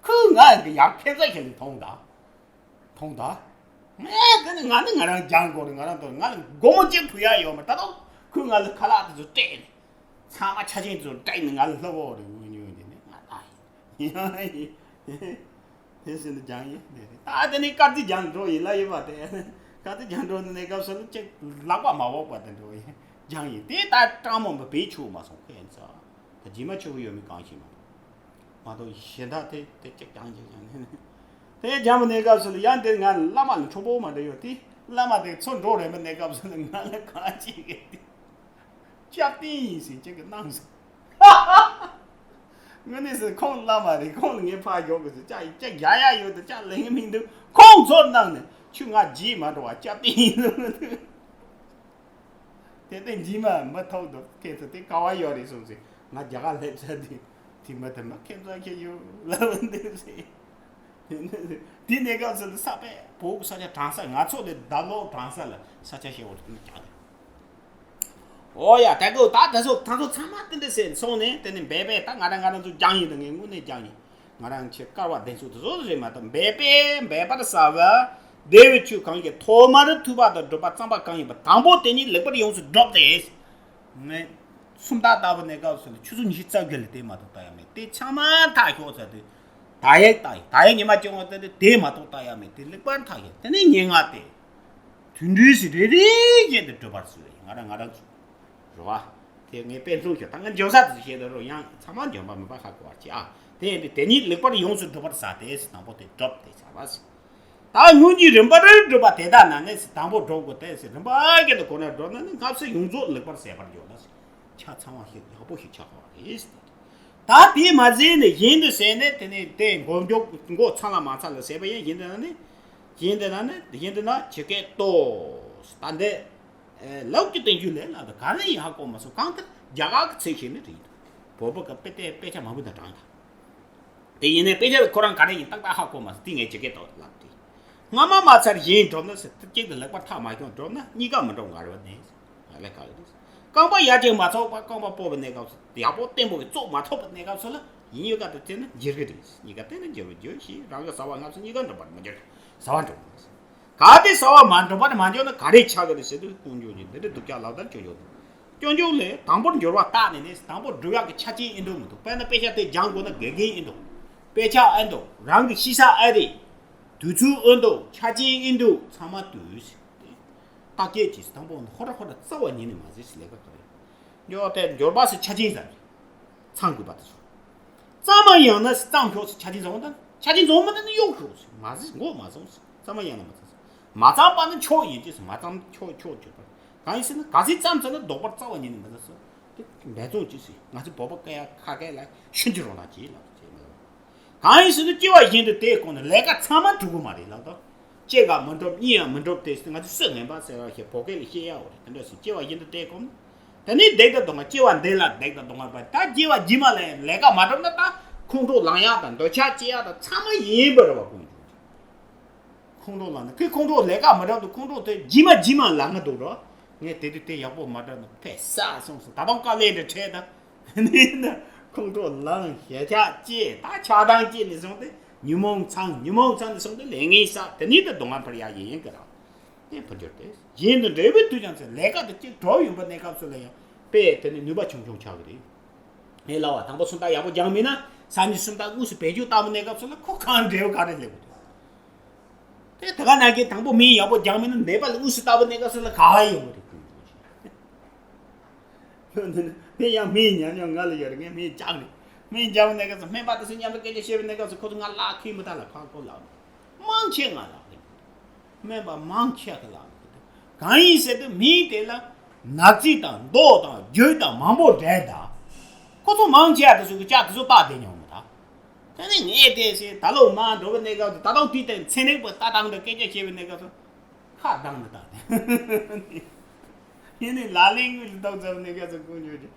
ཁོས་ང་གི་ཡག་ཁེ་ས་ཁེ་ལས་མཐོང་ད། མཐོང་ད། ངས་དེ་ནི་ང་ནི་ང་རང་སྦྱང་དགོས་རེད། ང་རང་དང་ང་ལ་སྒོར་མོ་གཅིག་ཕུལ་ཡ་ཡོད་མ་རེད། ད་དུང་ཁོས་ང་ལ་ཁ་ལག་དེ་ཚོ་སྤྲད་ནས་ཚང་མ་ཆ་ཆེན་དེ་ཚོ་སྤྲད་ནས་ང་ལ་ལྷབ་འོ་རེད། དངོས་གནས་དེ་ནི་ང་ད་ཡིན། དེ་ཟིན་དུ་སྦྱང་ཡིན། ད་དེ་ནི་སྐར་རྩིས་སྦྱང་འགྲོ་ཡིན་ལ་ཡིན་པ་དེ། སྐར་རྩིས་སྦྱང་འགྲོ་ནི་གནས་སྐབས་སུ་ལ་གཅིག་ལག་པ་མ་བོག་པ་དེ་འགྲོ་ཡིན་སྦྱང་ཡིན། དེ་ད་སྤྲང་མོ་མ་བེད་ཆུག་མ་སོང་ཁོས་ཡིན་ས། ད་རྗེས་མ་ཆུ་བོ་ཡོད་མི་གང་ཞིག་མ་མ་གཏོགས་གཞན་དག་དེ་དེ་གཅིག་སྦྱང་གཅིག་སྦྱང་ནི། དེ་སྦྱང་བའི་གནས་སྐབས་སུ་ལ་ཡང་དེ་ང་བླ་མ་ལ་འཁྲུག་པོ་མ་འདྲ་ཡོད་དེ། བླ་མ་དེ་ཚུར་འགྲོ་རན་པའི་གནས་སྐབས་སུ་ལ་ང་ལ་གང་བྱེད་གི་དེ། སྐྱབས་རྟེན་ཡིན་ཟེར་ཅིག་གི་གནང་སོང་། དངོས་གནས་སུ་ཁོང་བླ་མ་རེད། ཁོང་ལ་ངས་ཕར་ཞོག་གི་ཟེར་ཅག་ཅག་རྒྱག་ཡ་ཡོད་དུ་ཅག་ལེན་གི་མི་འདུག་ཁོང་ཚོར་གནང་ནས་ཁྱོད་ང་རྗེས་མ་འགྲོ་བ་སྐྱབས་རྟེན་ཡིན་ཟེར། དེ་ལྟར་འཇིགས་མ་མི་ཐོག་ཏུ་ཁྱེད་ཚོ་དེ་ག་བ་ཡོད་རེད་གསུངས་ཟེར། ང་རྒྱ་གར་སླེབས་ཚར་དུས་དེ་མི་དེ་མ་ཁྱེད་ཚོ་ཁྱེད་ཡོད་ལབ་འདུག་ཟེར། དེ་གནས་སྐབས་སུ་ལ་ས་པའི་བོད་ཀྱི་ས་ཆ་གྲང་ས་ང་ཚོ་ལས་ཟླ་ལོག་གྲང་ས་ལ་ས་ཆ་ཞེ་བོ་དེ་ནས་རྒྱག་རེད། ཨོ་ཡ་ད་གོ་ད་ད་ཚོ་ད་ཚོ་ཚང་མ་དེ་འདྲ་ཟེར་སོང་ནས་དེ་ནས་འབད་པས་ད་ང་རང་ང་རང་ཚོ་སྦྱང་ཡིན། ད་ངས་དངོས་གནས་སྦྱང་ཡིན། ང་རང་ཆེ་དཀར་བ་ལྡན་ཚུལ་དེ་ཚོ་རེད་མ་གཏོགས་འབད་པས་འབད་པར་བྱ་བ་བདེ་བའི་ཆོས་གང་ཞིག་ཐོག་མར་ཐོས་པ་དང་སྒྲུབ་པ་བརྩམས་པ་གང་ཡིན་པ་དང་པོ་དེ་ཉིད་ལེགས་པར་ཡོངས་སུ་བསྒྲུབས་ཏེ། ངས་སུམ་རྟགས་ལྟ་བུ་གནས་སྐབས་སུ་ལ་ཆུ་ཚོད་ཉི་ཤུ་རྩ་བརྒྱད་ལ་དེ་མ་གཏོགས་ལྟ་ཡ་མེད། དེ་ཚང་མ་མཐའ་ཞོག་ཚར་དུས་ད་ཡག་ལྟ་ཡ། ད་ཡག་ཉི་མ་སྐྱོང་བ་དེ་དེ་མ་གཏོགས་ལྟ་ཡ་མེད། དེ་ལེགས་པར་མཐའ་ཞོག་དེ་ནས་ཉེར་ལྔ་སྟེ། དུད་འགྲོའི་ཚེ་རེ་རེ་བཞིན་དུ་སྒྲུབ་པར་གསོལ་བ་ཡིན། ང་རང་ང་རང་ཚོ་རེད་བ། དེ་ངས་དཔེ་མཚོན་ཞིག་ད་ང་འཇོན་ས་དེ་བཤད་དུ་རོ་ཡང་ཚང་མ་འཇོན་པ་མིན་པ་ཧ་གོ་བར་བྱེད་ཨ། དེ་ཡིན་དུས་དེ་ཉིད་ལེགས་པར་ཡོངས་སུ་སྒྲུབ་པར་བྱ་སྟེ་དང་པོ་དེ་སྒྲུབ་སྟེ་བྱ་བ་ཟེར། ད་སྔོན་གྱི་རིམ་པར་སྒྲུབ་པ་དེ་དག་ན་ནི་དང་པོ་སྒྲུབ་དགོས་ཏེ་ཟེར། རིམ་པ་བཞིན་དུ་གོ་ནས་སྒྲུབ་ན་ནི་སྔ་ཕྱི་ཡོངས་རྫོགས་ལེགས་པར་ཟད་པར་འགྱུར་ལ་ཟེར། ཆ་ཚང་བ་ཞིག་ཡག་པོ་ཞིག་ཆགས་པ་རེད། ད་དེ་མ་ཟད་ནས་གཞན་དུ་ཟད་ནས་དེ་ནས་དེ་མགོ་མཇུག་མགོ་ཚང་ལ་མ་ཚང་ལ་ཟད་པ་ཡིན། གཞན་དུ་ན་ནི་གཞན་དུ་ན་ནི་གཞན་དུ་ན་ཇི་སྐད་དོ། ད་འདི་ལོག་གི་བསྟན་བཅོས་ལས་ལ་ད་ག་ནས་ཡིན་ཧ་གོ་མ་སོང་། གང་ལྟར་རྒྱ་གར་གྱི་ཚིག་ཞིག་ནི་རེད། བོད་པ་གི་དཔེ་དེ་དཔེ་ཆ་མང་པོ་དང་དྲངས་ད། དེ་ཡིན་ནའི་དཔེ་ཆ་ལ་ཁོ་རང་ག་རེ་ཡིན་ཏག་ཏག་ཧ་གོ་མ་སོང་། དེ་ངས་ཇི་སྐད་དུ་ལབ་དེ། སྔ་མ་མ་ཚར་གཞན་འགྲུབ་ན་ཟེར། གཅིག་ཏུ་ལེགས་པར་ཐག་མ་ཆོད་འགྲུབ་ན་གཉིས་ཀ་མི་འགྲུབ་ངར་བ་ནས་ཟེར། ལས་ཀ་ཡོད་དུས། རྐང་པ་ཡར་རྒྱས་མ་ཚོགས་པར་རྐང་པ་སྤོ་བའི་གནས་སྐབས་སུ་ཡག་པོ་བརྟན་པོ་གི་བཙོག་མ་ཐོབ་པའི་གནས་སྐབས་སུ་ལ་ཡིན་ཡོད་ཀ་དུ་བརྩིས་ན་འགྱུར་གི་རེད། གཉིས་ཀ་བརྟན་ན་འགྱུར་བ་འགྱུར་ཞེས་རང་གི་བཟའ་བ་སྔ་ཕྱི་གཉིས་ཀ་འགྲུབ་པར་མི་འགྱུར། བཟའ་བ་འགྲུབ་མ་ཟེར། གལ་ཏེ་བཟའ་བ་མ་འགྲུབ་པར་མ་འགྱུར་ན་ག་རེ་ཆགས་ཀྱི་རེད་ཟེར་དུས་ཀུན་འབྱུང་གི་འདི་འདྲའི་སྡུག་ཅག་ལག་བསྟར་སྐྱོན་བརྗོད་དང་། སྐྱོན་བརྗོད་ལས་དང་པོར་འགྱུར་བ་བརྟག་ནས་ནི་དང་པོར་སྒྲུབ་ཡག་གི་ཆ་རྐྱེན་ཨེ་འདུག་མི་འདུག་དཔེར་ན་དཔེ་ཆ་དེ་སྦྱང་དགོས་ན་དགེ་རྒན་ཨེ་འདུག་དཔེ་ཆ་ཨེ་འདུག་རང་གི་ཤེས་བྱ་ཨེ་རེད། དུས་ཚོད་ཨེ་འདུག་ཆ་རྐྱེན་ཨེ་འདུག་ཚང་མ་དུས་ཟེར་ཏེ། བརྟག་དཔྱད་ཀྱིས་དང་པོ་ཧོ་ར་ཧོ་ར་རྩ་བ་ཉིད་ནས་མ་ཟེར་ཞིག་ལས་ཀ་ག་རེད། འགྱུར་བ་དེ་འགྱུར་བ་ཟེར་ཆ་རྐྱེན་ཟེར། ཚང་དགོས་པ་དེ་ཚོ། གཙང་མ་ཡང་ན་གཙང་ཤོག་ཟེར་ཆ་རྐྱེན་བཟང་བོ་དང་ཆ་རྐྱེན་བཟང་བོ་མ་དང་ནི་གཡོག་ཤོག་ཟེར་མ་ཟེར་མགོ་མ་བཟུང་ཟེར། གཙང་མ་ཡང་ན་མ་ཚང་ཟེར། མ་གཙང་པ་ནི་ཆོག་ཡིན་ཅེས་ཟེར། མ་གཙང་ཆོག་ཆོག་ཅེས་པ། གང་ཡིན་ཟེར་ན་ག་ཚོད་ཙམ་ཚོད་ན་ལྡོག་པར་རྩ་བ་ཉིད་ནས་མི་ཟ་ཟེར། དེ་འབད་བརྩོན་ཅེས་ཟེར། ང་ཚོ་བོད་པ་སྐད་ཡ་ཁ་སྐད་ལ་ཤིན་ཏུ་རོ་ལངས་ཀྱིས་ལབ་ཅེས་མི་ལབ། གང་ཡིན་ཟེར་ན་སྐྱེ་བ་གཞན་དུ་དེའི་སྒོ་ནས་ལས་ཀ་ཚང་མ་འགྲུབ་གི་མ་རེད་ལབ་དང་། གཅིག་ག་མི་འགྲུབ་གཉིས་ཡང་མི་འགྲུབ་དེ་ང་ཚོ་སུས་ངན་པ་ཟེར་བ་ཞིག་བོད་སྐད་ལ་བཤད་ཡག་འོ་རེད། དེ་འདྲ་ཟེར་སྐྱེ་བ་གཞན་དུ་དེའི་སྒོ་ནས། དེ་ནས་བདག་དང་སྡུག་བསྔལ་སྐྱེ་བ་འདི་ལ་བདག་དང་སྡུག་བསྔལ་བ་ད་སྐྱེ་བ་རྗེས་མ་ལ་ལས་ཀ་མ་འགྲུབ་ན་ད་ཁོང་ཁྲོ་ལངས་ཡག་དང་འདོད་ཆགས་སྐྱེ་ཡག་དང་ཚང་མ་ཡིན་པ་རེད་བ་ཁོང་ཁྲོ། ཁོང་ཁྲོ་ལངས་ན་ཁོས་ཁོང་ཁྲོ་ལས་ཀ་མ་འགྲུབ་དུས་ཁོང་ཁྲོ་དེ་རྗེས་མ་རྗེས་མ་ལངས་ཀྱི་འདུག་རོ། ངས་དེ་དུས་དེ་ཡག་པོ་མ་འགྲུབ་ན་ཕེ་ས་སོང་སོང་ད་དུང་དཀའ་ལས་འདྲ་འཕྲད་ད། ནི་ན་ཁོང་ཁྲོ་ལངས་ཞེ་ཆགས་སྐྱེས་ད་ཆགས་སྡང་སྐྱེས་ནས་བཟུང་སྟེ་ཉོན་མོངས་ཚང་ཉོན་མོངས་ཚང་ནས་བཟུང་སྟེ་ལས་ངན་བསགས་དེ་ནས་ད་སྡུག་བསྔལ་འཕར་ཡག་ཡིན་ཡིན་གི་རང་། དེ་འཕར་འགྱུར་ཏེ། གཞན་དུ་འབྲས་བུ་དུས་ཀྱང་ཚེ་ལས་ཀ་དེ་གཅིག་གྲོགས་ཡོང་པ་གནས་སྐབས་སུ་ལ་ཡང་དཔེ་དེ་ནི་ནུས་པ་ཆུང་ཆུང་ཆགས་གི་རེད། ངས་ལབ་པ་དང་པོ་སུམ་རྟགས་ཡག་པོ་སྦྱངས་མིན་ན་སང་ཉིན་སུམ་རྟགས་དངོས་སུ་བེད་སྤྱོད་བཏང་པ་གནས་སྐབས་སུ་ལ་ཁོ་གང་འབྲས་བུ་ག་རེ་སླེབས་དགོས་འདུག་དེ་ད་ག་ནང་བཞིན་དང་པོ་སྨན་ཡག་པོ་སྦྱངས་མིན་ན་ནད་པ་ལ་དངོས་སུ་བཏང་པ་གནས་སྐབས་སུ་ལ་ག་བ་ཡོང་གི་རེད། དེ་ཡང་སྨན་ཉམས་མྱོང་ང་ལ་ཡོད་རེད། ངས་སྨན་སྦྱངས་རེད། སྨན་སྦྱངས་པ་གནས་སྐབས་སུ་སྨན་པ་དེ་ཚོ་མཉམ་དུ་སྐད་ཆ་བཤད་པའི་གནས་སྐབས་སུ་ཁོ་ཚོ་ང་ལག་ཁེལ་མི་ཐག་ལ་ཁག་པོ་ལགས། མང་ཆེ་ང་ལགས་རེད། སྨན་པ་མང་ཆེ་གི་ལགས་རེད། གང་ཡིན་ཟེར་དུས་མིའི་དེ་ལ་ནག་རྩིས་དང་མདོག་དང་རྒྱུ་དང་མང་པོ་འདྲེས་ད། ཁོ་ཚོ་མང་ཆེ་བ་དེ་ཚོ་གི་ལྕགས་དེ་ཚོ་བཏགས་བསྡད་མྱོང་མི་ད། དེ་ནས་ངས་དེ་ཟེར་ད་ལོ་མ་འགྲོ་བའི་གནས་སྐབས་དུ་ད་དུང་དུས་དེར་ཚན་རིག་པ་ལྟ་སྟངས་དང་སྐད་ཆ་བཤད་པའི་གནས་སྐབས་སུ་ཁ་གདངས་ནས་བཏང་ནས། ཡིན་ནའི་ལག་ལེན་དངོས་སུ་བཏང་ཚར་བའི་གནས་སྐབས་སུ་ཀུན་སྤྱོད་ཀྱི་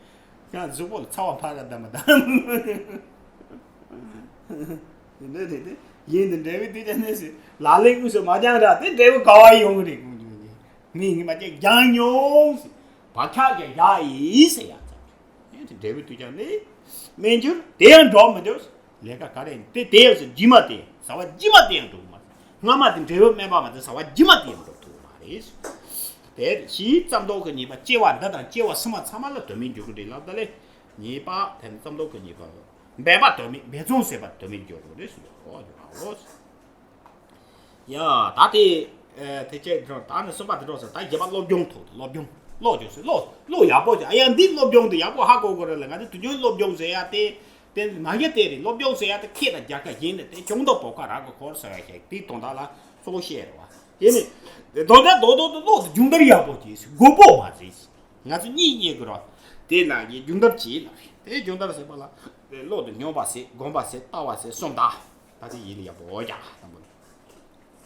ཡང་གཟུགས་པོ་ལ་ཚ་བ་ཕར་ག་བསྡམས་པ་དང་། དེ་འདྲ་རེད་དེ། ཡིན་དུ་འབྲས་བུ་དུས་ཀྱང་གནས་སུ་ལག་ལེན་དངོས་སུ་མ་སྦྱངས་ར་དེ་འབྲས་བུ་ག་བ་ཡོང་གི་རེད་ཀུན་སྤྱོད་ཀྱི། མི་ངས་མ་སྐྱེས་སྦྱངས་མྱོང་ཟེར། བག་ཆགས་ཀྱང་བཞག་ཡིན་ཟེར་ཡག་ཙམ། ཡིན་དུ་འབྲས་བུ་དུས་ཀྱང་ནི། སྨན་འགྱུར་དེ་ཡང་འགྲོ་མི་འདོད། ལས་ཀ་ག་རེ་ཡིན་དེ་དེ་ཡང་ཟེར་རྗེས་མ་དེ་ཟ་བ་རྗེས་མ་དེ་ཡང་འགྲོ་གི་མ་རེད། སྔ་མ་དེ་འབྲས་བུ་སྨན་པ་མ་ཟེར་ཟ་བ་རྗེས་མ་དེ་ཡང་འགྲོ་ཐུབ་མ་རེད། དེ་བཞི་ཙམ་ཐོག་གི་ཉེས་པ་སྐྱེ་བ་འདི་དང་སྐྱེ་བ་སྲིད་མ་ཚང་མ་ལ་དོན་མེད་འགྱུར་གི་རེད་ལབ་ད་ལས། ཉེས་པ་དེ་ནི་ཙམ་ཐོག་གི་ཉེས་པ། འབད་པ་དོན་མེད་འབད་བརྩོན་ཟད་པ་དོན་མེད་འགྱུར་རོ་རེད་ཟེར་ལོ་ཡོད་པའོ། ཡ་ད་དེ། ཨེ་དེ་ཅེས་འགྲོ་ད་ནི་གསུམ་པ་དེ་འགྲོ་ཟེར་ད་བརྒྱད་པ་སློབ་སྦྱོང་ཐོག་ཏུ་སློབ་སྦྱོང་། ཀློག་རྒྱུ་ཟེར་ཀློག་ཀློག་ཡག་པོ་ཅིག་ཨ་ཡ་འདི་སློབ་སྦྱོང་དེ་ཡག་པོ་ཧ་གོ་དགོས་རེད་ལ་ང་ཚོ་དུས་རྒྱུན་སློབ་སྦྱོང་ཟེར་ཡ་དེ། དེ་མ་གཞི་དེ་རེད། སློབ་སྦྱོང་ཟེར་ཡ་དེ་ཁྱེད་དང་རྒྱལ་ཁ་གཞན་ནས་དེ་གྱོང་དང་བོད་ཁ་རག་གི་འཁོར་ཟེར་ཡ་ཞིག་དེའི་དོན་དག་ལ་གཙོ་བོ་བཤད་རེད་བ། དེ་ནི། དེ་དོན་དག་རྡོག་རྡོག་ཏུ་ཀློག་དེ་སྦྱོང་བརྡར་ཡག་པོ་ཅིག་མགོ་པོ་མ་ཟེར་ཞིག་ང་ཚོ་གཉིས་རྙེད་དགོས་ར། དེ་ལ་ངས་སྦྱོང་བརྡར་བྱེད་ལ་རེད། དེ་སྦྱོང་བརྡར་ཟེར་བ་ལ། དེ་ཀློག་དེ་སྙོམས་པ་ཟེར་སྒོམ་པ་ཟེར་ལྟ་བ་ཟེར་གསུམ་དང་། ད་དེ་ཡིན་ལ་ཡག་པོ་ཡག་དང་པོ་ནི།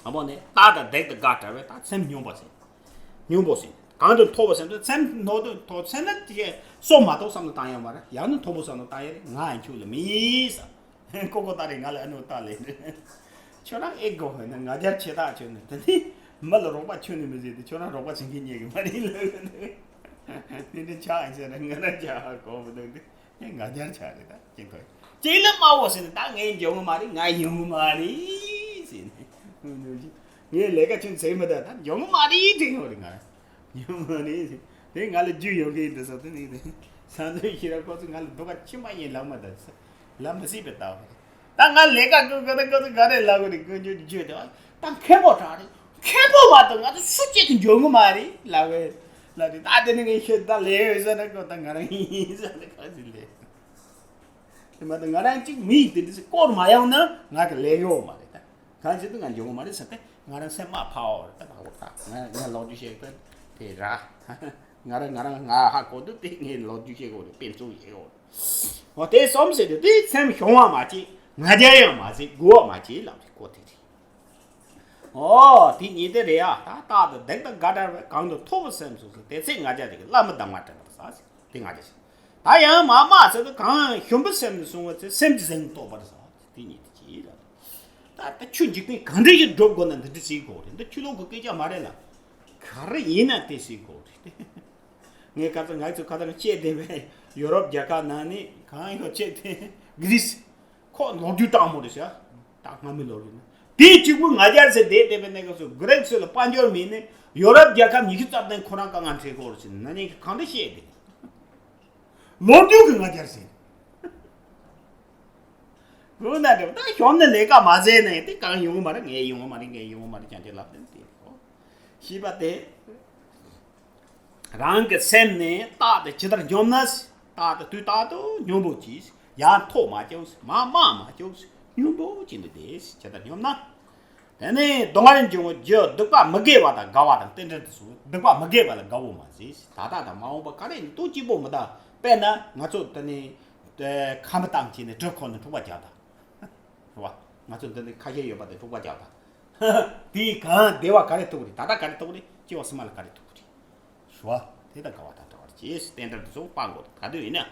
དང་པོ་ནི་རྟག་ཏུ་བདེ་སྟེ་དགའ་བྲལ་བས་ད་སེམས་སྙོམས་པོ་ཟིན། སྙོམས་པོ་ཟིན། གང་དུ་མཐོ་བོ་ཟིན་དུ་སེམས་མཐོ་དུ་མཐོ་སེམས་ནི་དེ་སོ་མ་གཏོགས་བསམ་བློ་བཏང་ཡང་མ་རེད། ཡང་ནི་མཐོ་པོ་བསམ་བློ་བཏང་ཡང་རེད། ང་ཡང་ཁྱོད་ལ་མི་ཟ། ཀོ་ཀོ་ད་རེས་ང་ལ་ཨ་ནུ་ལྟ་ལེ་རེད། ཁྱོད་རང་ཨེ་དགོ་ཧོད་ན་ང་རྒྱལ་ཆེ་ཐག་ཆོད་ནི་དེ་ནི་མི་ལ་རོགས་པ་ཁྱོད་ནི་མི་ཟེར་དུ་ཁྱོད་རང་རོགས་པ་བྱེད་མཁན་རྙེད་གི་མ་རེད་ལ། དེ་འདྲ་ཆགས་ཨེ་ཟེར་ན་ང་རང་ཆགས་ཧ་གོ་མི་འདུག་དེ། ངས་ང་རྒྱལ་ཆགས་རེད་ད་ཅེས་གོ། ཅིག་ལ་དམའ་བོ་ཟེར་ནས་ད་ངས་འཇོན་གི་མ་རེད། ང་ཡོང་གི་མ་རེད་ཟེར་ནས། ངས་ལས་ཀ་ཁྱོད་ཟེར་མི་ད་ད་འཇོན་གི་མ་རེད་དྲན་ཡོད་རེད་ང་རང་། ཡོང་གི་མ་རེད་ཟེར། དེ་ང་ལ་རྒྱུས་ཡོད་མཁན་ཡིན་འདི་ཟེར་དེ་ནས་དེ། ས་འཛིན་ཤེས་རབ་ཁོ་ཚོ་ང་ལ་སྡུག་ག་ཕྱིན་པ་ཡིན་ལབ་མ་ད་ཟེར། ལབ་མི་སྲིད་པའི་ལྟ་བ་རེད། ད་ང་ལས་ཀ་ཀུན་ཀུན་ད་ཀུན་ཀུན་ག་རེ་ལབ་གི་རེད་ཀུན་ཀྱོ་ཀྱོ་དེ་ད་མཁན་པོ་དྲག་རེད། མཁན་པོ་མ་གཏོགས་ང་ཚོ་སུ་གཅིག་གིས་འཇོན་གི་མ་རེད་ལབ་བས། ལབ་དེ་ད་དེ་ནི་ངས་ཤོད་ད་ལས་ཡོད་ཟེར་ན་ཀོ་ད་ང་རང་ཡིན་ཟེར་ན་ག་ཟིག་ལས། དེ་མ་གཏོགས་ང་རང་གཅིག་མི་ཡིས་དེ་འདྲ་ཟིག་བསྐོར་མ་ཡོང་ན་ང་གི་ལས་ཡོད་མ་རེད་ད། གང་ཟེར་དུས་ང་འཇོན་གི་མ་རེད་ཟེར་ཏེ་ང་རང་སེམས་མ་ཕ་བོར་ད་ད་བོར་ད་ང་ང་ལོག་རྒྱུ་ཤེས་ད་དེ་ར། ང་རང་ང་རང་ང་ཧ་གོ་དུས་དེ་ངས་ལོག་རྒྱུ་ཤེས་གོ་རེད། དཔེ་མཚོན་ཤེས་གོ་རེད། འོ་དེ་གསུམ་ཟེར་དུས་དེ་སེམས་ཤོང་བ་མ་བྱེད། ང་རྒྱལ་ཡང་མ་བྱེད། མགུ་བ་མ་བྱེད་ལབ་རེད་ཀོ་དེ་རེད། ཨོ་དེ་ཉིད་དེ་རེད་ཡ། ད་རྟག་ཏུ་བདེ་སྟེ་དགའ་བྲལ་བས། གང་དུ་མཐོ་བོ་སེམས་སུ་ཟེར། དེ་ཚེ་ང་རྒྱལ་རིག་གི་བླ་མའི་གདམས་ངག་དྲན་པར་བྱ་ཟེར། དེ་ང་རྒྱལ་ཞིག་ད་ཡང་མ་མ་ཟེར་དུས་གང་ཞུམ་པའི་སེམས་ནི་བསྲུང་བ་ཚེ་སེམས་ཀྱི་གཟེངས་རྟོགས་པར་བྱ། དེ་ཉིད་དུ་གྱིས་ལ། ད་ད་ཆོས་འཇིག་རྟེན་གང་འདྲ་ཞིག་སྒྲུབ་དགོས་ན་འདི་འདྲ་བྱེད་དགོས་རེད། འདི་ཆོས་ལུགས་ཀྱི་སྐད་ཆ་མ་རེད་ལ། ག་རེ་ཡིན་ན་དེ་བྱེད་དགོས་རེད། ངས་ཁ་སང་ང་ཚོ་ཁ་སང་བཤད་བསྡད་པའི་ཡོ་རོབ་རྒྱལ་ཁབ་ནང་ནས་གང་ཡོད་བྱས་ཏེ་གྷི་རིས་ཁོ་ལོ་རྒྱུས་དྲང་མོ་རེད་ཤག་ད་སྔ་མའི་ལོ་རྒྱུས་ནི་དེའི་གཅིག་པུ་ང་རྒྱལ་ཟེར་བསྡད་བསྡད་པའི་གནས་སྐབས་སུ་གྷི་རིག་ཚོས་ལ་དཔལ་འབྱོར་མེད་ནས་ཡོ་རོབ་རྒྱལ་ཁབ་ཉི་ཤུ་རྩ་བདུན་ཁོ་རང་དཀའ་ངལ་འཕྲད་དགོས་རེད་ཟེར་ན་ནི་གང་འདྲ་བཤད་བསྡད། ལོ་རྒྱུས་ཀྱི་ང་རྒྱལ་ཟེར། དགོས་ན་འདྲ་ད་ཞོམ་ནས་ལས་ཀ་མ་བྱས་ན་དེ་གང་ཡོང་གི་མ་རེད། ངས་ཡོང་གི་མ་རེད། ངས་ཡོང་གི་མ་རེད། ཅང་ཅེ་ལབ་དེ་དེ་ཤེས་པ་དེ། རང་གི་སེམས་ནས་རྟག་ཏུ་ཇི་ལྟར་སྙོམས་ན། རྟག་ཏུ་དུས་རྟག་ཏུ་སྙོམས་པོ་གྱིས། ཡར་མཐོ་མ་བཅུག་མར་དམའ་མ་བཅུག་སྙོམས་པོ་བྱས་ནས་བསྡད། ཇི་ལྟར་སྙོམས་ན། དེ་ནས་སྡུག་བསྔལ་འབྱུང་བའི་རྒྱུ་སྡིག་པ་མི་དགེ་བ་དང་དགའ་བ་དང་རྟེན་འབྲེལ་དུ་སོང་། སྡིག་པ་མི་དགེ་བ་ལ་དགའ་བོ་མ་བྱེད། ད་ལྟ་དང་མ་འོངས་པ་ག་རེ་ཡིན་དུས་གཅིག་པོ་མི་ལྟ། དཔེར་ན་ང་ཚོ་དེ་ནས་ཁ་མི་བཏང་བྱས་ནས་གྲི་ཁོ་ནས་འཁྲུག་པ་རྒྱག་ད། རེད་བ། ང་ཚོ་འདི་ནས་ཁ་ཤས་ཡོད་པ་དེ་འཁྲུག་པ་རྒྱག་ད། དེའི་གང་བདེ་བ་ག་རེ་ཐོབ་རེད། ད་ལྟ་ག་རེ་ཐོབ་རེད། སྐྱེ་བ་སྲིད་མ་ལ་ག་རེ་ཐོབ་རེད། ཞུ་བ་དེ་དང་འགལ་བ་དང་འདྲ་བར་ཅེས་བསྟན་དར་དུ་སོགས་སྤང་དགོས། ག་དུས་ཡིན་ན།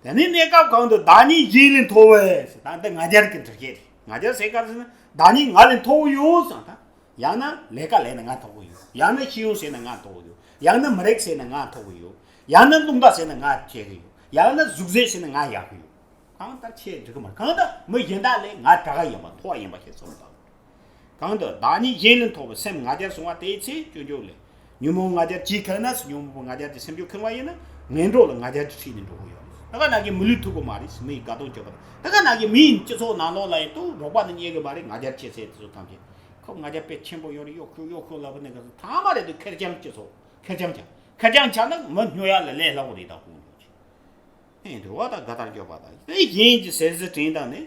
དེ་ནས་གནས་སྐབས་གང་དུ་བདག་ཉིད་གཞན་ལས་མཐོ་བས། ད་འདི་ང་རྒྱལ་གྱི་འདྲ་སྐད་རེད། ང་རྒྱལ་ཟེར་ག་རེ་ཟེར་ན་བདག་ཉིད་ང་ལས་མཐོ་བོ་ཡོད་བསམ་ད། ཡང་ན་ལས་ཀ་ལས་ན་ང་མཐོ་བོ་ཡོད། ཡང་ན་ཤེས་ཡོན་ཟེར་ན་ང་མཐོ་བོ་ཡོད། ཡང་ན་མི་རིགས་ཟེར་ན་ང་མཐོ་བོ་ཡོད། ཡང་ན་རླུང་རྟ་ཟེར་ན་ང་ཆེ་གི་ཡོད། ཡང་ན་གཟུགས་མཛེས་ཟེར་ན་ང་ཡག་གི་ཡོད། གང་ལྟར་ཆེས་འགྲིག་གི་མ་རེད། གང་ལྟར་མི་གཞན་དག་ལས་ང་དྲག་ག་ཡིན་པ་མཐོ་བ་ཡིན་པ་ཞིག་བཟོ་མི་དགོས། གང་དུ་བདག་ཉིད་གཞན་ལས་མཐོ་བའི་སེམས་ང་རྒྱལ་བྱུང་བ་དེའི་ཚེ་སྐྱོན་བརྗོད་ལས། ཉོན་མོངས་ང་རྒྱལ་གྱིས་ཁེངས་ན། ཉོན་མོངས་པ་ང་རྒྱལ་གྱི་སེམས་རྒྱུད་ཁེངས་པ་ཡིན་ན། ངན་འགྲོ་ལ་ང་རྒྱལ་གྱི་ཁྲིད་ནས་འགྲོ་གི་ཡོད། ད་ག་ནང་གི་མི་ལུས་ཐུབ་ཀྱི་མ་རེད། མི་ཡི་དགའ་སྟོན་སྤྱོད་པ་དང་། ད་ག་ནང་གི་མི་ཡི་སྤྱི་ཚོགས་ནང་ལོགས་ལ་ཡིན་དུས་རོགས་པ་ནི་རྙེད་གི་མ་རེད། ང་རྒྱལ་ཆེ་ཚད་དེ་ཚོ་ཐམས་ཅད་ཁོ་ང་རྒྱལ་དཔེ་ཆེན་པོ་ཡོད་རེད། གཡོག་ཁོ་གཡོག་ཁོ་ལབ་ནས་ག་ཚོད་ཐ་མ་རེད་དུས་ཁེར་རྐྱང་སྤྱི་ཚོགས་ཁེར་རྐྱང་ཆགས། ཁེར་རྐྱང་ཆགས་ན་མི་སྨྱོ་ཡག་ལ་ལས་སླ་བོ་རེད། ད་ཁོང་ཚོ་ཅིག་ཨེ་འདྲ་བ་དང་དགའ་ཐག་སྐྱོ་བ་དང་། དེ་གཞན་གྱི་ཟས་བཟི་དྲན་དང་ནི།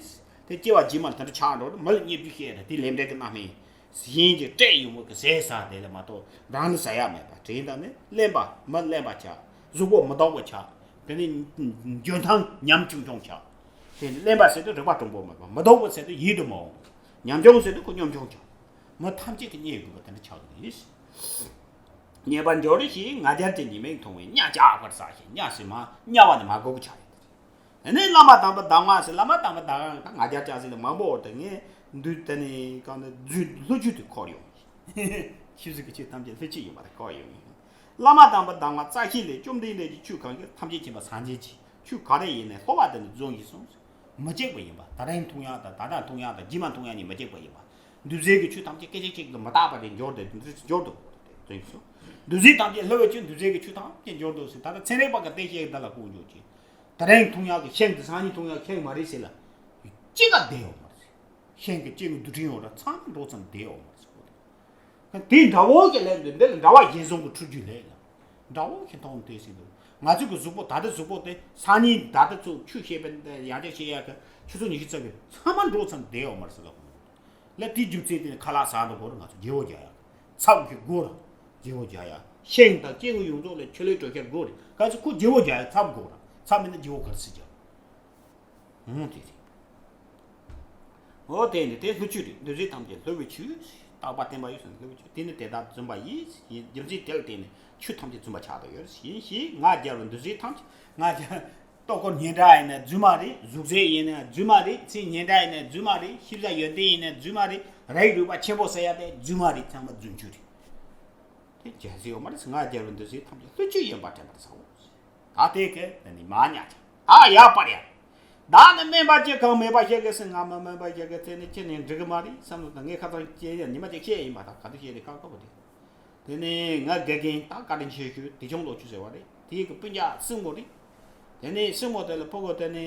དེ་སྐྱེ་བ་རྗེས་མ་དེ་འདྲ་ཆགས་འགྲོ། མི་ལ་བརྙས་བཅོས་བཤད་རེད། དེ་ལས་འབྲས་ཀྱི་རྣམ་སྨིན། གཞན་གྱི་སྤྲད་ཡོང་བ་གི་ཟས་ཟ་དེ་ལས་མ་གཏོགས་རང་ལ་ཟ་ཡག་མེད་པ་དྲན་དང་ནི། གླེན་པ་མི་གླེན་པ་ཆགས། གཟུགས་པོ་མི་སྡུག་པ་ཆགས། དེ་ནི་འཇོན་ཐང་ཉམ་ཆུང་ཆུང་ཆགས། དེ་གླེན་པ་ཟེར་དུས་རིག་པ་གྲུང་པོ་མེད་པ། མི་སྡུག་པ་ཟེར་དུས་ཡིད་དུ་མི་འོང་། ཉམ་ཆུང་ཟེར་དུས་ཁོ་གཉོམ་ཆུང་ཆགས། མི་ཐམས་ཅད་ཀྱིས་རྙེད་དགོས་པ་དེ་འདྲ་ཆགས་ཀྱི་ཡིན། རྙེད་པར་འགྱུར་ཞེས་ང་རྒྱལ་གྱི་ཉེས་དམིགས་མཐོང་བས་གཉའ་བཅག་པར་བྱ་ཞེས། གཉའ་ཟེར་མ་གཉའ་བ་ནི་མ་གོ་གི་ཆགས་ཡོད། དེ་ནས་བླ་མ་དམ་པ་གདམས་ངག་ཟེར། བླ་མ་དམ་པ་གདམས་ངག་ད་ང་རྒྱལ་ཅག་ཟེར་ལ་མང་པོ་འོར་དུ་ངས་འདུས་དེ་ནས་གང་དུ་རྫུས་ལྷུ་ཆུ་དེ་འཁོར་ཡོང་། ཆོས་སྲིད་ཀྱི་ཆོས་ཐམས་ཅད་ལྷུ་ཆུ་ཡིན་པ་དེ་འཁོར་ཡོང་། བླ་མ་དམ་པ་གདམས་ངག་རྩ་ཤེས་ལས། བཅོམ་ལྡན་འདས་ཀྱིས་ཆོས་གང་གིས་ཐམས་ཅད་མཁྱེན་པ་སངས་རྒྱས་ཀྱིས། ཆོས་ག་རེ་ཡིན་ནའི་སློབ་པ་དེ་ནི་རྫོགས་ཡིན་གསུངས། མི་གཅིག་པ་ཡིན་པ། ད་རིང་མཐོང་ཡག་དང་ད་ལྟ་མཐོང་ཡག་དང་རྗེས་མ་མཐོང་ཡག་གཉིས་མི་གཅིག་པ་ཡིན་པ། འདུས་བྱས་ཀྱི་ཆོས་ཐམས་ཅད་སྐད་ཅིག་གཅིག་ཏུ་མི་རྟག་པ་དེ་འབྱོར་ཏེ་འདི་འབྱོར་འདུག་དེ་ཚོ། འདུས་བྱས་ཐམས་ཅད་སློབ་པའི་ཆོས། འདུས་བྱས་ཀྱི་ཆོས་ཐམས་ཅད་འབྱོར་འདུག་ཟེར། ད་ལྟ་ཚན་རིག་པ་ག་བལྟས་ཤེས་ཀྱི་ད་ལ་ཁོང་འཇོག་ཅིག་ད་རིང་མཐོང་ཡག་གི་ཤིང་དེ་སང་ཉིན་མཐོང་ཡག་ཤིང་མ་རེད་ཟེར་ལ། གཅིག་ག་བསྡད་ཡོད་མ་རེད། ཤིང་གི་གཅིག་གི་འདུ་འཕྲིན་ཡོད་ར་ཚང་མ་འགྲོ་ཚང་བསྡད་ཡོད་མ་རེད་ཟེར་གོ། དེ་འདྲ་བོ་གི་ལས་འདི་འདི་ལ་འདྲ་བ་གཞན་བཟུང་གི་འཁྲུལ་རྒྱུ་ལས་ལ། འདྲ་བོ་གི་མཐོང་དེ་ཟེར་འདུག་ང་ཚོ་གི་གཟུགས་པོ་ད་ལྟ་གཟུགས་པོ་དེ་སང་ཉིན་ད་ལྟ་ཚོ་ཆོས་བཤད་པའི་ཡང་བསྐྱར་བཤད་ཡག་གི་ཆུ་ཚོད་ཉི་ཤུ་རྩ་བཞི་ཚང་མ་འགྲོ་ཚང་བསྡད་ཡོད་མ་རེད་ཟེར་ལ། ལ་དེའི་རྒྱུ་མཚན་དེ་ནི་ཁ་ལག་ཟ་འགྲོ་དགོས་རེད། ང་ཚོ་བརྗེ་བོ་རྒྱག་ཡག་ཚབ་གི་དགོས་ར། བརྗེ་བོ་རྒྱག་ཡག་ཤིང་དང་སྐྱེ་དངོས་ཡོངས་རྫོགས་ལ་ཆུ་ལས་དྲོད་ཁྱེར་དགོས་རེད། ག་ཚོད་ཁོ་བརྗེ་བོ་རྒྱག་ཡག་ཚབ་དགོས་ར། ཚབ་མེད་ན་བརྗེ་བོ་ག་རེ་སེ་རྒྱག་འོང་དེ་རེད། འོ་དེ་ནི་དེ་ལྷུ་ཆུ་རེད། འདུས་བྱས་ཐམས་ཅད་ལྷུ་བའི་ཆུ། རྟག་པ་བརྟན་པ་ཡོད་ཟེར་ན་ལྷུ་བའི་ཆུ། དེ་ནི་དེ་དག་བརྫུན་པ་ཡིན། ཡིན་རྒྱུ་མཚན་དེ་ལ་བརྟེན་ནས་ཆུ་ཐམས་ཅད་བརྫུན་པ་ཆགས་བསྡད་ཡོད་ཡིན་ཞེས། ང་རྒྱལ་བའི་འདུས་བྱས་ཐམས་ཅད། ང་རྒྱལ་ལྟོ་འཁོར་སྙན་གྲགས་ཡིན་ན་རྫུན་མ་རེད། གཟུགས་མཛེས་ཡིན་ན་རྫུན་མ་རེད། མཚན་སྙན་གྲགས་ཡིན་ན་རྫུན་མ་རེད། ཤེས་བྱ་ཡོན་ཏན་ཡིན་ན་རྫུན་མ་རེད། རིགས་རུས་པ་ཆེན་པོ་ཟེར་ཡ་དེ་རྫུན་མ་རེད། ཚང་མ་རྫུན་ཆུ་རེད། དེ་རྒྱལ་སྲས་ཡོད་མ་རེད། ང་རྒྱལ་བའི་འདུས་བྱས་ཐམས་ཅད་ལྷུ་ཆུ་ཡིན་པར་དྲན་པར་བྱའོ། ད་དེ་གས་ནི་མ་ཉག་ཅིག་ཨ་ཡ་པར་ཡ། བདག་ནི་དམན་པ་ཅི་གང་མེད་པ་ཤེས་གི་ཟེར། ང་མི་དམན་པ་ཤེས་གི་ཚེ་ནི་ཅི་ནས་འགྲིག་གི་མ་རེད་བསམ་བློ་དང་། ངས་ཁ་སང་སྐྱེས་ཡ་ཉི་མ་ཅིག་བཤད་ཡིན་པ་དང་ག་དུས་བཤད་དེ་ཁག་ཁག་པོ་རེད། དེ་ནས་ང་དགེ་རྒན་ད་བཀའ་དྲིན་ཆེ་ཞུ་བདེ་སྐྱོང་ལོ་ཆུ་ཟེར་བ་རེད། དེའི་གི་སྤུན་ཀྱག་སྲིང་མོ་རེད། དེ་ནས་སྲིང་མོ་དེ་ལ་ཕྲུ་གུ་དེ་ནས་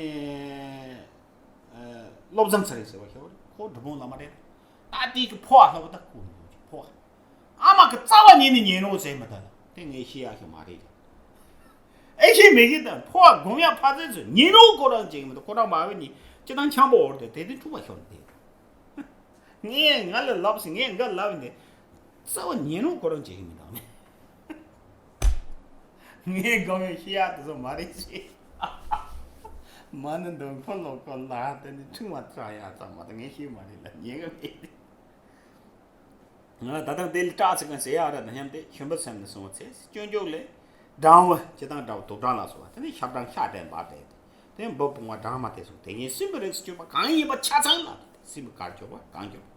བློ་བཟང་ཚེ་རིང་ཟེར་བ་ཞིག་ཡོད་རེད། ཁོ་སྒྲུབ་ཕུག་བླ་མ་རེད། ད་དེའི་གི་ཕོ་བ་ལྷག་པ་ད་ཁོ་ཕོ་བ། ཨ་མ་གི་རྩ་བ་ཉིད་ནས་ཉན་རོགས་ཟེར་མི་ད་ལ་དེ་ངས་ཤེས་ཡག་ཞིག་མ་རེད། ཨེ་ཤེས་མེད་ཀི་ད་ཕོ་བ་སྒོམ་ཡག་ཕ་ཚན་ཚོས་ཉན་རོགས་ཁོ་རང་བྱེད་ཀྱི་མི་འདུག་ཁོ་རང་མ་བས་ཉིན་སྤྱི་བཏང་འཁྱམ་པོ་འོར་དེ་དེ་དེ་འཁྲུག་པ་ཤོར་འདུག་ངས་ང་ལ་ལབ་ཟིན། ངས་འགའ་ལབ་ནས་རྩ་བ་ཉན་རོགས་ཁོ་རང་བྱེད་ཀྱི་མི་འདུག་ངས་སྒོམ་ཡག་ཤེས་ཡག་དེ་ཚོ་མ་རེད་ཅེས། མ་ནི་འདོན་ཁོ་ལོ་ཁོ་ལ་དེ་ནི་ཁྲིམས་མ་ཚང་ཡག་ཙམ་མ་གཏོགས་ངས་ཤེས་མ་རེད་ལ་ཉན་གི་མེད། ང་ད་ལྟ་འདི་ལ་སྐྲག་ཚིག་གང་ཟེར་ཡག་ར་དང་མཉམ་སྟེ་ཤུན་པ་སེམས་ནས་སོང་བ་ཚེ་སྐྱོན་བརྗོད་ལས། སྦྲང་བུ་སྤྱི་བཏང་འདྲ་བ་དུག་སྦྲང་ལ་སོགས་པ་དེ་ནི་ཤ་སྦྲང་ཤ་སྦྲང་འབར་བསྡད་དེ། དེ་འབུ་བུང་བ་སྦྲང་མ་དེ་སོགས་དེ་ཉིད་སྲིན་པོའི་རིགས་སུ་གྱུར་པ་གང་ཡིན་པ་ཆ་ཚང་ལ་སྲིན་པོའི་གར་གྱུར་པ་གང་གྱུར་པ།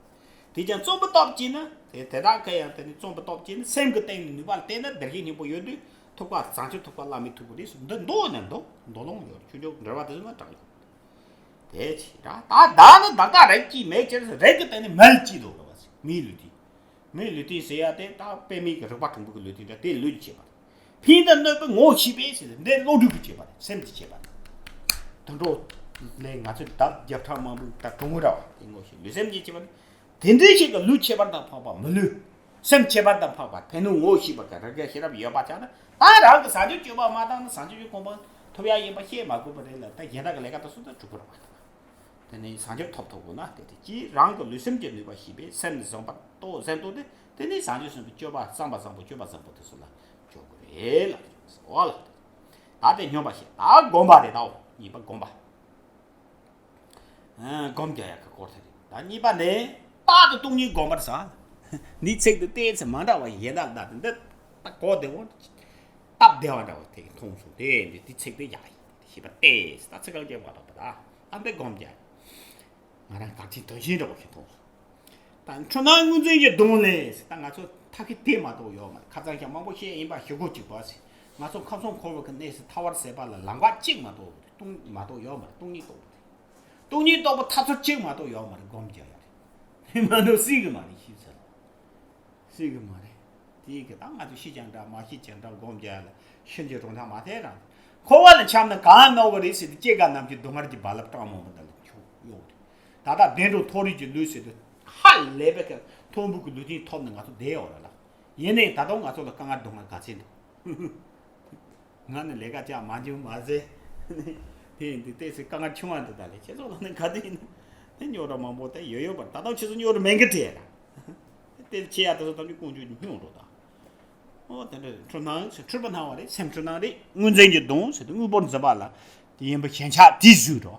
དེ་ཀྱང་བརྩོན་པའི་སྟོབས་ཀྱིས་ནི་དེ་དེ་དག་གི་ཡང་དེ་ནི་བརྩོན་པའི་སྟོབས་ཀྱིས་ནི་སེམས་ཀྱི་སྟེང་ནས་ནུས་པ་བརྟེན་ནས་བདེ་གཤེགས་སྙིང་པོ་ཡོད་དུས་ཐུབ་པ་བྱང་ཆུབ་ཐུབ་པ་བླ་མེད་ཐུབ་པ་རེད་ཟེར། འདི་མདོ་ནས་མདོ་མདོ་ལུང་ཡོད། ཆོས་འབྱུང་འགྲེལ་པ་དེ་ཚོ་ན་དྲངས་ཡོད། དེ་ཅི་ར་ད་བདག་ནི་བདག་ལྟ་རེག་གིས་མེད་ཅེས། རེག་གི་སྟེང་ནས་མེད་ཅེས་འདུག་ར་བ་ཟེར། མིའི་ལུས་རྟེན། མིའི་ལུས་རྟེན་ཟེར་ཡ་དེ་ད་པད་མའི་གི་རེག་པ་གྲུང་པོ་གི་ལུས་རྟེན་འདྲ་དེ་ལུས་ཀྱི་བྱེད་པ་རེད། ཕན་དང་གནོད་པའི་ངོ་ཤེས་པས་ཟེར་ཏེ་འདི་བློ་གྲོས་ཀྱི་བྱེད་པ་རེད། སེམས་ཀྱི་བྱེད་པ་རེད། དུད་འགྲོ་ལས་ང་ཚོས་ལྡབ་བརྒྱ་ཕྲག་མང་པོ་ད་གྲུང་པོ་འདྲ་བ་དེ་ངོ་ཤེས། ལུས་སེམས་ཀྱི་བྱེད་པ་རེད། དེ་འདྲའི་ཞིག་གི་ལུས་ཁྱད་པར་དུ་འཕགས་པ་མི་ལུས། སེམས་ཁྱད་པར་དུ་འཕགས་པ་ཕན་གནོད་ངོ་ཤེས་པ་གི་རིག་པ་ཤེས་རབ་ཡོད་པ་ཆགས་ན། ད་རང་གི་བྱང་ཆུབ་སྤྱོད་པ་མ་བཏང་ན་བྱང་ཆུབ་ཀྱི་གོ་འཕང་ཐོབ་ཡ་ཡིན་པ་ཤེས་མ་དགོས་པ་རེད་ལ། ད་གཞན་དག་གི་ལས་ཀ་དེ་ཚོ་ད་འགྲུབ་ཀྱི་རེད་མ་གཏོགས། དེ་ནས་བྱང་ཆུབ་ཐོབ་ཐུབ་དགོས་ན་དེ་དེ་གཅིག་རང་གི་ལུས་སེམས་ཀྱི་ནུས་པ་ཤེས་པས་སེམས་བཟང་པོ་ཏོག་ཟིན་ཏོག་དེ་དེ་ནས་བྱང་ཆུབ་སེམས་དཔའི་སྤྱོད་པ་བསམ་པ་བཟང་པོ་སྤྱོད་པ་བཟང་པོ་དེ་ཚོ་ལ་འཇུག་དགོས་རེད་ལ། འོ་ལ། ད་དེ་སྙོམས་པར་ཞེན་ད་སྒོམ་པ་རེད། ད་གཉིས་པ་སྒོམ་པ། སྒོམ་རྒྱག་ཡག་གི་སྐོར་དེ་རེད། ད་གཉིས་པ་ནི་རྟག་ཏུ་སྟོང་ཉིད་སྒོམ་པར་བྱ། འདིའི་ཚིག་དེ་ཏོག་ཙམ་མ་འདྲ་བ་ཡིན་ད། ད་དེ་འདི་ད་གོ་བདེ་བོ་སྟབས་བདེ་བ་འདྲ་བ་དེ་མཐོང་སོང་། དེ་འདི་དེའི་ཚིག་དེ་ཡག་ཡིན་ཞེས་པ་ཏོག་ཙམ་ད་ཚིག་ག་རྒྱག་པ་ལ་ད་ད་འདི་སྒོམ་རྒྱག་ང་རང་གར་ཐིག་དོན་ཤེས་འདྲ་བོ་ཞིག་མཐོང་སོང་། ད་འཁྲུལ་སྣང་དངོས་འཛིན་གྱི་སྡོང་ལས་ཟེར། ད་ང་ཚོ་ཐབས་ཤེས་དེ་མ་གཏོགས་ཡོད་མ་རེད། ཁ་སང་ཞག་མང་པོ་བཤད་ཡིན་པ་ཞུ་སྒོ་གཅིག་པ་ཟེར། ང་ཚོ་ཁམས་གསུམ་འཁོར་བ་གི་གནས་སུ་ཐར་བར་ཟད་པ་ལ་ལམ་ཁ་གཅིག་མ་གཏོགས་སྟོང་མ་གཏོགས་ཡོད་མ་རེད། སྟོང་ཉིད་རྟོགས་པ་རེད། སྟོང་ཉིད་རྟོགས་པ་ཐབས་ཚུལ་གཅིག་མ་གཏོགས་ཡོད་མ་རེད། སྒོམ་རྒྱག་ཡ་རེད། མ་གཏོགས་སྲིད་གི་མ་རེད། ཤེས་ཚར། སྲིད་གི་མ་རེད། དེའི་གི་ད་ང་ཚོ་ཤི་ཀྱང་འདྲ་མ་ཤི་ཀྱང་འདྲ་སྒོམ་རྒྱག་ཡ་ལ་ཤི་འགྱོ་རུང་ཐག་མ་ཐད་རང་། འཁོར་བ་ལ་འཁྱམས་ན་གང་ནོར་གི་རེད་ཟེར་དུས་སྐྱེ་རྒ་ན་འཆི་སྡུག་བསྔལ་གྱི་རྦ་རླབས་གྲང་མོ་མོ་འདི་ལ་འཁྱུག་གཡོག་རེད། ད་ལྟ་བདེ་འགྲོ་མཐོ་རིས་ཀྱི་ལུས་ཟེར་དུས་ཧ་ལས་པའི་གི་མཐོན་པོ་གི་ལུས་རྟེན་ཐོབ་ནས་ང་ཚོ་བསྡད་ཡོད་རེད་ལ། ཡིན་ནའི་ད་དུང་ང་ཚོ་ལ་དཀའ་ངལ་སྡུག་བསྔལ་ག་ཚད་འདུག་ང་ནི་ལས་ཀ་བྱ་མ་འཇུ་མ་ཟེར། དེ་ཡིན་དུས་ཏོག་ཙམ་དཀའ་ངལ་ཆུང་བ་འདི་ད་ལས་ཁྱེད་ཚོ་ལ་ནི་ག་དུས་ཡིན་ན་རྙོག་དྲ་མང་པོ་དེ་ཡོད་ཡོད་པར། ད་དུང་ཁྱེད་ཚོ་རྙོག་དྲ་མེད་གི་དྲན་ར། དེ་ཁྱེད་ཡ་དེ་ཚོ་ད་ནི་ཀུན་སྤྱོད་ཀྱི་སྙོག་འགྲོ་དང་། འོ་དེ་འདྲ་འཁྲུལ་སྣང་ཟེར་འཁྲུལ་པ་སྣང་བ་རེད། སེམས་འཁྲུལ་སྣང་རེད། དངོས་འཛིན་གྱི་སྡོང་ཟེར་དུས་དངོས་པོར་འཛིན་པ་ལ་དེ་ཡིན་པ་ཞེན་ཆགས་དེ་བཟོས་འགྲོ།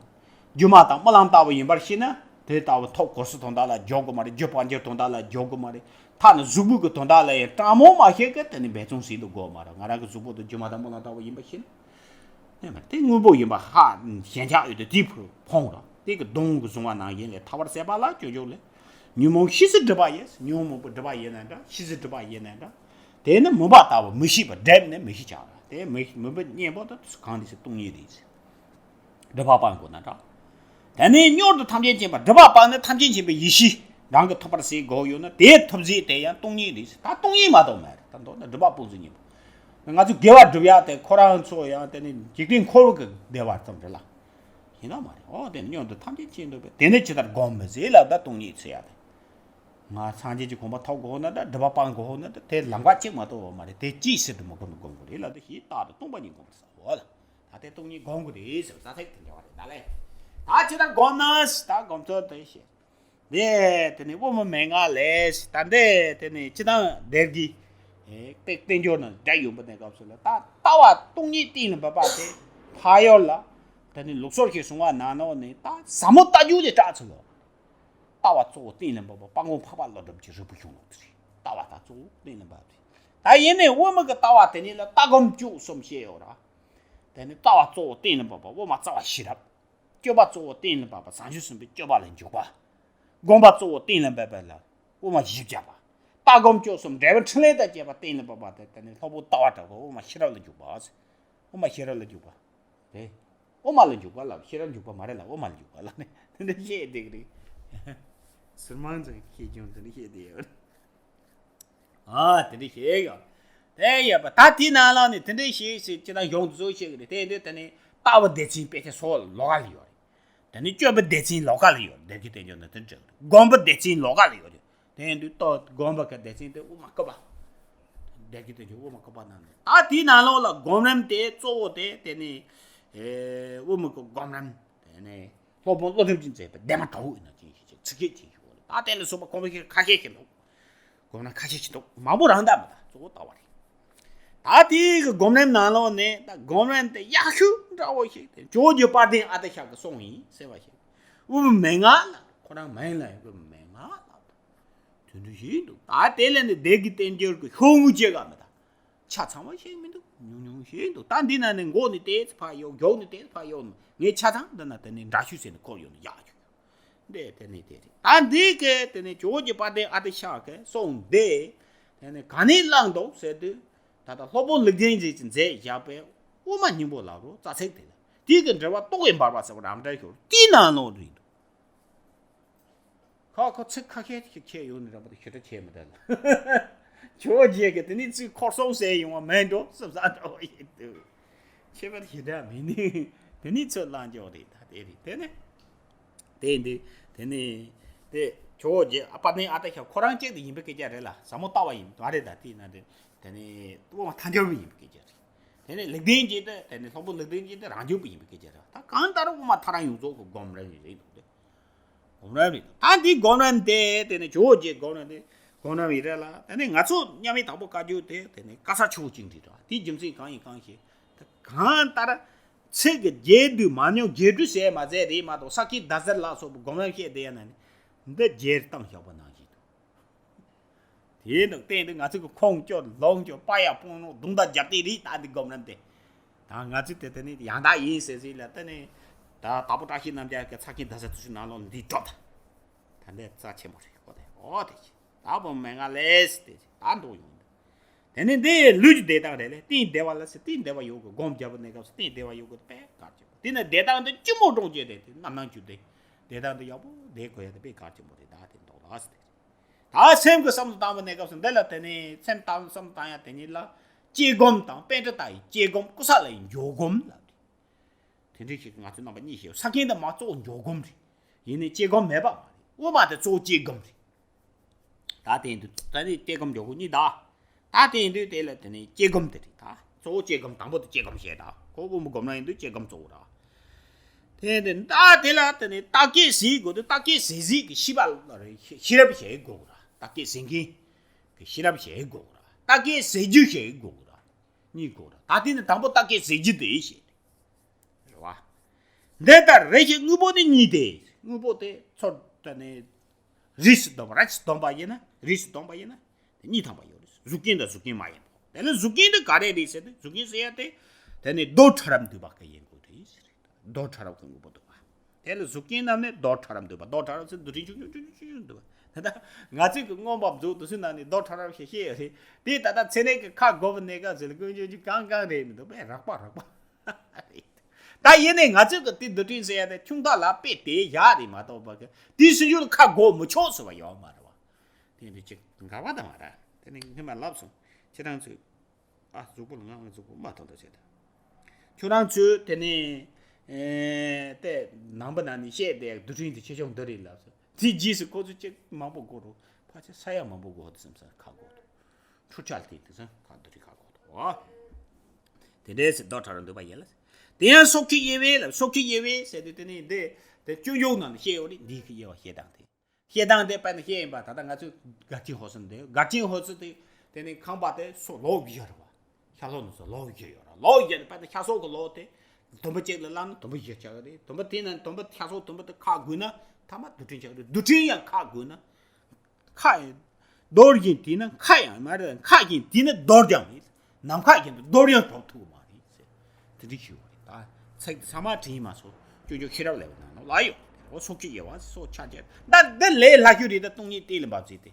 སྒྱུ་མ་དང་རྨི་ལམ་ལྟ་བུ་ཡིན་པར་ཤེས་ན་དེ་ལྟ་བུ་ཐོབ་གོ་ས་དོན་དག་ལ་འཇོག་གི་མ་རེད། རྒྱུ་སྤང་བྱའི་དོན་དག་ལ་འཇོག་གི་མ་རེད། ཐ་ན་གཟུགས་པོ་གི་དོན་དག་ལ་ཡང་གྲང་མོ་མ་ཤེས་གི་དེ་ནི་འབད་བརྩོན་བྱེད་དུ་དགོས་མ་རེད། ང་རང་གི་གཟུགས་པོ་དེ་སྒྱུ་མ་དང་རྨི་ལམ་ལྟ་བུ་ཡིན་པར་ཤེས་ན། དེ་དངོས་པོ་ཡིན་པ་ཧ་ཞེན་ཆགས་ཡོད་དེ་དེ་ཕུར་ཕོངས་ར། དེ་གི་སྡོང་གི་བཟུང་བ་ནང་བཞིན་ལས་ཐར་བར་ཟད་པ་ལ་སྤྱོད་འཇུག་ལས། ཉོན་མོངས་ཤེས་བྱའི་སྒྲིབ་པ་ཡིན། ཉོན་མོངས་པའི་སྒྲིབ་པ་ཡིན་ན་འདྲ། ཤེས་བྱའི་སྒྲིབ་པ་ཡིན་ན་འདྲ། དེ་ནི་མུན་པ་ལྟ་བུ་མི་ཤེས་པ་སྒྲིབ་ནས་མི་ཤེས་ཀྱང་ར། དེ་མི་མུན་པའི་གཉེན་པོ་དེ་གང་དེ་ཚེ་སྟོང་ཉིད་རེད། སྒྲིབ་པ་སྤང་དགོས་ན་འདྲ། དེ་ནས་མྱུར་དུ་ཐམས་ཅད་མཁྱེན་པ། སྒྲིབ་པ་སྤངས་ནས་ཐམས་ཅད་མཁྱེན་པའི་ཡེ་ཤེས་རང་གིས་ཐོབ་པར་བྱེད་དགོས་ཡོད་ན་དེའི་ཐོབ་བྱེད་དེ་ཡང་སྟོང་ཉིད་རེད། ད་སྟོང་ཉིད་མ་གཏོགས་མེད་རེད། ད་མདོར་ན་སྒྲིབ་པ་སྤོང་ཚུལ་གཉིས་པོ། ང་ཚོ་དགེ་བ་སྒྲུབ་ཡག་དེ་ཁོ་རང་ཚོ་ཡང་དེ་ནི་འཇིག་རྟེན་འཁོར་བ་གི་བདེ་བ་ཙམ་རེད་ལ། ཡིན་ན་མ་རེད། འོ་དེ་ནི་མྱུར་དུ་ཐམས་ཅད་མཁྱེན་ཐུབ་པའི་དེ་ནི་ཇི་ལྟར་སྒོམ་མི་ཟེར་ལབ་ད་སྟོང་ཉིད་ཟེར་ཡག་དེ། ང་སངས་རྒྱས་ཀྱི་གོ་འཕང་ཐོབ་དགོས་ན་འདྲ། སྒྲིབ་པ་སྤང་དགོས་ན་འདྲ། དེ་ལམ་ཁ་གཅིག་མ་གཏོགས་ཡོད་མ་རེད། དེ་ཅིའི་ཕྱིར་དུ་མི་སྒོམ་སྒོམ་དགོས་རེད་ལབ་དུས་ཞེས་རྟག་ཏུ་སྟོང་པ་ཉིད་སྒོམ་པར་བྱའོ་ལ། ད་དེ་སྟོང་ཉིད་སྒོམ་དགོས་རེད་ཟེར་ས་ཐེག་དེ་འདྲ་བ་རེད་ད་ལས། ད་ཇི་ལྟར་སྒོམ་ན་ཟེར། ད་སྒོམ་ཚུལ་དེ་བཤད། དེ་དེ་ནི་དབུ་མའི་མན་ངག་ལས་ད་འདི་དེ་ནི་སྤྱིར་བཏང་སྡེ་དགེ་ཏེ་རྟེན་འབྱུང་ན་སྒྲ་ཡོང་པ་ནས་སྐབས་སུ་ལ་ད་ལྟ་བ་སྟོང་ཉིད་གཏན་ལ་འབེབས་པ་དེ་ཕ་ཡོལ་ལ་དེ་ནི་ལུགས་སྲོལ་ཞིག་བྱུང་བ་ནང་ནོ་ནི་ད་ཟབ་མོ་ལྟ་རྒྱུ་དེ་སྐྲག་ཚུལ་ལོ། ལྟ་བ་གཙོ་བོ་གཏན་ལ་འབེབས་པ་དཔལ་མགོན་འཕགས་པ་བློ་གྲོས་ཀྱི་རིལ་བུ་གཞུང་ལུགས་དེ་རེད། ལྟ་བ་ད་གཙོ་བོ་གཏན་ལ་འབེབས་པ་དེ་ད་ཡིན་ནའི་དབུ་མ་གི་ལྟ་བ་དེ་ཉིད་ལ་ལྟ་སྒོམ་སྤྱོད་གསུམ་བཤད་ཡོད་ར། དེ་ནི་ལྟ་བ་གཙོ་བོ་གཏན་ལ་འབེབས་པ་དབུ་མ་རྩ་བ་ཤེས་རབ། སྤྱོད་པ་གཙོ་བོ་གཏན་ལ་འབེབས་པ་བྱང་ཆུབ་སེམས་དཔའི་སྤྱོད་པ་ལ་འཇུག་པ། སྒོམ་པ་གཙོ་བོ་གཏན་ལ་འབེབས་པ་ལ་དབུ་མ་བཞི་བརྒྱ་པ། ལྟ་སྒོམ་སྤྱོད་གསུམ་འབྲས་བུ་འཕྲིན་ལས་དང་བཅས་པ་གཏན་ལ་འབེབས་པ་དེ་དེ་ནི་ལྷག་པོ་ལྟ་བ་དྲག་པོ་དབུ་མ་ཤེས་རབ་ལ་འཇུག་པ། དབུ་མ་ཤེས་རབ་ལ་འཇུག་པ། དེ། དབུ་མ་ལ་འཇུག་པ་ལ་ཤེས་རབ་འཇུག་པ་མ་རེད་ལ་དབུ་མ་ལ་འཇུག་པ་ལ་ནི་དེ་འདྲ་བཤད་བསྡད་ཀྱི་རེད། ཟུར་མང་ཚོས་ཤེས་ཀྱང་དེ་འདྲ་བཤད་བསྡད་ཡོད། ཨ་དེ་འདྲ་བཤད་ཡོད། དེ་ཡོད་པ་ད་དེའི་ནང་ལ་ནི་དེ་འདྲ་བཤད་ཟེར་ཅི་ད་གཞུང་དུ་བཟོ་བཤད་ཀྱི་རེད། དེ་འདྲ་དེ་ནི་ལྟ་བ་སྡེ་ཚན་དཔེ་ཆ་སོགས་ལོགས་ཀ་ལ་ཡོད་རེད། དེ་ནི་སྤྱོད་པ་སྡེ་ཚན་ལོགས་ཀ་ལ་ཡོད་རེད། སྡེ་དགེ་བསྟན་འགྱུར་ནི་དེ་འདྲ་རེད། སྒོམ་པ་སྡེ་ཚན་ལོགས་ཀ་ལ་ཡོད་རེད། དེ་ཡིན་དུས་ལྟོ་སྒོམ་པ་གི་སྡེ་ཚན་དེ་དབུ་མ་སྐུད་པ། སྡེ་དགེ་བསྟན་འགྱུར་དབུ་མ་སྐུད་པ་ནང་ནས་ད་དེའི་ནང་ལོགས་ལ་སྒོམ་རིམ་དེ་གཙོ་བོ་དེ་དེ་ནི་ཨེ་དབུ་མ་གི་སྒོམ་རིམ་དེ་ནི་སློབ་དཔོན་བློ་གྲོས་ཀྱིས་མཛད་པའི་ལྡན་མ་དྲུག་ཡིན་ན་ཅན་ཞིག་ཅིག་ཚིག་བརྒྱད་ཅན་ཞིག་ཡོད་རེད། ད་དེ་ལ་སོགས་པ་སྒོམ་རིམ་ཁ་ཤས་ཤིག་འདུག་སྒོམ་རིམ་ཁ་ཤས་ཤིག་འདུག་མང་པོ་རང་ལྟ་མི་ད་གཙོ་བོ་ལྟ་བ་རེད། ད་དེའི་གི་སྒོམ་རིམ་ནང་ལོགས་ནས་ད་སྒོམ་རིམ་དེ་ཡག་ཤོས་འདྲ་བོ་ཞིག་དེ་ཇོ་བོ་རྗེ་དཔལ་ལྡན་ཨ་ཏི་ཤ་གི་གསུང་ཡིན་ཟེར་བ་ཞིག་དབུ་མའི་མན་ངག་ལ་ཁོ་རང་མིང་ལ་ཡང་དབུ་མའི་མན་ངག་ལ། དེ་འདྲ་ཞིག་འདུག་ད་དེ་ལས་ནི་སྡེ་དགེ་བསྟན་འགྱུར་གྱི་ཤོག་ངོས་བཅད་ག་མི་ད། ཆ་ཚང་བ་ཞིག་མི་འདུག་ཉུང་ཉུང་ཞིག་འདུག་ད་འདི་ན་ནི་མགོ་ནི་ཏོག་ཙམ་ཕར་གཡུག་མགྱོགས་ནི་ཏོག་ཙམ་ཕར་གཡུག་ནི་ངས་ཆ་ཚང་འདི་ན་དེ་ནི་འདྲ་བཤུས་ཟེར་ནི་འཁོར་ཡོང་ནི་ཡག་ཡོད། འདི་དེ་ནི་དེ་རེད། ད་འདི་གི་དེ་ནི་ཇོ་བོ་རྗེ་དཔལ་ལྡན་ཨ་ཏི་ཤ་གི་གསུང་འདི་དེ་ནི་ག་ནས་བླངས་འདུག་ཟེར་དུས། ད་ལྟ་སློབ་དཔོན་ལུགས་ལྡན་འབྱེད་ཀྱིས་མཛད་བཞག་པའི་དབུ་མ་སྙིང་པོ་ལབ་རོ་རྩ་ཚིག་དེ་ལ། དེ་གི་འགྲེལ་པ་རྟོགས་པའི་འབར་བ་ཟེར་བ་རམ་འདྲ་ཞོར་དེའི་ནང་ལོགས་རེད་འདུག་ཁ་ཁོ་ཚིག་ཁ་ཤས་ཤིག་ཁྱེད་ཡོང་ནས་ར་པ་དེ་ཞུ་ཁྲ་བྱས་མི་འདུག་ལ། ཇོ་བོ་རྗེ་གིས་དེ་ནི་ཚིག་འཁོར་སོང་ཟེར་ཡོང་བ་མེད་འགྲོ་བསམ་ས་འདྲ་བ་ཡིན་འདུག་ཁྱད་པར་ཞེ་དྲག་མེད་ནི་དེ་ནི་ཚོད་ལང་འཇོག་རེད། ད་དེ་རེད། དེ་ནི་དེ་འདི་དེ་ནི་དེ་ཇོ་བོ་རྗེ་ཨ་དཔལ་ལྡན་ཨ་ཏི་ཤ་ཁོ་རང་གཅིག་ཏུ་ཡིན་པའི་སྐད་ཆ་རེད་ལ། ཟབ་མོ་ལྟ་བ་ཡིན་མ་རེད། ད་དེ་ན་དེ་དེ་ནི་དབུ་མ་ཐལ་འགྱུར་བ་ཡིན་པའི་སྐད་ཆ་རེད། དེ་ནས་ལུགས་ལྡན་གྱི་དེ་དེ་ནས་སློབ་དཔོན་ལུགས་ལྡན་གྱི་དེ་རང་བྱུང་པ་ཡིན་པའི་སྐད་ཆ་རེད། ད་གང་ལྟར་དབུ་མ་ཐལ་རང་ཡོངས་རྫོགས་ཀྱི་སྒོམ་རིམ་ཡིན་རེད་འདུག་སྟེ། སྒོམ་རིམ་རེད། ད་འདི་སྒོམ་རིམ་དེ་དེ་ནས་ཇོ་བོ་རྗེ་སྒོམ་རིམ་དེ་སྒོམ་རིམ་ཡིན་རེད་ལ། དེ་ནས་ང་ཚོ་མཉམ་མེད་དྭགས་པོ་བཀའ་བརྒྱུད་དེ་དེ་ནས་བཀའ་ས་ཆོས་ཅིག་འདྲི་ར་དེའི་རྒྱུ་མཚན་གང་ཡིན་གང་ཤེས། ད་གང་ལྟར་ཚིག་གི་རྒྱས་བསྡུས་མ་མྱོང་རྒྱས་བསྡུས་ཟེར་མ་ཟེར་རེད་མ་གཏོགས་ས་ཀྱི་ཟླ་ཟེར་ལ་སོགས་པའི་སྒོམ་རིམ་བཤད་བསྡད་ཡ་ན་ནི་འདི་རྒྱས་བཏང་བཞག་པ་ནང་བཞིན་དུ། དེའི་ནང་བསྟན་དུ་ང་ཚོ་གི་ཁོང་སྐྱོ་ལོང་སྐྱོ་པ་ཡ་སྤོང་ནོ་རྡུང་ད་རྒྱབ་དེ་རིགས་ད་འདི་སྒོམ་རིམ་དེ། ད་ང་ཚོ་དེ་དེ་ནི་ཡང་དག་ཡིན་ཟེར་ཟིག་ལ་དེ་ནི། ད་དྭགས་པོ་བཀྲ་ཤིས་རྣམ་རྒྱལ་གྱི་ཚ་ཁྱིན་ཟླ་ཟེར་དུ་ཞུ་ནང་ལོགས་འདི་སྒྲོག་ད། ད་འདི་རྩ་ཆེན་པོ་རེད་ཨོ་དེ་ཅི། ད་བུ་མེ་ང་ལས་དེ་ཅི་ད་འགྲོ་ཡོང་དེ། དེ་ནི་འདི་ལུས་ཀྱི་བདེ་ཐང་རེད་ལས་གཏིང་བདེ་བ་ལ་ཟེར་གཏིང་བདེ་བ་ཡོད་གི་སྒོམ་རྒྱབ་པ་གནས་སྐབས་སུ་གཏིང་བདེ་བ་ཡོད་གི་དཔེ་གལ་ཆེན་པོ་དེ་ནི་བདེ་ཐང་དེ་ལྕི་མོ་འགྲོ་རྒྱུ་དེ་དེ་རྣམ་སྣང་རྒྱུ་དེ། བདེ་ཐང་དེ་ཡག་པོ་བདེ་དགོས་ཡ་དེ་དཔེ་གལ་ཆེན་པོ་རེད། ད་དེ་འདོགས་ལ་ཟེར་དེ། ད་སེམས་ཀྱི་བསམ་བློ་བཏང་བའི་གནས་སྐབས་སུ་འདི་ལ་དེ་ནས་སེམས་བཏང་བསམ་བློ་བཏང་ཡ་དེ་ཉིད་ལ་དཔྱད་སྒོམ་དང་པཎྜི་ཏ་ཡི་དཔྱད་སྒོམ་ཀུ་ས་ལ་ཡི་འཇོག་སྒོམ་ལབ་དེ། དེ་འདྲའི་ཞིག་ང་ཚོ་རྣམ་པ་གཉིས་ཤེས་ས་ཁྱིན་དང་མ་གཙོ་བོ་འཇོག་སྒོམ་རེད། ཡིན་ནའི་དཔྱད་སྒོམ་མེད་པ་མ་རེད། དབུ་མ་དེ་གཙོ་བོ་དཔྱད་སྒོམ་རེད། ད་དེ་ཡིན་དུས་ད་ནི་དཔྱད་སྒོམ་འཇོག་སྒོམ་གཉིས་ད། ད་དེ་ཡིན་དུས་དེ་ལ་དེ་ནས་དཔྱད་སྒོམ་དེ་རེད། ད་གཙོ་བོ་དཔྱད་སྒོམ་དང་པོ་དེ་དཔྱད་སྒོམ་བཤད་ད་ཁོ་དབུ་མ་སྒོམ་རིམ་ཡིན་དུས་དཔྱད་སྒོམ་གཙོ་བོ་ར། དེ་ནས་ད་དེ་ལ་དེ་ནས་བརྟག་དཔྱད་ཟེར་དགོས་དུས་བརྟག་དཔྱད་ཟེར་ཟིག་གི་ཤེས་པ་ལ་རེད། ཤེས་རབ་བཤད་དགོས་ར། བརྟག་དཔྱད་ཟེར་མཁན་གྱི་ཤེས་རབ་བཤད་དགོས་ར། བརྟག་དཔྱད་ཟེར་རྒྱུ་བཤད་དགོས་ར། གཉིས་དགོས་ར། ད་དེ་ནས་དང་པོ་བརྟག་དཔྱད་ཟེར་རྒྱུ་དེ་བཤད་རེད་བ། འདི་ལྟར་རེ་ཞིག་དངོས་པོ་ནི་གཉིས་ཏེ། དངོས་པོ་དེ་ཚོར་དེ་ནས་རིས་སུ་བསྡོམས་པ་རིས་སུ་བསྡོམས་པ་ཡིན་ན་རིས་སུ་བསྡོམས་པ་ཡིན་ན་དེ་གཉིས་ཐམ་པ་ཡོད་རེད། གཟུགས་ཅན་དང་གཟུགས་ཅན་མ་ཡིན་པ། དེ་ལ་གཟུགས་ཅན་དེ་ག་རེ་རེད་ཟེར་ཏེ་གཟུགས་ཅན་ཟེར་ཡ་དེ་དེ་ནས་རྡོ་ཕྲ་རབ་འདུས་པ་གི་ཡིན་དགོས་རེད་ཟེར། རྡོ་ཕྲ་རབ་ཀྱི་དངོས་པོ་འདུས་པ། དེ་ལ་གཟུགས་ཅན་རྣམས་ནི་རྡོ་ཕྲ་རབ་འདུས་པ། རྡོ་ཕྲ་རབ་ཟེར་འདུ་ཕྲན་ཆུང་ཆུང་ཆུང་ཆུང་འདུས་པ། ད་ལྟ་ང་ཚོས་ཀྱི་མངོན་པ་མཛོད་དུ་སུ་ན་ནི་རྡོ་ཕྲ་རབ་ཞེས་བཤད་ཡོད་རེད། དེ་ད་ལྟ་ཚེ་ནས་ཀྱི་ཁ་སྒོ་བ་ནས་ཀ་ཟེར་ལ་ཀུན་ཆོས་ཀྱི་གང་གང་རེད་མི་འདུག་པས་རགས་པ་རགས་པ། ད་ཡིན་ནའི་ང་ཚོས་ཀྱི་དེ་འདུ་ཕྲན་ཟེར་ཡ་དེ་ཁྱུང་ཐག་ལ་དཔེ་དེ་ཡག་རེད་མ་གཏོགས་པ་གི་དེའི་སྲིད་ཇུས་ལ་ཁ་སྒོ་མི་ཆོག་ཟེར་བ་ཡོད་མ་རེད་བ། དེ་འདྲ་ཅིག་འགལ་བ་དང་མ་རེད། དེ་ནི་སྔོན་མ་ལབ་སོང་། ཁྱེད་རང་ཚོས། ཨ་གཟུགས་པོ་ལ་ང་ང་གཟུགས་པོ་མ་མཐོང་ད་བྱས་ད། ཁྱོད་རང་ཚོས་དེ་ནི་ཨེ་ཏེ་ནང་པ་ནང་ནས་བཤད་དེ་འདུ་ཕྲན་དེ་ཆེ་ཆུང་འདི་རེད་ལབ་སོང་། དེ་རྗེས་སུ་ཁོ་ཚོས་ཅིག་མང་པོ་གོ་རུ་ཕལ་ཆེར་ས་ཡ་མང་པོ་གོ་དེ་བསམ་ས་ཁ་གོ་དོ། འཕྲུལ་ཆ་ལ་དེ་དེ་སང་ཁ་འདུ་ཕྲན་ཁ་གོ་དོ། དེ་འདྲའི་སེ་རྡོ་ཕྲ་རབ་འདུས་པ་ཡིན་ལ། དེ་ཡང་སྲོག་གཅོད་དབྱེ་བས་ལ་སྲོག་གཅོད་དབྱེ་བས་ཟེར་དུས་དེ་ནི་འདི་དེ་སྤྱོད་འཇུག་ནང་ནས་བཤད་ཡོད་རེད། འདི་གི་དབྱེ་བ་བཤད་སྟངས་དེ། བཤད་སྟངས་དེ་དཔེར་ན་བཤད་ཡིན་པ་ད་ལྟ་ང་ཚོས་སྒར་ཆེན་ཧོ་སི་འདི་སྒར་ཆེན་ཧོ་སི་དེ་དེ་ནི་ཁང་པ་དེ་སོ་ལོག་གི་ཡོད་རེད་བ། ཤ་ལོག་ནི་སོ་ལོག་གི་ཡོད་རེད། ལོག་གི་ཡོད་རེད། དཔེར་ན་ཤ་སོག་གི་ལོག་དེ་དུམ་བུ་གཅིག་ལ་བླངས་ན་དུམ་བུ་བཞི་ཆགས་ཀྱི་རེད། དུམ་བུ་དེ་ན་དུམ་བུ་ཤ་སོག་དུམ་བུ་དེ་ཁ་བསྒུལ་ན་ཐ་མ་རྡུལ་ཕྲན་ཆགས་ཀྱི་རེད། རྡུལ་ཕྲན་ཡང་ཁ་བསྒུལ་ན་ཁ་རྡོ་བཞིན་དེ་ན་ཁ་ཡང་མ་རེད། ཁ་བཞིན་དེ་ན་རྡོ་རྐྱང་རེད། ནམ་མཁའ་གྱེན་དུ་རྡོ་རྐྱང་འགྲོ་ཐུབ་མ་རེད་ཟེར། དེ་འདྲ་ཞུ་བ་རེད། ད་ཚིག་དེ་ཚང་མ་དྲན་མ་སོང་། སྤྱོད་འཇུག་ཤེས་རབ་ལེའུ་ནང་ལ་ཡོད། འོ་སྲོག་གཅོད་དབྱེ་བ་སོགས་ཆ་བཅས་ད་འདི་ལས་སླ་ཤོས་རེད། ད་སྟོང་ཉིད་གཏན་ལ་འབབ་ཚུལ་དེ།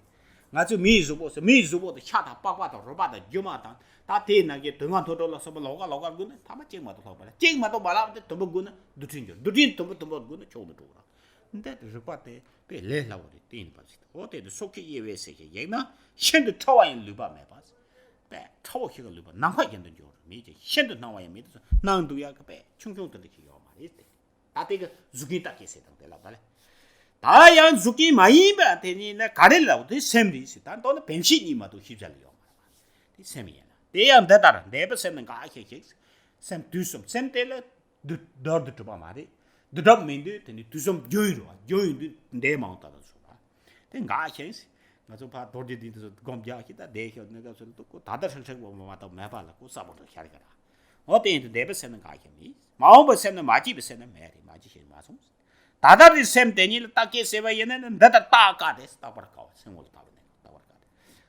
ང་ཚོས་མིའི་གཟུགས་པོ་ཟེར་མིའི་གཟུགས་པོ་དེ་ཤ་དང་པགས་པ་དང་རུས་པ་དང་རྒྱུ་མ་དང་ད་དེའི་ནང་གི་དུག་ལྔ་མཐོང་གྲོལ་ལ་སོགས་པ་ལོགས་ཀ་ལོགས་ཀར་བསྒུལ་ན་ཐ་མ་གཅིག་མ་གཏོགས་ལྷག་པ་རེད། གཅིག་མ་གཏོགས་མ་ལྷག་པ་དེ་དུམ་བུ་བསྒུལ་ན་རྡུལ་ཕྲན་འགྱུར། རྡུལ་ཕྲན་དུམ་བུ་དུམ་བུ་བསྒུལ་ན་མཆོག་ཏུ་འགྲོ་བ་རེད། འདི་རིགས་པ་དེ་དཔེ་ལས་སླ་བོ་རེད། གཏན་ལ་འབབ་ཚུལ་དེ། འོ་དེ་དུ་སྲོག་གཅོད་དབྱེ་བས་ཟེར་ཞིག་ཡིན་ན་ཤིན་ཏུ་ཕྲ་བ་ཡང་ལུས་པ་མེད་པ། དཔེ་ཕྲ་བོ་ཞིག་གི་ལུས་པ་ནམ་མཁའ་གྱེན་དུ་འགྱུར་མེད་ཅིང་ཤིན་ཏུ་སྣང་བ་ཡང་མེད་དུ་སྣང་འདུག་ཡག་གི་དཔེ་ཆུང་ཆུང་དེ་འདྲ་ཞིག་ཡོད་མ་རེད་དེ། ད་དེ་གི་གཟུགས་ཅན་བརྟག་དཔྱད་ཟེར་དང་དེ་ལ་ད་ལས། ད་ཡང་གཟུགས་ཅན་མ་ཡིན་པ་དེ་ཉིད་ནི་ག་རེ་ལབ་དེ་སེམས་རེད་ཟེར། ད་མདོར་ན་བེམ་ཤེས་གཉིས་མ་གཏོགས་ཤེས་བྱ་ལ་ཡོད་མ་རེད་པ། དེ་སེམས་ཡིན་ལ། དེ་ཡང་འདི་ལྟར་འདས་པའི་སེམས་ནི་འགའ་ཞིག་ཞིག་སེམས་དུས་གསུམ་སེམས་དེ་ལ་དུ་མདོར་དུ་གྲུབ་པ་མ་རེད། དུ་གྲུབ་མིན་དུས་དེ་ནི་དུས་གསུམ་རྒྱུན་ཡིན་རུང་རྒྱུན་ཡིན་དུས་འདས་མ་འོངས་ད་ལྟ་སོགས་པ། དེ་འགའ་ཞིག་ང་ཚོ་ཕར་རྡོ་རྗེ་གདན་དུ་སྒོམ་རྒྱག་ཞིག་ད་བསྡད་ཤོག་ནི་སྐབས་སུ་ལ་ཏུ་ཀོ་ད་ལྟ་ཧྲིལ་ཧྲིལ་བོ་མ་གཏོགས་མེད་པ་ལ་ཀོ་ས་བོ་འདྲ་ཤར་གི་ར། འོ་དེ་ཡིན་དུས་འདས་པའི་སེམས་ནི་འགའ་ཞིག་མེད། མ་འོངས་པའི་སེམས་ནི་མ་སྐྱེས་པའི་སེམས་ནི་མེད་རེད། མ་སྐྱེས་ཤིང་མ་སོང་། ད་ལྟ་དེ་སེམས་དེ་ཉིད་ལ་བརྟག་དཔྱད་ཟེར་བ་ཡིན་ན་ནི་འདི་ལྟར་བརྟག་དཀའ་སྟེ་བརྟག་པར་དཀའ་བ་སེམས་ངོ་ལ་བལྟ་བ་ནི་བརྟག་པར་དཀའ་སྟེ།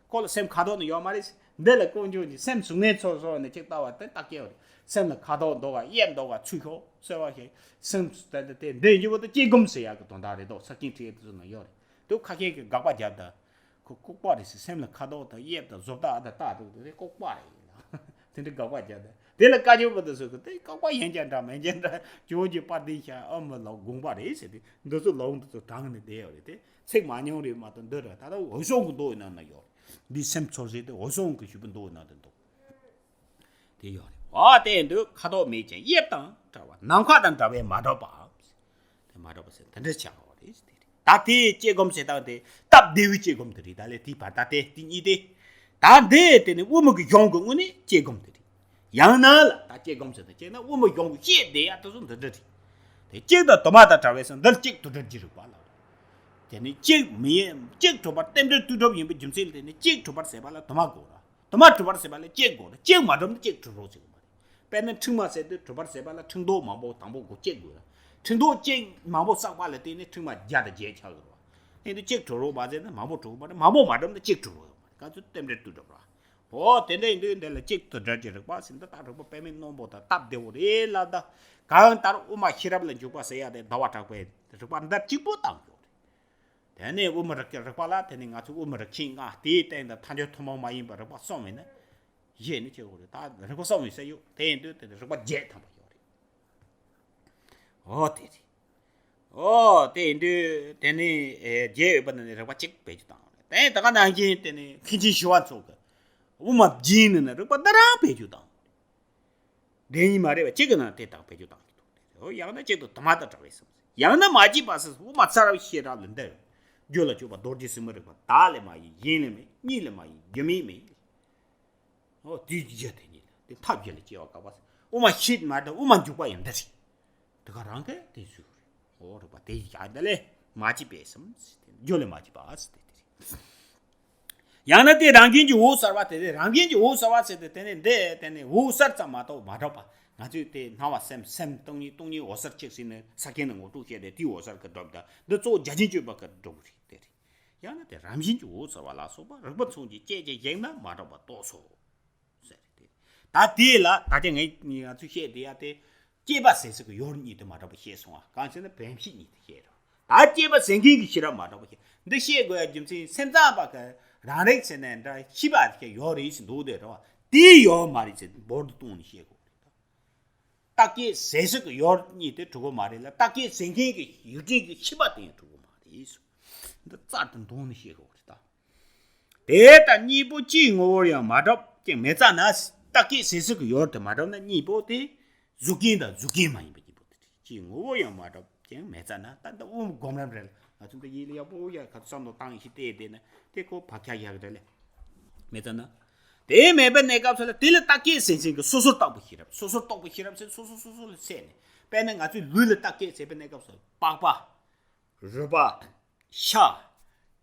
ཁོ་ལ་སེམས་ཁ་དོག་ནི་ཡོད་མ་རེད། འདི་ལ་དཀོན་མཆོག་གི་སེམས་གཟུགས་བརྙན་ཚོར་ཚོར་ནས་ཅིག་ལྟ་བ་དེ་རྟགས་སྐྱེ་བ་རེད། སེམས་ལ་ཁ་དོག་འདུག་ག་གཡས་འདུག་ག་ཚུར་ཤོག་ཟེར་བ་ཞིག་སེམས་དེ་དེ་འདི་ཡིན་གྱི་བོ་དེ་སྐྱེ་སྒོམ་ཟེར་ཡག་གི་དོན་དག་རེད་དོ། ས་ཀྱིན་ཁྲིད་དེ་ཚོ་ན་ཡོད་རེད། དུ་ཁ་ཤས་ཀྱིས་དགག་པ་བརྒྱབ་ད། ཁོ་ལྐོག་པ་རེད་ཟེར། སེམས་ལ་ཁ་དོག་དང་གཡས་དང་བཟོ་ལྟ་ཨ་ད་ལྟ་འདུག་དེ་ལྐོག་པ་རེད་ལ། དེ་འདྲ་དགག་པ་བརྒྱབ་ད། དེ་ལ་བཀའ་བརྒྱུད་པ་དེ་ཚོ་གིས་དེ་ལྐོག་པ་ཡིན་ཀྱང་འདྲ་མིན་ཀྱང་འདྲ་ཇོ་བོ་རྗེ་དཔལ་ལྡན་ཤ་ཨ་མ་ལ་དགོངས་པ་རེད་ཟེར་ཏེ་འདི་ཚོ་ལོང་འདི་ཚོ་དྲངས་ནས་བསྡད་ཡོད་རེད་དེ། ཚིག་མ་ཉུང་རེད་མ་གཏོགས་འདི་ར་ད་ལྟ་འོད་སྲུང་གི་མདོ་ཡིན་ན་ན་ཡོད་རེད། འདི་སེམས་ཚོར་ཟེར་ཏེ་འོད་སྲུང་གི་ཞུ་བའི་མདོ་ཡིན་ན་དེ་འདུག་དེ་ཡོད་རེད། འོ་དེ་འདུག་ཁ་དོག་མེད་ཅིང་དབྱིབས་དང་བྲལ་བ། ནམ་མཁའ་དང་འདྲ་བས་མ་གྲུབ་པ། དེ་མ་གྲུབ་པ་ཟེར་དེ་འདྲ་ཆགས་པ་རེད་དེ་རེད། ད་དེའི་སྐྱེ་སྒོམ་ཟེར་སྟངས་དེ་སྟབས་བདེ་བའི་སྐྱེ་སྒོམ་དེ་རེད། ད་ལས་དེའི་བར་ད་དེ་དེ་གཉིས་དེ། ད་འདི་དེ་ནི་དབུ་མ་གི་གཞུང་གི་དངོས་གནས་སྐྱེ་སྒོམ་དེ་རེད། ཡང་ན་ལ་ད་སྐྱེ་སྒོམ་ཟེར་ད་སྐྱེ་ན་དབུ་མ་གཞུང་གི་བཤད་བསྡད་ཡ་དེ་ཚོ་འདི་འདྲ་རེད། དེ་གཅིག་དང་དུ་མ་དང་བྲལ་བས་སམ་འདིར་གཅིག་དུ་བྲལ་གྱི་རིགས་པ་ལ། དེ་ནི་གཅིག་མི་ཡིན་གཅིག་གྲུབ་པར་རྟེན་འབྲེལ་ལྟོས་གྲུབ་ཡིན་པའི་རྒྱུ་མཚན་ལ་བརྟེན་ནས་གཅིག་གྲུབ་པར་ཟད་པ་ལ་དུ་མ་དགོས་ར། དུ་མ་གྲུབ་པར་ཟད་པ་ལ་གཅིག་དགོས་ར། གཅིག་མ་གྲུབ་ན་གཅིག་གྲུབ་རོགས་བྱེད་དགོས་མ་རེད། དཔེར་ན་ཕྲེང་བ་ཟེར་དུས་གྲུབ་པར་ཟད་པ་ལ་ཕྲེང་རྡོག་མང་པོ་དང་པོ་དགོས་གཅིག་དགོས་ར། ཕྲེང་རྡོག་གཅིག་མང་པོ་བསགས་པ་ལ་བརྟེན་ནས་ཕྲེང་བ་བརྒྱ་དང་བརྒྱད་ཆགས་ཀྱི་རེད་བ། དེ་དུས་གཅིག་གྲུབ་རོགས་མ་ཟེར་ན་མང་པོ་གྲུབ་མ་རེད། མང་པོ་མ་གྲུབ་ན་གཅིག་གྲུབ་རོགས་མ་རེད། ག་ཚོད་རྟེན་འབྲེལ་ལྟོས་གྲུབ་ར། འོ་དེ་འདྲ་ཡིན་དུས་འདི་ལ་གཅིག་ཏུ་བྲལ་གྱི་རིགས་པ་ཟེར་འདི་ལྟ་རིགས་པ་དཔེ་མེད་རྣོན་པོ་དང་སྟབས་བདེ་བོ་རེད་ལབ་ད། གང་ལྟར་དབུ་མ་ཤེས་རབ་ལ་འཇུག་པ་ཟེར་ཡ་དེ་ཟླ་བ་གྲགས་པའི་རིགས་པ་འདི་གཅིག་པོ་བཏང་ཡོད་རེད། དེ་ནས་དབུ་མ་རིགས་ཀྱི་རིགས་པ་ལ་དེ་ནས་ང་ཚོས་དབུ་མ་རིགས་ཆེན་ལྔ་དེའི་སྟེང་དུ་ཐལ་འགྱུར་ཐུན་མོང་མ་ཡིན་པའི་རིགས་པ་གསུམ་ཡིན་ན་བཞེད་ནས་བྱེད་དགོས་རེད། ད་རིགས་པ་གསུམ་ཡིན་ས་ཡོད། དེ་ཡིན་དུས་དེ་ནས་རིགས་པ་བརྒྱད་ཐམ་པ་ཡོད་རེད། འོ་དེ་རེད། ཨོ་དེ་ཡིན་དུས་དེ་ནི་ཨེ་རྒྱལ་ཡོད་པ་ནི་རིགས་པ་གཅིག་བེད་སྤྱོད་བཏང་བ་རེད། དེ་ད་ག་ནང་བཞིན་དེ་ནི་མཁན་ཆེན་ཞི་བ་འཚོ་གི་དབུ་མ་བརྒྱད་ནི་ནི་རིགས་པ་འདི་རང་བེད་སྤྱོད་བཏང་བ་རེད། འདི་གཉིས་མ་རེད་པ་གཅིག་གི་ནང་དེ་དག་བེད་སྤྱོད་བཏང་གི་འདུག་ཨོ་ཡང་ན་གཅིག་ཏུ་དུ་མ་དང་བྲལ་བའི་སེམས། ཡང་ན་མ་སྐྱེས་པ་སེམས་དབུ་མ་ཚར་བའི་ཤེས་རབ་ལ་འདིར། རྒྱུ་ལ་སྤྱོད་པ་རྡོ་རྗེ་སེམས་མ་རིག་པ་བདག་ལས་མ་ཡིན་གཞན་ལས་མེད་གཉིས་ལས་མ་ཡིན་རྒྱུ་མེད་མེད། ཨོ་དེའི་རྒྱུ་དེ་ཉིད་ལ་དེ་ཐབས་ཀྱི་ལ་སྐྱེ་བ་དགག་པ་དབུ་མ་ཤེས་མ་དང་དབུ་མ་འཇུག་པ་ཡང་འདི་རེད། དེ་ག་རང་གིས་དེ་བཟོས་རེད། ཨོ་རིག་པ་དེ་ཡི་ཡང་འདི་ལས་མ་སྐྱེས་པའི་སེམས་རྒྱུ་ལས་མ་སྐྱེས་པ་ཟེར་དེ་དེ་རེད། ཡང་ན་དེ་རང་རྒྱུན་གྱི་འོད་གསལ་བ་དེ་རེད། རང་རྒྱུན་གྱི་འོད་གསལ་བ་ཟེར་དེ་དེ་ནི་འདི་དེ་ནི་འོད་གསལ་ཙམ་མ་གཏོགས་མ་གྲུབ་པ། ང་ཚོས་དེ་སྣང་བ་སེམས་སེམས་སྟོང་ཉིད་སྟོང་ཉིད་འོད་གསལ་གཅིག་ཟེར་ནས་ས་ཁྱེར་ནས་ངོ་སྤྲོད་བྱས་ཏེ་དེའི་འོད་གསལ་གྱི་སྒྲུབ་ད་འདི་གཙོ་བོ་རྒྱ་ཆེན་སྤྱོད་པ་གི་སྒྲུབ་རེད་དེ་རེད། ཡང་ན་དེ་རང་བཞིན་གྱི་འོད་གསལ་བ་ལ་སོགས་པ་རིགས་པ་མཚུངས་ཀྱི་སྐྱེ་གྱི་བཞེངས་ན་མ་གྲུབ་པ་རྟོགས་སོ། ཟེར་ཏེ། ད་དེ་ལ་ད་ཆ་ངས་ང་ཚོས་བཤད་བསྡད་ཡ་དེ། སྐྱེས་པ་ཟད་ཟད་ཀྱི་ཡུལ་གཉིས་དེ་མ་གྲུབ་པ་བཤད་སོང་བ། གང་ཟེར་ན་བེམ་ཤེས་གཉིས་དེ་བཤད་རོགས། ད་སྐྱེས་པ་ཟད་མཁན་གྱི་ཤེས་རབ་མ་གྲུབ་པ་བཤད། འདི་བཤད་དགོས་ཡ་རྒྱུ་མཚན་སེམས་ཙམ་པ་གི་རང་རིག་ཟེར་ནས་འདྲ་ཤེས་པ་དེ་ཡོད་རེད་ཟེར་འདུག་དེ་རེད་བ། དེ་ཡོད་མ་རེད་ཟེར་འབུར་དུ་བཏང་ནས་བཤད་དགོས་རེད། རྟག་སྐྱེས་ཟད་ཟད་ཀྱི་ཡུལ་གཉིས་དེ་གྲུབ་ཀྱི་མ་རེད་ལ། རྟག་སྐྱེས་ཟད་མཁན་གྱི་ཡུལ་ཅན་གྱི་ཤེས་པ་དེ་ཡང་གྲུབ་ཀྱི་མ་རེད་ཟེར། འདི་རྩལ་དུ་འདོན་ནས་བཤད་དགོས་རེད་ད། དེ་ལྟར་གཉིས་པོ་སྤྱིའི་ངོ་བོར་ཡང་མ་གྲུབ་ཀྱང་མེད་ཙ་ན། རྟག་སྐྱེས་ཟད་ཟད་ཀྱི་ཡུལ་དེ་མ་གྲུབ་ན་གཉིས་པོ་དེ་གཟུགས་ཅན་དང་གཟུགས་ཅན་མ་ཡིན་པ་གཉིས་པོ་དེ་སྤྱིའི་ངོ་བོར་ཡང་མ་གྲུབ་ཀྱང་མེད་ཙ་ན། ད་ལྟ་དབུ་མ་སྒོམ་རིམ་རེད་ལ། ང་ཚོ་འདི་ཡིད་ལ་ཡག་པོ་ཡ་ག་ཚོད་བསམ་བློ་བཏང་ཡིན་ཞིག་བལྟས་བསྡད་ན་དེ་ཁོ་བག་ཆགས་ཡག་རེད་ལ། མེད་ཙ་ན། དེ་མེད་པའི་གནས་སྐབས་སུ་ལ་དེ་ལ་རྟག་སྐྱེས་ཟད་མཁན་གྱི་སོ་སོར་རྟོག་པའི་ཤེས་རབ། སོ་སོར་རྟོག་པའི་ཤེས་རབ་ཟེར་སོ་སོ་སོ་སོ་ལ་སད་ནས། དཔེར་ན་ང་ཚོའི་ལུས་ལ་རྟག་སྐྱེས་ཟད་པའི་གནས་སྐབས་སུ་པགས་པ། རུས་པ། ཤ།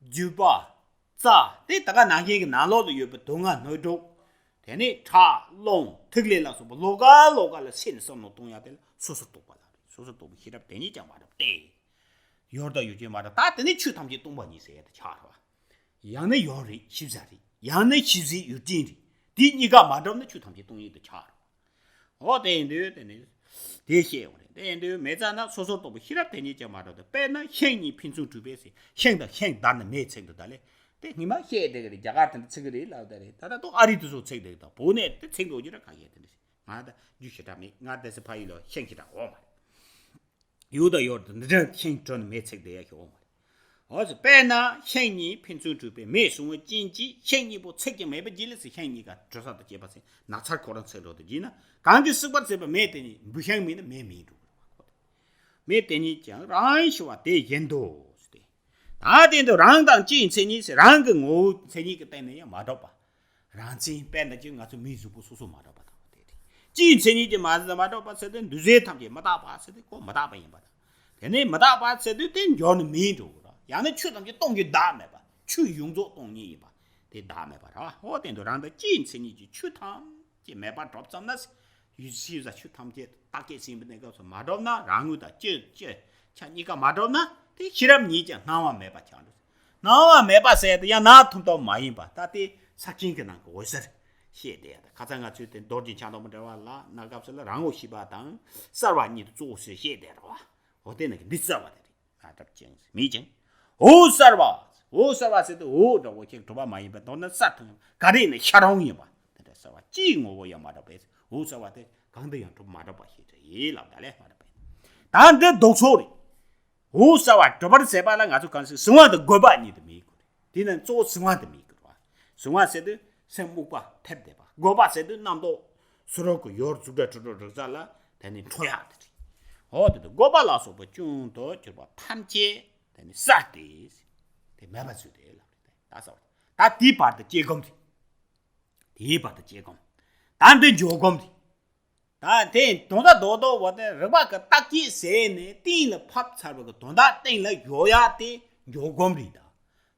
རྒྱུས་པ། རྩ། དེ་ད་ག་ནང་བཞིན་གྱི་ནང་ལོགས་ལ་ཡོད་པའི་དུག་ལྔ་སྣོད་དྲུག་དེ་ནས་ཁྲག་རླུང་ཐིག་ལེ་ལ་སོགས་པ་ལོགས་ཀ་ལོགས་ཀ་ལ་སད་ནས་བསམ་བློ་གཏོང་ཡ་དེ་ལ་སོ་སོར་རྟོག་པ་ལ་རེད། སོ་སོར་རྟོག་པའི་ཤེས་རབ་དེ་ཉིད་ཀྱང་མ་གྲུབ་སྟེ། ཡུལ་དང་ཡུལ་ཅན་མ་གྲུབ། ད་དེ་ནི་ཆོས་ཐམས་ཅད་སྟོང་པ་ཉིད་ཟེར་ཡ་དེ་ཆགས་རེད་བ། ཡང་ན་ཡུལ་རེད་ཤེས་བྱ་རེད། ཡང་ན་ཤེས་བྱའི་ཡུལ་ཅན་རེད། དེ་གཉིས་ཀ་མ་གྲུབ་ན་ཆོས་ཐམས་ཅད་སྟོང་ཉིད་དུ་ཆགས་རེད། འོ་དེ་ཡིན་དུས་དེ་ནི་དེ་བཤད་ཡོང་རེད། དེ་ཡིན་དུས་མེད་ཙ་ན་སོ་སོར་རྟོག་པའི་ཤེས་རབ་དེ་ཉིད་ཀྱང་མ་གྲུབ་སྟེ། དཔེར་ན་ཤིང་གཉིས་ཕན་ཚུན་གྲུབ་པས་ཟེར། ཤིང་དང་ཤིང་བརྡར་ནས་མེ་ཚིག་འདུག་ད་ལས་དེ་སྔོན་མ་བཤད་བསྡད་ཀྱི་རེད། རྒྱ་གར་དེ་འདྲ་ཚིག་གི་རེད་ལབ་ད་རེད། ད་ལྟ་ཏོག་ཨ་རི་དེ་ཚོ་ཚིག་བསྡད་ཀྱི་ད་བོད་ནས་དེ་ཚིག་འགྲོ་རྒྱུ་ར་ཁ་ཤས་དེ་འདྲ་ཞིག་ང་ད་རྒྱུ་ཞེ་དྲག་མེད། ང་དེ་སི་ཕ་ཡུལ་ལ་ཤིང་ཞེ་དྲག་འོང་མ་རེད། ཡུལ་དང་ཡུལ་དུ་འདི་འདྲ་ཤིང་གྲོན་མེ་ཚིག་དེ་ཡ་ཞིག་འོང་མ་རེད། འོ་ཙི་དཔེར་ན་ཤིང་གཉིས་ཕན་ཚུན་གྲུབ་པའི་མེ་བྱུང་བ་ཅན་གྱི་ཤིང་གཉིས་པོ་ཚིག་ཀྱང་མེད་པ་ཅིག་ལ་ཟེར། ཤིང་གཉིས་ཀ་གྲུབ་ས་དང་བཅས་པ་ཟེར་ནགས་ཚལ་ཁོ་རང་ཚིག་འགྲོ་དུ་བགྱིས་ན། གང་གིས་བསྲེགས་པར་བྱས་པའི་མེ་དེ་ནི་འབུད་ཤིང་མིན་ན་མེ་མིན་འགྲོ། མེ་དེ་ཉིད་ཀྱང་རང་ཞི་བ་དེ་བཞིན་དུ་སྟེ། ད་དེ་འདི་རང་དང་སྤྱིའི་མཚན་ཉིད་ཟེར། རང་གི་ངོ་བོའི་མཚན་ཉིད་ཀྱི་སྟེང་ནས་ཡང་མ་གྲུབ་པ། རང་མཚན་དཔེ་འདི་ཅིག་ང་ཚོ་མིའི་གཟུགས་པོ་སོ་སོ་མ་གྲུབ་པ་དང་དེ་རེད། སྤྱིའི་མཚན་ཉིད་ཀྱིས་མ་ཟད་མ་གྲུབ་པ་ཟེར་དུས་འདུས་བྱས་ཐམས་ཅད་མི་རྟག་པ་ཟེར་དུས་ཁོ་མི་རྟག་པ་ཡིན་པ་དང་། དེ་ནས་མི་རྟག་པ་ཟེར་དུས་དེ་འགྱུར་ནི་མིན་འགྲོ་གི་ར། ཡང་ན་ཆོས་ཐམས་ཅད་སྟོང་ཉིད་བདག་མེད་པ། ཆོས་ཡོངས་རྫོགས་སྟོང་ཉིད་ཡིན་པ་དེ་བདག་མེད་པ་ར། འོ་དེ་འདི་རང་དང་སྤྱིའི་མཚན་ཉིད་ཀྱི་ཆོས་ཐམས་ཅད་མེད་པར་གྲུབ་ཙམ་ན། ཡུལ་ཤེས་བྱ་ཆོས་ཐམས་ཅད་རྟག་སྐྱེས་ཟིན་པའི་གནས་སྐབས་སུ་མ་གྲུབ་ན། རང་ངོས་དང་སྤྱི་སྤྱི་ཆ་གཉིས་ཀ་མ་གྲུབ་ན། དེ་ཤེས་རབ་ཉིད་ཀྱང་སྣང་བ་མེད་པ་ཆགས་འགྲོ། སྣང་བ་མེད་པ་ཟེར་དེ་ཡང་ན་ཐུབ་ཐབས་མ་ཡིན་པ། ད་དེ་ས་ཆེན་གྱི་ནང་གི་འོད་ཟེར། བཤད་བསྡད་ཡ་ད། ཁ་སང་ང་ཚོས་དེ་རྡོ་རྗེ་འཆང་ཐོག་མ་འདྲ་བ་ལ་གནའ་སྐབས་སུ་ལ་རང་ངོ་ཤེས་པ་དང་གསར་བ་གཉིས་དུ་གཙོ་བོ་ཞེས་བཤད་བསྡད་ར་བ། འོ་དེ་ན་གི་འདི་གསར་བ་དེ་རེད། ང་ལྟར་ཅིང་མི་ཅིང་། འོ་གསར་བ། འོ་གསར་བ་ཟེར་དུས་འོ་འདྲ་བོ་ཞིག་གྲུབ་པ་མ་ཡིན་པ་མདོར་ན་གསར་དང་ག་རེ་ཡིན་ན་ཤ་རོང་ཡིན་པ། དེ་འདྲ་གསར་བ་ཅིའི་ངོ་བོ་ཡང་མ་གྲུབ་པས། འོ་གསར་བ་དེ་གང་དུ་ཡང་གྲུབ་མ་གྲུབ་པ་ཞིག་རེད་ལབ་ད་ལས་མ་གྲུབ་པས། ད་འདི་ལྡོག་ཕྱོགས་རེད། འོ་གསར་བ་གྲུབ་པར་ཟད་པ་ལ་ང་ཚོ་གང་ཞིག་གཟིང་བ་དང་རྒོད་པ་གཉིས་དུ་མི་དགོས་རེད། དེ་ནི་གཙོ་བོ་གཟིང་བ་དུ་མི་དགོས་རེད་བ། གཟིང་བ་ཟེར་དུས་སེམས་རྨུགས་པ་ཐེབས་བསྡད་པ། རྒོད་པ་ཟེར་དུས་རྣམ་རྟོག་སུ་རོག་གི་ཡོར་འཛུགས་སྒྲ་དྲི་རོ་རིག་རྩལ་ལ་དེ་ནི་འཕྲོ་ཡག་དེ་རེད། འོ་དེ་དུ་རྒོད་པ་ལ་སོགས་པ་ཅུང་དུ་གྱུར་པ་ཐམས་ཅད་དེ་ནི་གསར་ཏེ། དེ་མེད་པ་བཟོས་ཏེ་ལབ་རེད། ད་གསར་བ་ད་དེའི་བར་དུ་སྐྱེ་སྒོམ་རེད། དེའི་བར་དུ་སྐྱེ་སྒོམ། ད་འདི་འཇོག་སྒོམ་རེད། ད་དེ་དོན་དག་རྡོག་རྡོག་བ་དེ་རིག་པ་གི་རྟགས་ཀྱིས་ཟད་ནས་གཏིང་ལ་ཕབ་ཚར་བ་གི་དོན་དག་གཏིང་ལ་འཇོག་ཡག་དེ་འཇོག་སྒོམ་རེད་ད།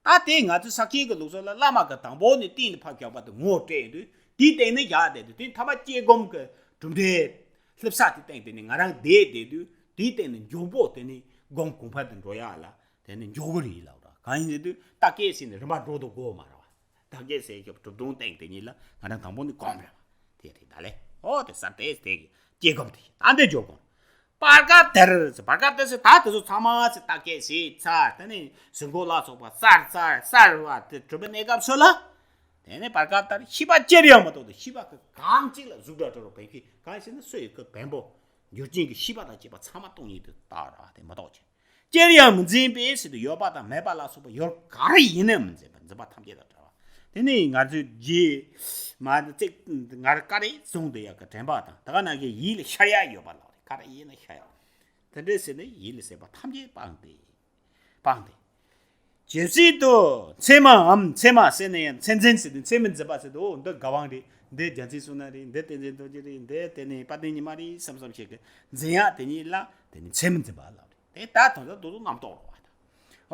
ད་དེ་ང་ཚོ་ས་སྐྱའི་གི་ལུགས་སྲོལ་ལ་བླ་མ་གི་དང་པོ་ནས་གཏིང་ལ་ཕབ་རྒྱག་པ་དེ་ངོ་སྤྲད་དུས་དེའི་སྟེང་ནས་བཞག་བསྡད་དུས་དེ་ཐ་མ་སྐྱེ་སྒོམ་གི་གྲུབ་འབྲས་ལྷུབ་ས་དེ་སྟེང་དེ་ནས་ང་རང་བསྡད་བསྡད་དུས་དེའི་སྟེང་ནས་འཇོག་པོ་དེ་ནས་སྒོམ་གོང་འཕེལ་དུ་འགྲོ་ཡག་ལ་དེ་ནས་འཇོག་གི་རེད་ལབ་ར། གང་ཡིན་ཟེར་དུས་རྟགས་ཀྱིས་ཟིན་ནས་རིམ་པ་འགྲོ་དུ་གོ་མ་ར་བ། ད་གེ་སེ་ཞབས་གྲུབ་དོན་སྟེང་དེ་ཉིད་ལ་ང་རང་དང་པོ་ནི་གོམས་རེད་བ། དེ་རེད་ད་ལེ། ཨོ་དེ་ས་དེ་དེ་གི་སྐྱེ་སྒོམ་དེ་ད་འདི་འཇོག་གོ། བར་སྐབས་དེར་བར་སྐབས་དེ་སེ་ད་དེ་ཚོ་ཚང་མ་སེ་ད་གེ་སེ་ཚར་དེ་ནི་གཟིགས་སྐོར་ལ་སོགས་པ་གསར་གསར་གསར་བ་དེ་གྲུབ་པའི་གནས་སྐབས་སུ་ལ། དེ་ནི་བར་སྐབས་དེར་ཤེས་པ་ཅི་ཡང་མ་གཏོགས་དེ་ཤེས་པ་གི་གང་གཅིག་ལ་གཟུགས་སྒྲ་དྲི་རོ་བོ་ཁྱི་གང་ཞིག་ནི་སུ་ཡི་གི་བེམ་པོ་འགྱུར་ཅན་གྱི་ཤེས་པ་དང་བཅས་པ་ཚང་མ་སྟོང་ཉིད་དུ་བཏགས་ར་དེ་མ་གཏོགས་ཅི། ཅིར་ཡང་མི་འཛིན་པས་ཟེར་དུས་ཡོད་པ་དང་མེད་པ་ལ་སོགས་པ་ཡོད་ག་རེ་ཡིན་ནའང་མི་འཛིན་པ་འཛིན་པ་ཐམས་ཅད་དང་བྲལ་བ། དེ་ནི་ང་ཚོའི་རྗེས་མ་ཚིག་ང་རང་ཀ་རེ་བཟུང་དུ་ཡག་གི་དྲན་པ་དང་ད་ག་ན་གི་ཡིད་ལ་ཤར་ཡག་ཡོད་པ་ལ་ཀ་རེ་ཡིད་ལ་ཤར་ཡག་དེ་འདྲའི་ཟེར་ནས་ཡིད་ལ་ཟེར་བ་ཐམས་ཅད་སྤངས་ཏེ་སྤངས་ཏེ། ཇི་སྲིད་དུ་མཚན་མའམ་མཚན་མ་ཟེར་ནས་ཡང་མཚན་འཛིན་ཟེར་དུས་མཚན་མི་འཛིན་པ་ཟེར་དུས་འོ་འདི་དགའ་དབང་རེད། འདི་རྒྱལ་མཚན་བསོད་ནམས་རེད། འདི་བསྟན་འཛིན་རྡོ་རྗེ་རེད། འདི་དེ་ནས་དཔལ་ལྡན་ཉི་མ་རེད་བསམ་བསམ་ཞིག་གི་འཛིན་ཡག་དེ་ཉིད་ལ་དེ་ནི་མཚན་མི་འཛིན་པ་ལབ་རེད། དེ་ལྟར་དོན་དུ་རྡོ་རྡོ་རྣམ་རྟོག་རོ་བ་དང་།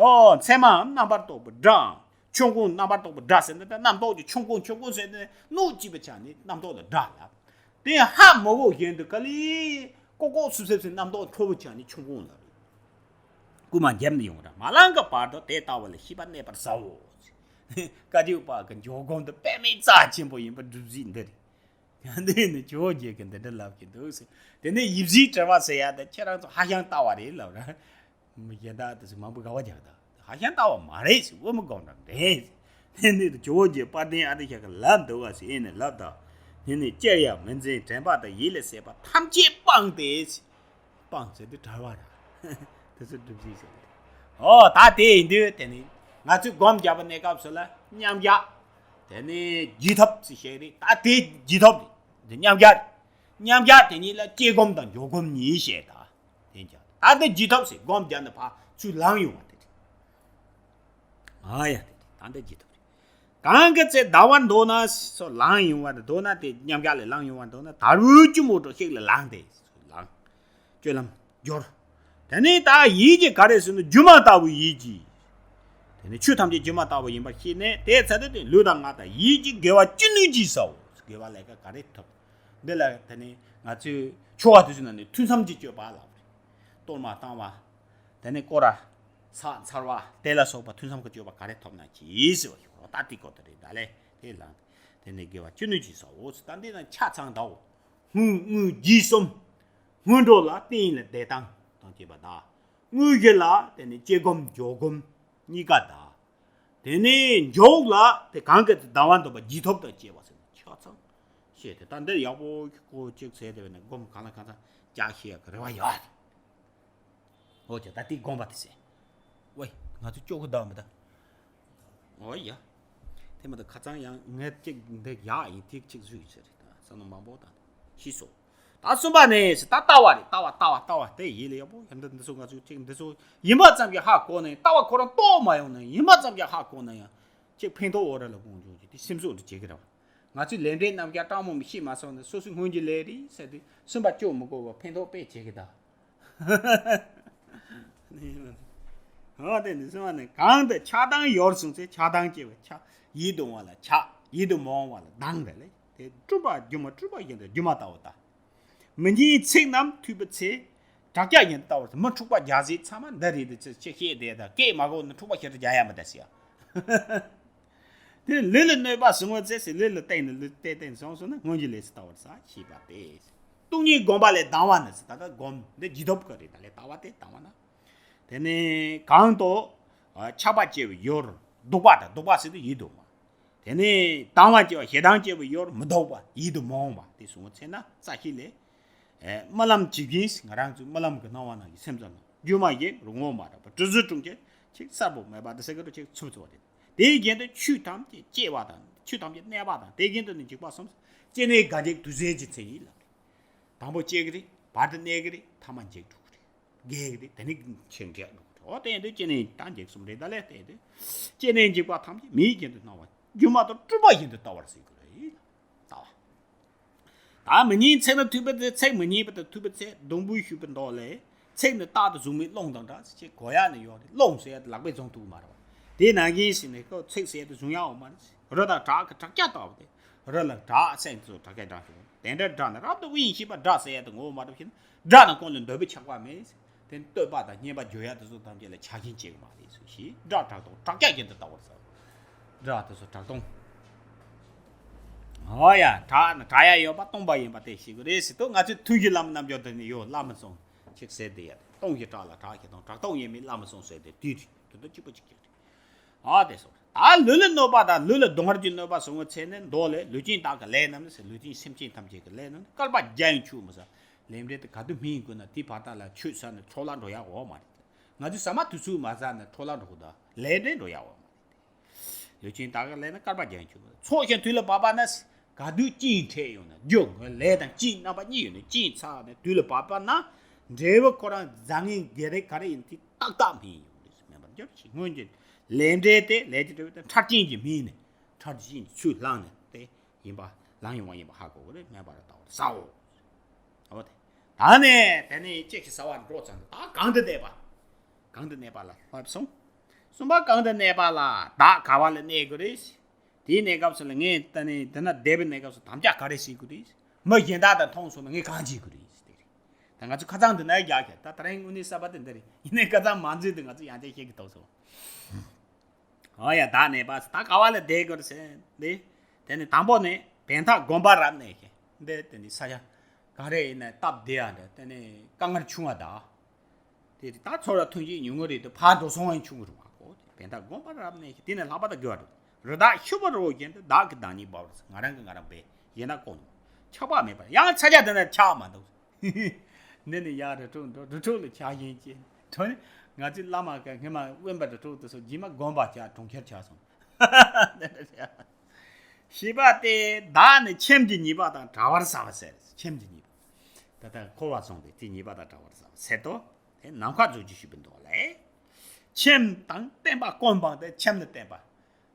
ཨོ་མཚན་མའམ་རྣམ་པར་རྟོག་པའི་སྒྲའམ་ཆོམ་རྐུན་རྣམ་པར་རྟོག་པའི་སྒྲ་ཟེར་ན་ད་རྣམ་རྟོག་གི་ཆོམ་རྐུན་ཆོམ་རྐུན་ཟེར་ནས་སྣོད་གཅིག་པའི་ཆ་ནས་རྣམ་རྟོག་ལ་སྒྲ་ལབ། དེ་ཧ་མ་གོ་བཞིན་དུ་ག་ལེ་ལྐོག་ལྐོག་སུབ་སུབ་སུབ་རྣམ་རྟོག་འཕྲོ་བའི་ཆ་ནས་ཆོམ་རྐུན་ལབ་རེད། རྐུན་མ་རྒྱབ་ནས་ཡོང་ར་མ་ལངས་ཀྱི་བར་དུ་དེ་ལྟ་བུ་ལ་ཤེས་པ་གནས་པར་བྱའོ། བཀའ་བརྒྱུད་པ་གི་འཇོག་སྒོམ་དུ་དཔེ་མེད་རྩ་ཆེན་པོ་ཡིན་པ་སྒྲུབ་བྱེད་འདི་རེད། ཡང་འདི་ནི་ཇོ་བོ་རྗེ་གིས་འདི་འདྲ་ལབ་ཀྱི་འདུག་ཟེར། དེ་ནས་ཡིབ་གཟིགས་དྲི་བ་ཟེར་ཡ་དེ་ཁྱེད་རང་ཚོ་ཧ་ཤང་ལྟ་བ་རེད་ལབ་ར། མི་གཞན་དག་དེ་ཚོ་མང་པོ་དགའ་བ་རྒྱག་ད་ཧ་ཤང་ལྟ་བ་མ་རེད་ཟེར། དབུ་མ་སྒོམ་རང་རེད་ཟེར། དེ་ནས་ཇོ་བོ་རྗེ་དཔལ་ལྡན་ཨ་ཏི་ཤ་གིས་ལབ་འདུག་ག་ཟེར་ཨེ་ནས་ལབ་ད། དེ་ནས་ཅིར་ཡང་མི་འཛིན་དྲན་པ་དང་ཡིད་ལ་ཟེར་བ་ཐམས་ཅད་སྤངས་ཏེ་ཟེར། སྤངས་ཟེར་དུས་བྲལ་བ་ར། དེ་ཚོ་སྒྲུབ་བྱེད་ཟེར་གི་རེད། ཨོ་ད་དེ་ཡིན་དུས་དེ་ནི་ང་ཚོས་སྒོམ་རྒྱག་པའི་གནས་སྐབས་སུ་ལ་མཉམ་རྒྱག་དེ་ནི་བརྒྱུད་ཐབས་ཟེར་བཤད་རེད། ད་དེ་བརྒྱུད་ཐབས་རེད། འདི་མཉམ་རྒྱག་རེད། མཉམ་རྒྱག་དེ་གཉིས་ལ་སྐྱེ་སྒོམ་དང་འཇོག་སྒོམ་གཉིས་བཤད་ད། དེ་འདྲ་ད་འདི་བརྒྱུད་ཐབས་ཟེར་སྒོམ་རྒྱག་ནས་ཕར་ཚུར་ལངས་ཡོང་བ་དེ་རེད། ཨ་ཡ་དེ་རེད། ད་འདི་བརྒྱུད་ཐབས་རེད། གང་གི་ཚེ་ཟླ་བར་འདོད་ན་སོ་ལངས་ཡོང་བ་འདོད་ན་དེ་མཉམ་རྒྱག་ལས་ལངས་ཡོང་བ་འདོད་ན་དལ་བུའི་གཅུང་མོ་གྲོགས་ཤིག་ལ་ལངས་ཏེ་ལངས། སྤྱོད་ལམ་སྦྱོར། དེ་ནས་ད་ཡིད་ཀྱིས་ག་རེ་ཟེར་ན་སྒྱུ་མ་ལྟ་བུའི་ཡིད་ཀྱིས། དེ་ནས་ཆོས་ཐམས་ཅད་སྒྱུ་མ་ལྟ་བུ་ཡིན་པར་ཤེས་ནས་དེའི་ཚེ་དེ་ལུས་དང་ངག་དང་ཡིད་ཀྱི་དགེ་བ་ཅི་ནུས་ཀྱིས་བྱའོ། དགེ་བ་ལས་ཀ་ག་རེ་ཐོབ། འདི་ལ་དེ་ནས་ང་ཚོས་ཆོ་ག་དེ་ཚོའི་ནང་ནས་ཐུན་མཚམས་ཀྱི་སྤྱོད་པ་ལབ་རེད། གཏོར་མ་བཏང་བ། དེ་ནས་སྐོར་ར། ཕྱག་འཚལ་བ་དེ་ལ་སོགས་པ་ཐུན་མཚམས་ཀྱི་སྤྱོད་པ་ག་རེ་ཐོབ་ན་གྱིས་ཟེར་བ་ཞིག་རོ། ད་དེ་སྐོར་དེ་རེད་ད་ལས་དེ་ལ། དེ་ནས་དགེ་བ་ཅི་ནུས་ཀྱིས་བྱའོ། ད་འདི་ན་ཆ་ཚང་དའོ། སྔོན་དངོས་རྗེས་གསུམ། སྔོན་འགྲོ་ལ་རྟེན་ལ་བདེ་ཐང་དང་བཅས་པ་དང་། དངོས་གཞི་ལ་དེ་ནས་སྐྱེ་སྒོམ་འཇོག་སྒོམ་གཉིས་ཀ་དང་། དེ་ནས་འཇོག་ལ་དེ་གང་གི་ཟླ་བ་འདོད་པ་བརྒྱུད་ཐབས་དང་བཅས་པ་ཟེར་ཆ་ཚང་བཤད་དེ། ད་འདི་ཡག་པོ་ཁོ་གཅིག་ཟེར་དེ་བས་ནས་སྒོམ་གང་ལ་གང་ཚང་ཅག་ཤེས་ཡག་གི་རེ་བ་ཡོད་རེད། འོ་ཅག་ད་དེ་དགོངས་པ་དེ་ཟེར། ཝེ། ང་ཚོ་ཅོག་གི་བདག་མི་ད། ཨོ་ཡ། དེ་མ་ད་ཁ་ཚང་ཡང་ངས་གཅིག་འདི་ཡག་ཡིན་དེ་གཅིག་བཟོས་ཡོད་ཟེར་རེད་ད་བསམ་བློ་མང་པོ་དང་ཤི་སོ། ད་གསུམ་པ་ནས་ད་ལྟ་བ་རེད། ལྟ་བ་ལྟ་བ་ལྟ་བ་དེ་ཡིན་ལ་ཡག་པོ་ཡང་འདི་འདི་ཚོ་ང་ཚོས་གཅིག་འདི་ཚོ་ཡིན་པ་ཙམ་གྱིས་ཧ་གོ་ནས་ལྟ་བ་ཁོ་རང་རྟོགས་མ་ཡོང་ན་ཡིན་པ་ཙམ་གྱིས་ཧ་གོ་ན་ཡང་གཅིག་ཕན་ཐོགས་འོ་ར་ལ་དགོངས་འཇོག་གི་དེ་སེམས་གསོ་འདི་བྱེད་ཀྱི་རེད་བ། ང་ཚོས་ལས་འབྲས་རྣམ་རྒྱལ་སྤྲང་མོ་མི་ཤེས་མ་སོང་ནས་སོ་སོའི་སྔོན་གྱི་ལས་རེད་ཟེར་དུས་སེམས་པ་སྐྱོ་མི་དགོས་པ་ཕན་ཐོགས་དཔེ་བྱེད་ཀྱི་ད། ཨོ་དེ་ནི་གསུམ་པ་ནི་གང་དུ་ཆགས་སྡང་ཡོད་གསུངས་ཚེ་ཆགས་སྡང་སྐྱེ་བ་ཆགས་ཡིད་དུ་འོང་བ་ལ་ཆགས་ཡིད་དུ་མ་འོང་བ་ལ་སྡང་རེད་ལེ། དེ་སྤྲུལ་པ་སྒྱུ་མ་སྤྲུལ་པ་བཞིན་དུ་སྒྱུ་མ་ལྟ་བུ་ལྟ། མི་སྙན་ཚིག་རྣམས་ཐོས་པའི་ཚེ། བྲག་སྐྱ་བཞིན་དུ་ལྟ་བར་མི་འཁྲུགས་པ་རྒྱག་ཟེར་ཚང་མ་འདི་རེད་དེ་ཚེ་ཆེ་ཤེས་དེ་དང་སྐད་མ་གོ་ནི་འཁྲུགས་པ་ཤེས་དུ་རྒྱག་ཡ་མི་ལྟ་ཟེར་ཡ། དེ་ལུས་ལ་གནོད་པ་བྱུང་བ་ཚེ་ཟེར། ལུས་ལ་བརྟེན་ནས་ལུས་བརྟེན་བརྟེན་སོང་སོང་ན་སྔོན་གྱི་ལས་སུ་ལྟ་བར་བྱ། ཞེས་པ་སྟེ། སྟོང་ཉིད་བསྒོམ་པ་ལས་ལྡང་བ་ནི་ཟེར། ད་ལྟ་སྒོམ་འདི་ཇི་ལྟ་བུ་ག་རེ་ད་ལས་ལྟ་བ་སྟེ་ལྡང་བ་ན། དེ་ནས་གང་དུ་ཆགས་པ་སྐྱེ་བའི་ཡུལ་ལྡོག་པ་དང་། ལྡོག་པ་ཟེར་དུས་ཡིད་དུ་འོང་བ། དེ་ནས་ལྡང་བ་སྐྱེ་བ་ཞེ་སྡང་སྐྱེ་བའི་ཡུལ་མི་ལྡོག་པ་ཡིད་དུ་མི་འོང་བ་དེ་སོང་བ་ཚེ་ན་རྩ་ཤེ་ལས། རྨི་ལམ་ཇི་བཞིན། ང་རང་ཚོའི་རྨི་ལམ་གྱི་སྣང་བ་ནང་གི་སེམས་ཙམ་ན་སྒྱུ་མ་ཡིན་རུང་ངོ་མ་རེད་པ། གྲུ་གཟུགས་གྲུང་ཁྱེར་ཅིག་གསལ་པོ་མེད་པ་དེ་ཟེར་གི་རུ་ཅིག་ཚུབ་ཚུབ་པ་དེ། དེའི་རྒྱན་དུ་ཆོས་ཐམས་ཅད་སྐྱེ་བ་དང་ཆོས་ཐམས་ཅད་གནས་པ་དང་། དེའི་རྒྱན་དུ་ནི་འཇིག་པ་གསུམ། སྐྱེ་གནས་འགག་འཇིག་དུས་གསུམ་གྱི་མཚན་ཉིད་ལ། དང་པོ་སྐྱེ་གི་རེད། བར་དུ་གནས་གི་རེད། ཐ་མ་འཇིག་འགྲོ་གི་རེད། རྒས་གི་རེད། དེ་ནི་ཆེན་འགག་འགྲོ་གི་རེད། འོ་དེ་ཡིན་དུས་སྐྱེ་གནས་དང་འཇིག་གསུམ་རེད། ད་ལས་དེ་ཡིན་དུས་སྐྱེ་གནས་འཇིག་པ་ཐམས་ཅད་མིའི་རྒྱན་དུ་སྣང་བ་སྒྱུ་མ་དང་སྤྲུལ་པ་བཞིན་དུ་ལྟ་བར་བྱེད་དགོས་རེད། ལྟ་བ། ད་མི་སྙན་ཚིག་ནི་ཐོས་པའི་ཚེ། ཚིག་མི་སྙན་པ་དང་ཐོས་པའི་ཚེ། སྡོང་པོས་ཞུས་པའི་མདོ་ལས། ཚིག་ནི་རྟག་ཏུ་བཟུང་བའི་རླུང་དང་འདྲ། ཅེས་གོ་ཡག་ནི་ཡོད་རེད། རླུང་ཟེར་ཡག་དེ་ལག་པས་བཟུང་ཐུབ་ཀྱི་མ་རེད་པ། དེ་ནང་བཞིན་ཞིག་ནས་ཁོ་ཚིག་ཟེར་ཡག་དེ་བཟུང་ཡག་ཡོད་མ་རེད། རི་དང་བྲག་གི་བྲག་ཅ་ལྟ་བུ་དེ། རི་ལ་བྲག་སེང་ཚོ་བྲག་ཅ་འདྲ་ཞིག་དེ་འདྲ་སྒྲ་ནི་རབ་ཏུ་དབེན་ཞེས་པ་སྒྲ་ཟེར་ཡག་དེ་ངོ་བོ་མ་གཏོགས་ཤིང་། སྒྲ་ནི་ཀུན་ལས་འདོད་པའི་ཆགས་པ་མེད། དེ་བསྟོད་པ་དང་སྙན་པ་བརྗོད་ཡག་དེ་ཚོ་ཐམས་ཅད་ལ་ཆགས་ཞེན་བྱེད་ཀྱི་མ་རེད་ཟེར་ཞེས། སྒྲ་གྲགས་སྟོང་བྲག་ཅ་བཞིན་དུ་ལྟ་བར་བྱ། སྒྲ་དེ་ཚོ་གྲགས་སྟོང་། འོ་ཡ། གྲགས་ནི་གྲགས་ཡག་ཡོད་པ་སྟོང་པ་ཡིན་པ་དེ་ཤེས་དགོས་རེད་ཟེར་དུས། ང་ཚོའི་ཐུན་གྱི་བླ་མའི་རྣལ་འབྱོར་དེ་ནི་ཡོད། བླ་མའི་གསུང་ཅིག་ཟེར་དེ་ཡ། སྟོང་ཞེས་གྲགས་ལ་གྲགས་ཞེས་སྟོང་། གྲགས་སྟོང་ཡིན་མིན་བླ་མའི་གསུང་ཟེར་དེ་དུས་དུས་དུས་དུས་གཅིག་པ་གཅིག་གཅིག་རེད། ཨ་དེ་སོང་། ད་ལུས་ལ་གནོད་པ་དང་ལུས་ལ་གདུང་བར་གྱི་གནོད་པ་བྱུང་བའི་ཚེ་ནི་མདོ་ལས། ལུས་ཅན་དག་གི་ལས་རྣམས་ནི་ཟེར། ལུས་ཅན་སེམས་ཅན་ཐམས་ཅད་ཀྱི་ལས་རྣམས་ནི། བསྐལ་པ་བརྒྱ་ཡང་ཆོས་མི་ཟ། ལས་འབྲས་དེ་ག་དུས་སྨིན་དགོས་ན་དེ་བར་དག་ལ་ཆོས་ཟ་ནས་འཕྲོ་བརླག་འགྲོ་ཡག་ཡོད་མ་རེད། ང་ཚོས་ཟ་མ་དུས་ཚོད་མ་ཟ་ནས་འཕྲོ་བརླག་འགྲོ་གི་འདུག་ལས་འབྲས་འགྲོ་ཡག་ཡོད་མ་རེད། ལུས་ཅན་དག་གི་ལས་ནི་བསྐལ་པ་བརྒྱ་ཡང་ཆོས་མི་ཟ། ཚོགས་ཞིང་དུས་ལ་བབ་པ་ན། ག་དུས་རྐྱེན་འཕྲད་ཡོང་ན། རྒྱུ་ལས་དང་རྐྱེན་རྣམ་པ་གཉིས་ཡོད་ནས། རྐྱེན་ཚར་ནས་དུས་ལ་བབ་པ་ན། འབྲས་བུ་ཁོ་རང་བཟང་ངན་དགེ་རེ་ག་རེ་ཡིན་དེ་ཏག་ཏག་སྨིན་ཡོང་རེད། སྨིན་པར་འགྱུར་ཞེས། སྔོན་གྱི་ལས་འབྲས་དེ་ལས་ཀྱི་འབྲས་བུ་དེ་ཕྲ་རྐྱེན་གྱིས་སྨིན་ནས། ཕྲ་རྐྱེན་གྱིས་ཚུར་བླངས་ནས་དེ་ཡིན་པ་ལངས་ཡོང་བ་ཡིན་པ་ཧ་གོ་དགོས་རེད། སྨན་པ་ར་ལྟ་བར་ཟའོ། འོ་དེ། ད་ནས་དེ་ནས་ཅི་ཞིག་ཟ་བར་འགྲོ་ཙང་། ད་གང་དུ་གནས་པ། གང་དུ་གནས་པ་ལ་ལབ་སོང་། གསུམ་པ་གང་དུ་གནས་པ་ལ། བདག་ག་བ་ལ་གནས་དགོས་རེད། དེའི་གནས་སྐབས་སུ་ལ་ངས་ད་ནི་དེ་ན་བསྡད་པའི་གནས་སྐབས་སུ་དམ་བཅའ་ག་རེ་བྱེད་དགོས་རེད། མི་གཞན་དག་དང་མཐོང་སོང་ན་ངས་གང་བྱེད་དགོས་རེད་ཟེར་དེ་རེད། ད་ང་ཚོ་ཁ་སང་འདི་ན་རྒྱག་ཤག་ད་ད་རིང་དངོས་གནས་གསར་པ་དེ་འདི་རེད། ཡིན་ནའི་ཁ་སང་མ་འཛུལ་དུས་ང་ཚོ་ཡང་བསྐྱར་བཤད་ཀྱི་འདུག་སོང་། ཨོ་ཡ། བདག་གནས་པ་ཟེར། ད་ག་བ་ལ་བསྡད་དགོས་རེད་ཟེར་འདི། དེ་ནི་དང་པོ་ནི་བས་མཐའ་བསྒོམ་པ་རབ་གནས་ཤིང་། འདི་དེ་ནི་ས་ཆ་ག་རེ་ཡིན་ན་སྟབས་བདེ་ཡག་འདྲ། དེ་ནི་དཀའ་ངལ་ཆུང་བ་དང་། དེ་ད་ཚོར་བ་ཐོན་སྐྱེད་ཉུང་ངུ་རེད་དུ། ཕར་འགྲོ་སོང་བ་ཡང་ཆུང་ངུ་རེད་མ་གོ། བས་མཐའ་བསྒོམ་པ་རབ་གནས་ཤིང་། དེ་ནི་ལྷག་པར་དུ་དགེ་བ་སྒྲུབ། རི་དྭགས་ཤུབ་པ་རོ་བཞིན་དུ། བདག་གིས་བདག་ཉིད་སྦ་བར་བྱ། ང་རང་གིས་ང་རང་སྦས། གཞན་དག་བཀོལ་མི་དགོས། ཆགས་པ་མེད་པར། ཡང་ས་ཆ་དེ་ན་ཆགས་མ་འདུག་འདི་ནི་ཡང་རི་ཁྲོད་འགྲོ། རི་ཁྲོད་ལ་ཆགས་ཞེན་སྐྱེས། ཁྲོད་ནི་ང་ཚོའི་བླ་མ་ག་སྔོན་མ་དབེན་པ་རི་ཁྲོད་དུ་སོང་། རྗེས་མ་དགོན་པ་ཆགས། གྲོང་ཁྱེར་ཆགས་སོང་། ཞེས་པ་སྟེ། བདག་ནི་ཁྱིམ་གྱི་ཉེས་པ་དང་བྲལ་བར་བྱ་བ་ཟེར། ཁྱིམ་གྱི་ཉེས་པ། ད་ལྟ་འཁོར་བ་བཟུང་སྟེ་དེའི་ཉེས་པ་དང་བྲལ་བར་བྱ་བ་ཟེར་ཏོ། དེ་ནམ་མཁའ་མཛོད་ཅེས་ཞུས་པའི་མདོ་ལས། ཁྱིམ་དང་བསྟན་པ་ཀུན་སྤངས་ཏེ། ཁྱིམ་ནི་བསྟན་པ།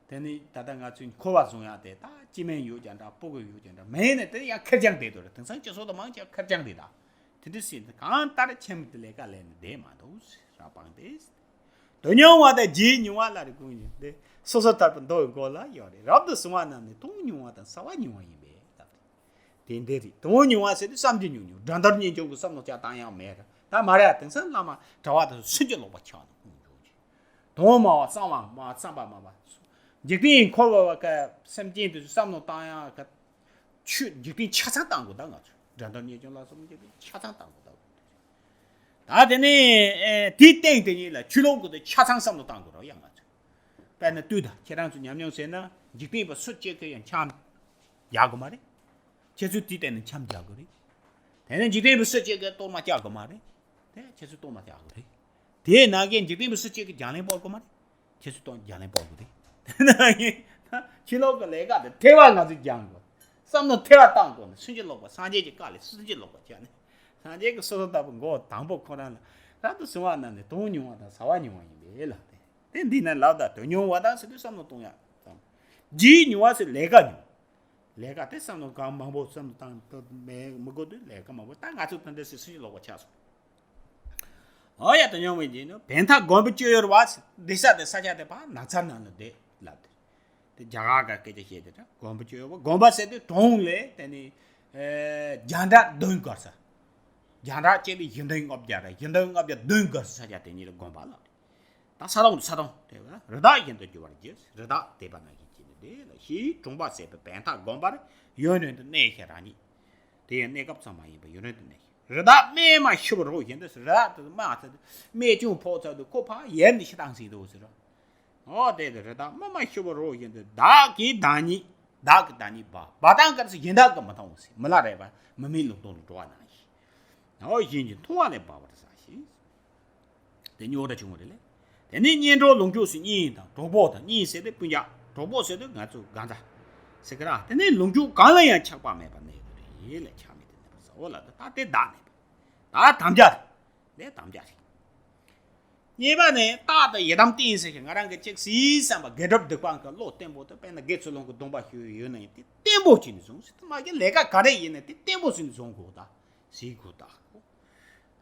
དེ་ནི་ད་ལྟ་ང་ཚོས་འཁོར་བ་བཟུང་ཡག་དེ་ད་སྐྱེ་དམན་ཡོད་ཀྱང་འདྲ། སྤུ་གུ་ཡོད་ཀྱང་འདྲ། མེད་ནས་དེ་ཡང་ཁེར་རྐྱང་བསྡད་དོ་རེད། དེང་སང་སྤྱི་ཚོགས་དུ་མང་ཆེ་བ་ཁེར་རྐྱང་རེད་ད། དེ་འདྲ་ཟེར་ནས་གང་ལྟར་ཁྱིམ་དེ་ལས་ཀ་ལས་ནས་བསྡད་མ་འདུག་ཟེར། རབ་སྤངས་ཏེ། དོན་ཉུང་བ་དང་རྒྱུ་ཉུང་བ་ལ་རེ་ཀུན་ཡོད་དེ། སོ་སོ་ལྟར་དུ་མདོ་ཡི་མགོ་ལ་ཡོད་རེད། རབ་ཏུ་བྱུང་བ་རྣམས་ནི་དོན་ཉུང་བ་དང་བྱ་བ་ཉུང་བ་ཡིན་པས་ལབ་སྟེ། དེ་འདྲ་རེད། དོན་ཉུང་བ་ཟེར་དུས་བསམ་གྱིས་ཉུང་ཉུང་། དགྲ་འདོལ་གཉེན་སྐྱོང་གི་བསམ་བློ་ཅིག་བཏང་ཡག་མེད་ར། ད་མ་རེད། དེང་སང་བླ་མ་གྲྭ་པ་དེ་ཚོ་སུན་གྱིས་ལོག་པ་ཆགས་ནས་ཀུན་འགྱོ་གི། དོན་སྨྲ་བ་གསང་བ་སྨྲ། གསང་བ་སྨྲ་བ། འཇིག་རྟེན་འཁོར་བ་བ་ཀ་སེམས་ཅན་དེ་ཚོ་བསམ་བློ་བཏང་ཡག་ག་ཆོས་འཇིག་རྟེན་ཆ་ཚང་བཏང་དགོས། ད་ང་ཚོ་དགྲ་འདོལ་གཉེན་སྐྱོང་ལ་སོགས་པ་འཇིག་རྟེན་ཆ་ཚང་བཏང་དགོས། ད་དེ་ནས་ཨེ་དེའི་སྟེང་དེ་ཉིད་ལ་ཆོས་ལུགས་ཀྱི་དེ་ཆ་ཚང་བསམ་བློ་བཏང་དགོས་རོགས་ཡ་ང་ཚོ། དཔེར་ན་ལྟོས་དང་། ཁྱེད་རང་ཚོ་ཉམས་མྱོང་བྱས་ན་འཇིག་རྟེན་པ་སུ་གཅིག་གིས་ཡང་འཆམ་རྒྱག་དགོས་མ་རེད། ཁྱེད་ཚོས་དེའི་སྟེང་ནས་འཆམ་རྒྱག་དགོས་རེད། དེ་ནས་འཇིག་རྟེན་པ་སུ་གཅིག་གིས་གཏོར་མ་རྒྱག་དགོས་མ་རེད། དེ་ཁྱེད་ཚོས་གཏོར་མ་རྒྱག་དགོས་རེད། དེའི་ནང་གི་འཇིག་རྟེན་པ་སུ་གཅིག་གིས་རྒྱང་ལན་སྤོ་དགོས་མ་རེད། ཁྱེད་ཚོས་གཏོང་རྒྱང་ལན་སྤོ་དགོས་རེད། དེ་ནང་གི་ཕྱི་ལོགས་ཀྱི་ལས་ཀ་དེ་ཐེ་བ་ང་ཚོས་རྒྱག་དགོས། བསམ་བློ་ཐེ་བ་བཏང་དགོས་ནས་སུན་གྱིས་ལོག་པ་སངས་རྒྱས་ཀྱི་བཀའ་ལས་སུན་གྱིས་ལོག་པ་ཆགས་ནས། སངས་རྒྱས་ཀྱིས་སོ་སོ་ལྟ་བུ་མགོ་དང་པོ་ཁོ་རང་ལ་རབ་ཏུ་བྱུང་བ་རྣམས་ནི་དོན་ཉུང་བ་དང་བྱ་བ་ཉུང་བ་ཡིན་པས་ལབ་སྟེ། དེ་འདི་ན་ལབ་ད་དོན་ཉུང་བ་དང་ཟེར་དུས་བསམ་བློ་གཏོང་ཡག་དང་། རྒྱུ་ཉུང་བ་ཟེར་ལས་ཀ་ཉུང་། ལས་ཀ་དེ་བསམ་བློ་གང་མང་པོ་བསམ་བློ་བཏང་མི་དགོས་དུས་ལས་ཀ་མང་པོ། ད་ང་ཚོ་ད་འདྲ་ཟེར་སུན་གྱིས་ལོག་པ་ཆགས་སོང་། འོ་ཡ། དོན་ཉུང་བའི་རྒྱན་ནི་བས་མཐའ་བསྒོམ་པའི་སྤྱོད་ཡུལ་བ། སྡོད་ས་དེ་ས་ཆ་དེ་ཕར་ནགས་ཚལ་ནང་ལ་བསྡད་ལབ་སྟེ། དེ་རྒྱ་གར་ག་སྐད་ཆ་བཤད་དེ་འདྲ། བསྒོམ་པའི་སྤྱོད་ཡུལ་བ། བསྒོམ་པ་ཟེར་དུས་གྲོང་ལས་དེ་ནི་རྒྱང་གྲགས་བདུན་བརྒལ་ས། རྒྱང་གྲགས་བཅད་པའི་བཞི་སྟོང་ལྔ་བརྒྱ་ར་བཞི་སྟོང་ལྔ་བརྒྱ་བདུན་བརྒལ་ས་ས་ཆ་དེ་ཉིད་ལ་བསྒོམ་པ་ལབ་སྟེ། ད་ས་དོང་དུ་ས་དོང་དེ་བ་རི་དྭགས་བཞིན་དུ་རྒྱུ་བར་བགྱི། རི་དྭགས་དེ་པ་ན་གི་ཅི་ནི། དེ་ལ་ཞེས་གྲོང་པ་ཟད་པའི་བན་ཐག་དགོན་པར་ཡུན་རིང་དུ་གནས་ཤིང་རང་ཉིད། དེ་ཡང་གནས་སྐབས་ཙམ་མ་ཡིན་པར་ཡུན་རིང་དུ་གནས་ཤིང་། རི་དྭགས་རྨས་མ་ཤི་བར་རོ་བཞིན་དུ། རི་དྭགས་དེ་རྨ་ཚ་རྨས་སྐྱོན་ཕོག་ཚར་དུས་ཁོ་ཕར་ཡལ་ནས་ཤི་སྟངས་ཟིན་འདུག་ཟེར་རོ། འོ་དེ་དེ་རི་དྭགས་རྨས་མ་ཤི་བར་རོ་བཞིན་དུ། བདག་གི་བདག་ཉིད། བདག་གི་བདག་ཉིད་འབའ་བ་དང་སྐལ་སྲིད་གཞན་དག་གིས་མི་མཐོང་ཟེར། མི་ལ་རས་པ་མི་མིན་ལུང་སྟོང་ལ་འགྲོ་བ་ནང་བཞིན། འོ་བཞིན་གྱི་མཐོང་བ་ལས་འབར་བར་ཟ་ཞིང་། དེ་རྙོག་དྲ་བྱུང་བ་རེད་ལེ། དེ་ནས་གཉེན་གྲོགས་ལོངས་སྤྱོད་ཟེར་གཉིས་དང་། གྲོགས་པོ་དང་། གཉིས་ཟེར་དེ་སྤུན་ཀྱག། གྲོགས་པོ་ཟེར་དེ་ང་ཚོ་གང་ཟག་ཟེར་གི་ར། དེ་ནས་ལོངས་སྤྱོད་གང་ལ་ཡང་ཆགས་པ་མེད་པར་གནས་དགོས་རེད་ལ། ཆགས་མེད་དུ་གནས་པར་ཟ། འོ་ལ་ད་ད་དེ་བདག་གནས་པ། ད་དམ་བཅའ་རེད། དེ་དམ་བཅའ་རེད། གཉིས་པ་ནི་རྟག་ཏུ་ཡི་དམ་བསྟེན་ཟེར་ཞིང་། ང་རང་གི་གཅིག་ཟིག་བསམ་པ་དགེ་སྒྲུབ་སྡིག་པ་གི་བློ་བརྟན་པོ་དེ། དཔེར་ན་དགེ་ཚུལ་སློང་གི་སྡོམ་པ་ཞུས་ཡོད་ན་ཡང་དེ་བརྟན་པོ་བྱས་ནས་བཟུང་ཟེར། དེ་མ་གི་ལས་ཀ་ག་རེ་ཡིན་ན་དེ་བརྟན་པོ་བྱས་ནས་བཟུང་དགོས་ད། ཟེར་དགོས་ད།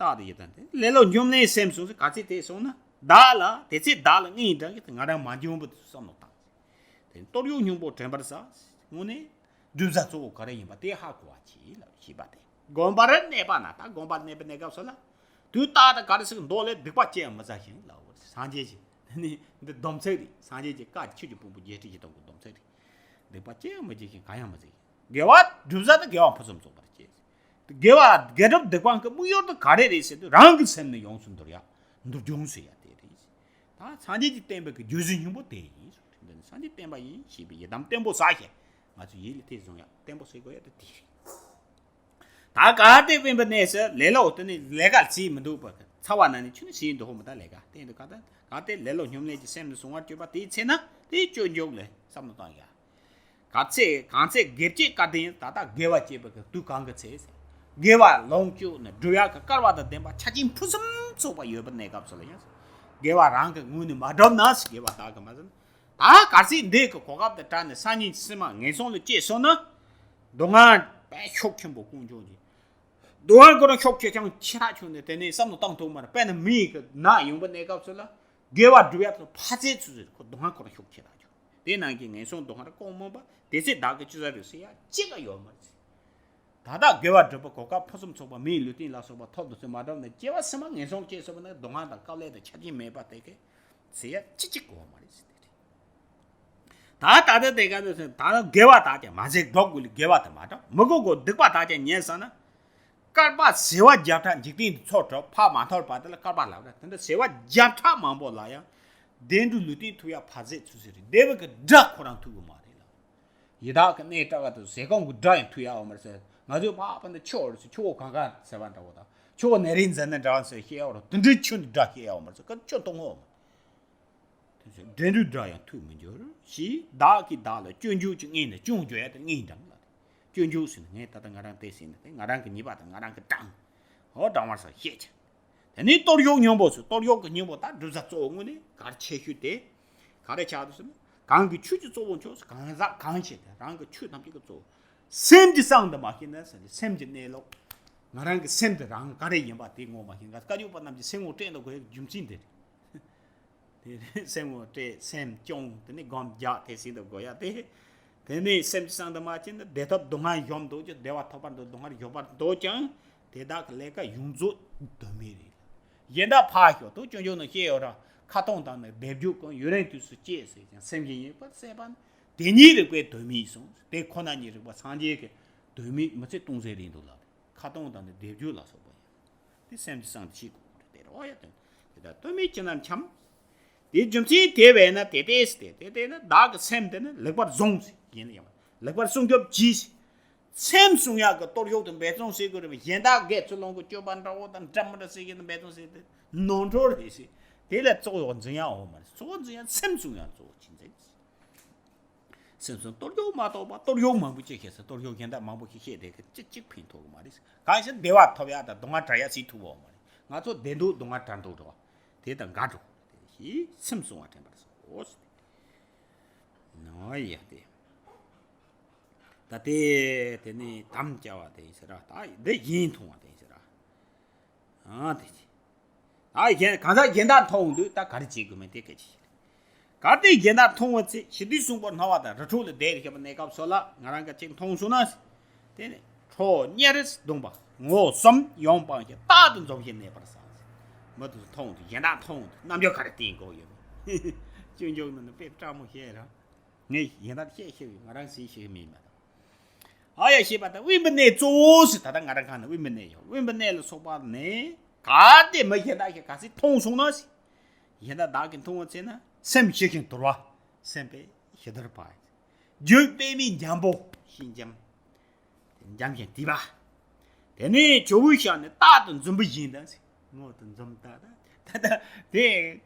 རྟག་ཏུ་ཡི་དམ་བསྟེན། ལེ་ལོ་སྙོམས་ལས་སེམས་བསྲུང་ཟེར། ག་ཚད་དེ་སོང་ན་བདག་ལ། དེ་ཚེ་བདག་ལ་དངངས་སྐྲག་གིས་ང་རང་མ་འཇོན་པ་དེ་བསམ་བློ་བཏང་ཟེར། དེ་གཏོར་གཡོག་སྙིང་པོ་དྲན་པར་བྱ། དངོས་གནས་སྒྲུབ་བྱ་གཙོ་བོ་ག་རེ་ཡིན་པ་དེ་ཧ་གོ་བ་གྱིས་ལ་ཞེས་པ་སྟེ། དགོན་པར་གནས་པ་ན། ད་དགོན་པར་གནས་པའི་གནས་སྐབས་སུ་ལ། དུས་རྟག་ཏུ་ག་རེ་ཟེར་གི་མདོ་ལས། སྡིག་པ་ཅི་ཡང་མི་བྱ་ཞིང་ལ། འོ་སངས་རྒྱས་ཀྱི་ནི་འདི་སྡོམ་ཚིག་རེད། སངས་རྒྱས་ཀྱི་བཀའ་ཆོས་ཀྱི་ཕུང་པོ་བརྒྱད་ཁྲི་བཞི་སྟོང་གི་སྡོམ་ཚིག་རེད། སྡིག་པ་ཅི་ཡང་མི་བགྱི་ཞིང་གང་ཡང་མི་བྱེད། དགེ་བ་སྒྲུབ་བྱ་དང་། དགེ་བ་ཕུན་སུམ་ཚོགས་པར་བྱེད། དགེ་བ་དགེ་སྒྲུབ་སྡིག་པ་གི་དམིགས་ཡུལ་དེ་ག་རེ་རེད་ཟེར་དུས། རང་གི་སེམས་ནི་ཡོངས་སུ་འདུལ་ཡ། འདུལ་སྦྱོང་ཟེར་ཡ་དེ་རེད། ད་སངས་རྒྱས་ཀྱི་བསྟན་པའི་གི་བརྗོད་གཞི་སྙིང་པོ་དེ་ཡིན། འདི་ནི་སངས་རྒྱས་བསྟན་པ་ཡིན་ཞེས་པའི་ཡི་དམ་བརྟན་པོ་ཟ་ཞིང་། ང་ཚོ་ཡིད་ལ་དེ་བཟུང་ཡ། བརྟན་པོ་ཟེར་དགོས་ཡ་དེ་དེ་རེད། ད་གལ་ཏེ་དབེན་པའི་གནས་སུ་ལེ་ལོ་དེ་ནི་ལས་ཀ་བྱེད་མི་འདུག་པ། ཚ་བ་ན་ནི་ཆུ་ནི་ཟིན་འདུག་ཧོ་མི་ད་ལས་ཀ་བསྟན་འདུག་ག་ད་གལ་ཏེ་ལེ་ལོ་སྙོམས་ལས་ཀྱི་སེམས་ནི་བཟུང་བར་གྱུར་པ་དེའི་ཚེ་ན། དེའི་སྤྱོད་འཇུག་ལས་བསམ་བློ་བཏང་ཡ། ག་ཚེ་གང་ཚེ་དགེ་བྱེད་སྐལ་ལྡན། ད་ལྟ་དགེ་བ་བྱེད་པའི་གི་དུས་གང་གི་ཚེ། དགེ་བ་ལོངས་སྤྱོད་ནི་སྒྲུབ་ཡག་གི་སྐལ་བ་དང་ལྡན་པ་ཆ་རྐྱེན་ཕུན་སུམ་ཚོགས་པ་ཡོད་པའི་གནས་སྐབས་སུ་ལ་ཡང་། དགེ་བ་རང་གི་ངོས་ནས་མ་བསྒྲུབས་ན་ཟེར། དགེ་བ་དག་གི་མ་ཟིན། ད་གལ་སྲིད་འདི་གི་གོ་སྐབས་དེ་བྲལ་ནས་སང་ཉིན་སྲིད་མ་ངན་སོང་ལ་སྐྱེས་སོང་ན། སྡུག་བསྔལ་དཔེ་ཤུགས་ཆེན་པོ་ཀུན་འབྱུང་གི། སྡུག་བསྔལ་ཁོ་རང་ཤུགས་ཆེ་ཅང་ཆེ་ཐག་ཆོད་ནས་དེ་ནས་བསམ་བློ་བཏང་ཐུབ་མ་རེད། དཔེར་ན་མི་ཡི་གི་ནད་ཡོང་པའི་གནས་སྐབས་སུ་ལ། དགེ་བ་སྒྲུབ་ཡ་དང་ཕ་ཚེ་ཚུལ་ཟེར། ཁོ་སྡུག་བསྔལ་ཁོ་རང་ཤུགས་ཆེ་ཐག་ཆོད། དེ་ནང་གི་ངན་སོང་སྡུག་བསྔལ་ལྐོག་མོན་པ་དེ་ཚེ་བདག་གིས་ཅི་བྱ་རུང་ཟེར་ཡ་གཅིག་ཀ་ཡོད་མ་རེད། ད་ལྟ་དགེ་བ་སྒྲུབ་པའི་གོ་སྐབས་ཕུན་སུམ་ཚོགས་པ་མིའི་ལུས་རྟེན་ལ་སོགས་པ་ཐོབ་འདུག་ཟེར་མ་བསྒྲུབས་ནས། སྐྱེ་བ་སྲིད་མ་ངན་སོང་སྐྱེས་སོང་བ་ན་སྡུག་བསྔལ་དང་དཀའ་ལས་དང་ཆ་རྐྱེན་མེད་པ་དེ་གས་ཟེར་ཡ་ཅི་གཅིག་གོ་བ་མ་རེད་ཟེར། དེ་རེད། ད་ད་ལྟ་དེ་ག་ཚོད་ཟེར། ད་དགེ་བ་དག་ཀྱང་མ་ཟད་སྒྲུབ་དགོས་ལ། དགེ་བ་དེ་མ་བསྒྲུབས་མི་དགོས་གོ། སྡིག་པ་དག་ཀྱང་ཉེས་བསགས་ན། བསྐལ་པ་ཟེ་བ་བརྒྱ་ཕྲག་འཇིག་རྟེན་དུ་འཚོ་གྲབས་ཕར་མ་ཐར་བར་དེ་ལ་བསྐལ་པ་ལབ་ར། དེ་འདྲ་ཟེ་བ་བརྒྱ་ཕྲག་མང་པོ་ལ་ཡང་བདེ་འགྲོའི་ལུས་རྟེན་ཐོབ་ཡ་ཕ་ཚེ་ཚུལ་ཟེར་རེད། བདེ་བའི་གི་དགྲ་ཁོ་རང་ཐུག་གི་མ་རེད་ལ། ཡི་དྭགས་ཀྱི་གནས་བཀྲ་བ་དང་ཟས་སྐོམ་གྱི་དགྲ་ཡང་ཐུག་ཡ་ཡོད་མ་རེད་ཟེར། ང་ཚོས་མ་པ་འདི་ཆུ་བོ་རེད་ཟེར། ཆུ་བོ་གང་ག་ཟེར་བ་འདྲ་བོ་དང་། ཆུ་བོ་ནེ་རིང་འཛིན་ནི་འདྲ་ཟེར་བཤད་ཡ་བོ་རེད། དེ་འདྲའི་ཆུ་འདི་དགྲ་བཤད་ཡ་ཡོད་མ་རེད་ཟེར། ཀ་ཆུ་གཏོང་ངོ་མ་རེད། དེ་ཚོས་བདེ་འགྲོའི་དགྲ་ཡང་ཐུག་མི་འགྱུར་ཞེས། བདག་གིས་བདག་ལ་སྤྱོད་འཇུག་གི་གཉེན་ནི་སྐྱོན་བརྗོད་ཡ་དེ་གཉེན་དྲང་ལ། སྤྱོད་འཇུག་ཟེར་ན་ངས་ད་ལྟ་ང་རང་དེ་ཟེར་ན་དེ་ང་རང་གི་ཉེས་པ་དང་ང་རང་གི་དྲང་། འོ་དྲང་བར་ཟེར་བཤད་ཀྱི། དེ་ནས་གཏོར་གཡོག་སྙིང་པོ་ཟེར། གཏོར་གཡོག་གི་སྙིང་པོ་ད་སྒྲུབ་བྱ་གཙོ་བོ་དངོས་གནས་གལ་ཆེ་ཤོས་དེ་ག་རེ་ཆགས་འདུག་ཟེར་ན། གང་གི་ཆོས་ཀྱི་གཙོ་བོ་མཆོག་ཟེར། གང་ཟག་གང་ཞིག་དེ་རང་གི་ཆོས་ཐམས་ཅད་ཀྱི་གཙོ་བོ། སེམས་ཀྱི་གསང་དུ་མ་ཤེས་ན་ཟེར་ནས། སེམས་ཀྱི་གནས་ལུགས། ང་རང་གི་སེམས་དེ་རང་ག་རེ་ཡིན་པ་དེ་ངོ་མ་ཤེས་ན། བཀའ་བརྒྱུད་པ་རྣམས་ཀྱིས་སེམས་ངོ་སྤྲད་འདུག་གོ་ཡ་རྒྱུ་མཚན་དེ་རེད། དེ་སེམས་ངོ་སྤྲད། སེམས་སྐྱོང་། དེ་ནས་སྒོམ་རྒྱག་དེ་ཟིན་དུ་དགོས་ཡ་དེ། དེ་ནས་སེམས་ཀྱི་གསང་དུ་མ་ཕྱིན་ན་བདེ་ཐོབ་སྡུག་བསྔལ་གཞོམ་འདུག་ཀྱང་། བདེ་བ་ཐོབ་པར་འདོད་སྡུག་བསྔལ་གཞོམ་པར་འདོད་ཀྱང་། དེ་དག་གི་ལས་ཀ་ཡོངས་རྫོགས་དོན་མེད་རེད། གཞན་དག་ཕར་ཞོག་ཏུ་སྤྱོད་འཇུག་ནང་བཤད་ཡོད་ར། ཁ་ཏོན་དང་ནི་སྡེབ་སྦྱོར་ཀུན། ཡུན་རིང་དུས་སུ་སྐྱེས་ཟེར་ཀྱང་། སེམས་ཀྱི་ཡུལ་པར་ཟད་པ་ནི། དེ་ཉིད་རིག་པའི་དོན་མེད་གསུངས། དེ་ཁོ་ན་ཉིད་རིག་པ་སངས་རྒྱས་ཀྱི་དོན་མེད་མི་ཚེ་སྟོང་ཟད་རེད་འདུག་ལབ་རེད། ཁ་ཏོན་དང་ནི་སྡེབ་སྦྱོར་ལ་སོགས་པ་ཡང་། དེ་སེམས་ཀྱི་གསང་དུ་ཤེས་དགོས་རེད། དེ་རེད། འོ་ཡ་དོན་དེ་ལྟར་དོན་མེད་ཅི་རྣམས་འཁྱམས། དེའི་རྒྱུ་མཚན་དེ་བས་ན་དེ་ལྟས་ཏེ། དེ་ལྟས་ན་བདག་གི་སེམས་དེ་ནི་ལེགས་པར་བཟུང་ཟེར། ཡིན་ཡང་ལེགས་པར་སྲུང་སྐྱོབ་གྱིས་ཟེར། སེམས་སྲུང་ཡག་གི་གཏོར་གཡོག་དེ་འབད་བརྩོན་བྱེད་དགོས་རེད་པ། གཞན་དག་དགེ་ཚུལ་སློང་གི་སྤྱོད་པ་འདྲ་བོ་དང་འདྲ་མི་འདྲ་བྱེད་ཀྱི་དེ་འབད་བརྩོན་བྱེད་དེ་ནོར་འཁྲུལ་རེད་ཟེར། དེ་ལས་གཙོ་བོ་འཛིན་ཡག་འོང་མ་རེད། གཙོ་བོ་འཛིན་ཡག་སེམས་སྲུང་ཡག་གཙོ་བོ་གཅིག་འཛིན་ཟེར། སེམས་སུ་གཏོར་གཡོག་མ་གཏོགས་པ། གཏོར་གཡོག་མང་པོ་ཅིག་བྱས་ཟེར། གཏོར་གཡོག་གཞན་དག་མང་པོ་ཞིག་བཤད་དེ་གི་ཅིག་ཅིག་ཕན་ཐོགས་གི་མ་རེད། གང་ཞིག་བདེ་བ་ཐོབ་ཡག་དང་སྡུག་བསྔལ་བྲལ་ཡག་ཞིག་ཐུབ་འོང་མ་རེད། ང་ཚོ་བདེ་འདུག་སྡུག་བསྔལ་བྲལ་འདུག་འགྲོ་བ་དེ་དང་འགལ་འགྲོ་གི་རེད། ཞེས་སེམས་སྲུང་བ་དྲན་པར་བྱའོ་ཟེར། ནོ་ཡ་དེ། ད་དེ་དེ་ནི་དམ་བཅའ་བ་དེ་ཡིན་ཟེར་ར། ད་འདི་གཞན་མཐོང་བ་དེ་ཡིན་ཟེར་ར། ཨ་དེ་ཅི། ད་གཞན་གང་ཟག་གཞན་དག་མཐོང་དུས་ད་ག་རེ་བྱེད་དགོས་མིན་དེ་སྐད་ཆ་ཞིག་རེད། གལ་ཏེ་གཞན་དག་མཐོང་བའི་ཚེ། ཞི་དུལ་གསུམ་པོ་སྣང་བ་དང་རི་ཁྲོད་ལ་བསྡད་དེ་བཞག་པའི་གནས་སྐབས་སུ་ལ་ང་རང་གིས་ཅིག་མཐོང་སོང་ན། དེ་ནི་ཁྲོ་གཉེར་རེས་གདུང་བ་ངོ་བོ་གསུམ་ཡོངས་སྤངས་ཤིང་། རྟག་ཏུ་འཛུམ་ཞིང་གནས་པར་བྱ་ཟེར། མི་དེ་ཚོ་མཐོང་དུས། གཞན་དག་མཐོང་དུས་རྣམ་འགྱུར་ག་རེ་བསྟན་དགོས་ཡོད་མེད། སྤྱོད་འཇུག་ནང་ནས་དཔེ་སྤྲང་མོ་བཤད་ར། ངས་གཞན་དག་བཤད་ཤེས་ཡོད། ང་རང་ཟིན་ཤེས་མེད་མ་གཏོགས། ཨ་ཡ་ཞེས་པ་དང་དབེན་པའི་གནས་གཙོ་བོ་ཟེར། ད་ལྟ་ང་རང་གང་ན་དབེན་པའི་གནས་ཡོད། དབེན་པའི་གནས་ལ་སོགས་པ་ནས་ག་དེ་མི་གཞན་དག་གིས་ག་ཚོད་མཐོང་སོང་ན་ཟེར། གཞན་དག་བདག་གིས་མཐོང་བ་ཚེ་ན་སེམས་ཞི་ཞིང་དུལ་བ། སེམས་དཔའི་ཞི་དུལ་བ། རྒྱུད་པད་མའི་འཇམ་པོ་ཞེས་འཇམ། འཇམ་ཞིང་དུལ་བ། དེ་ནས་ཇོ་བོའི་ཞལ་ནས་རྟག་ཏུ་འཛུམ་པ་བཞིན་དང་། ངོ་དུ་འཛུམ་ད་ད་ད་ད་དེ་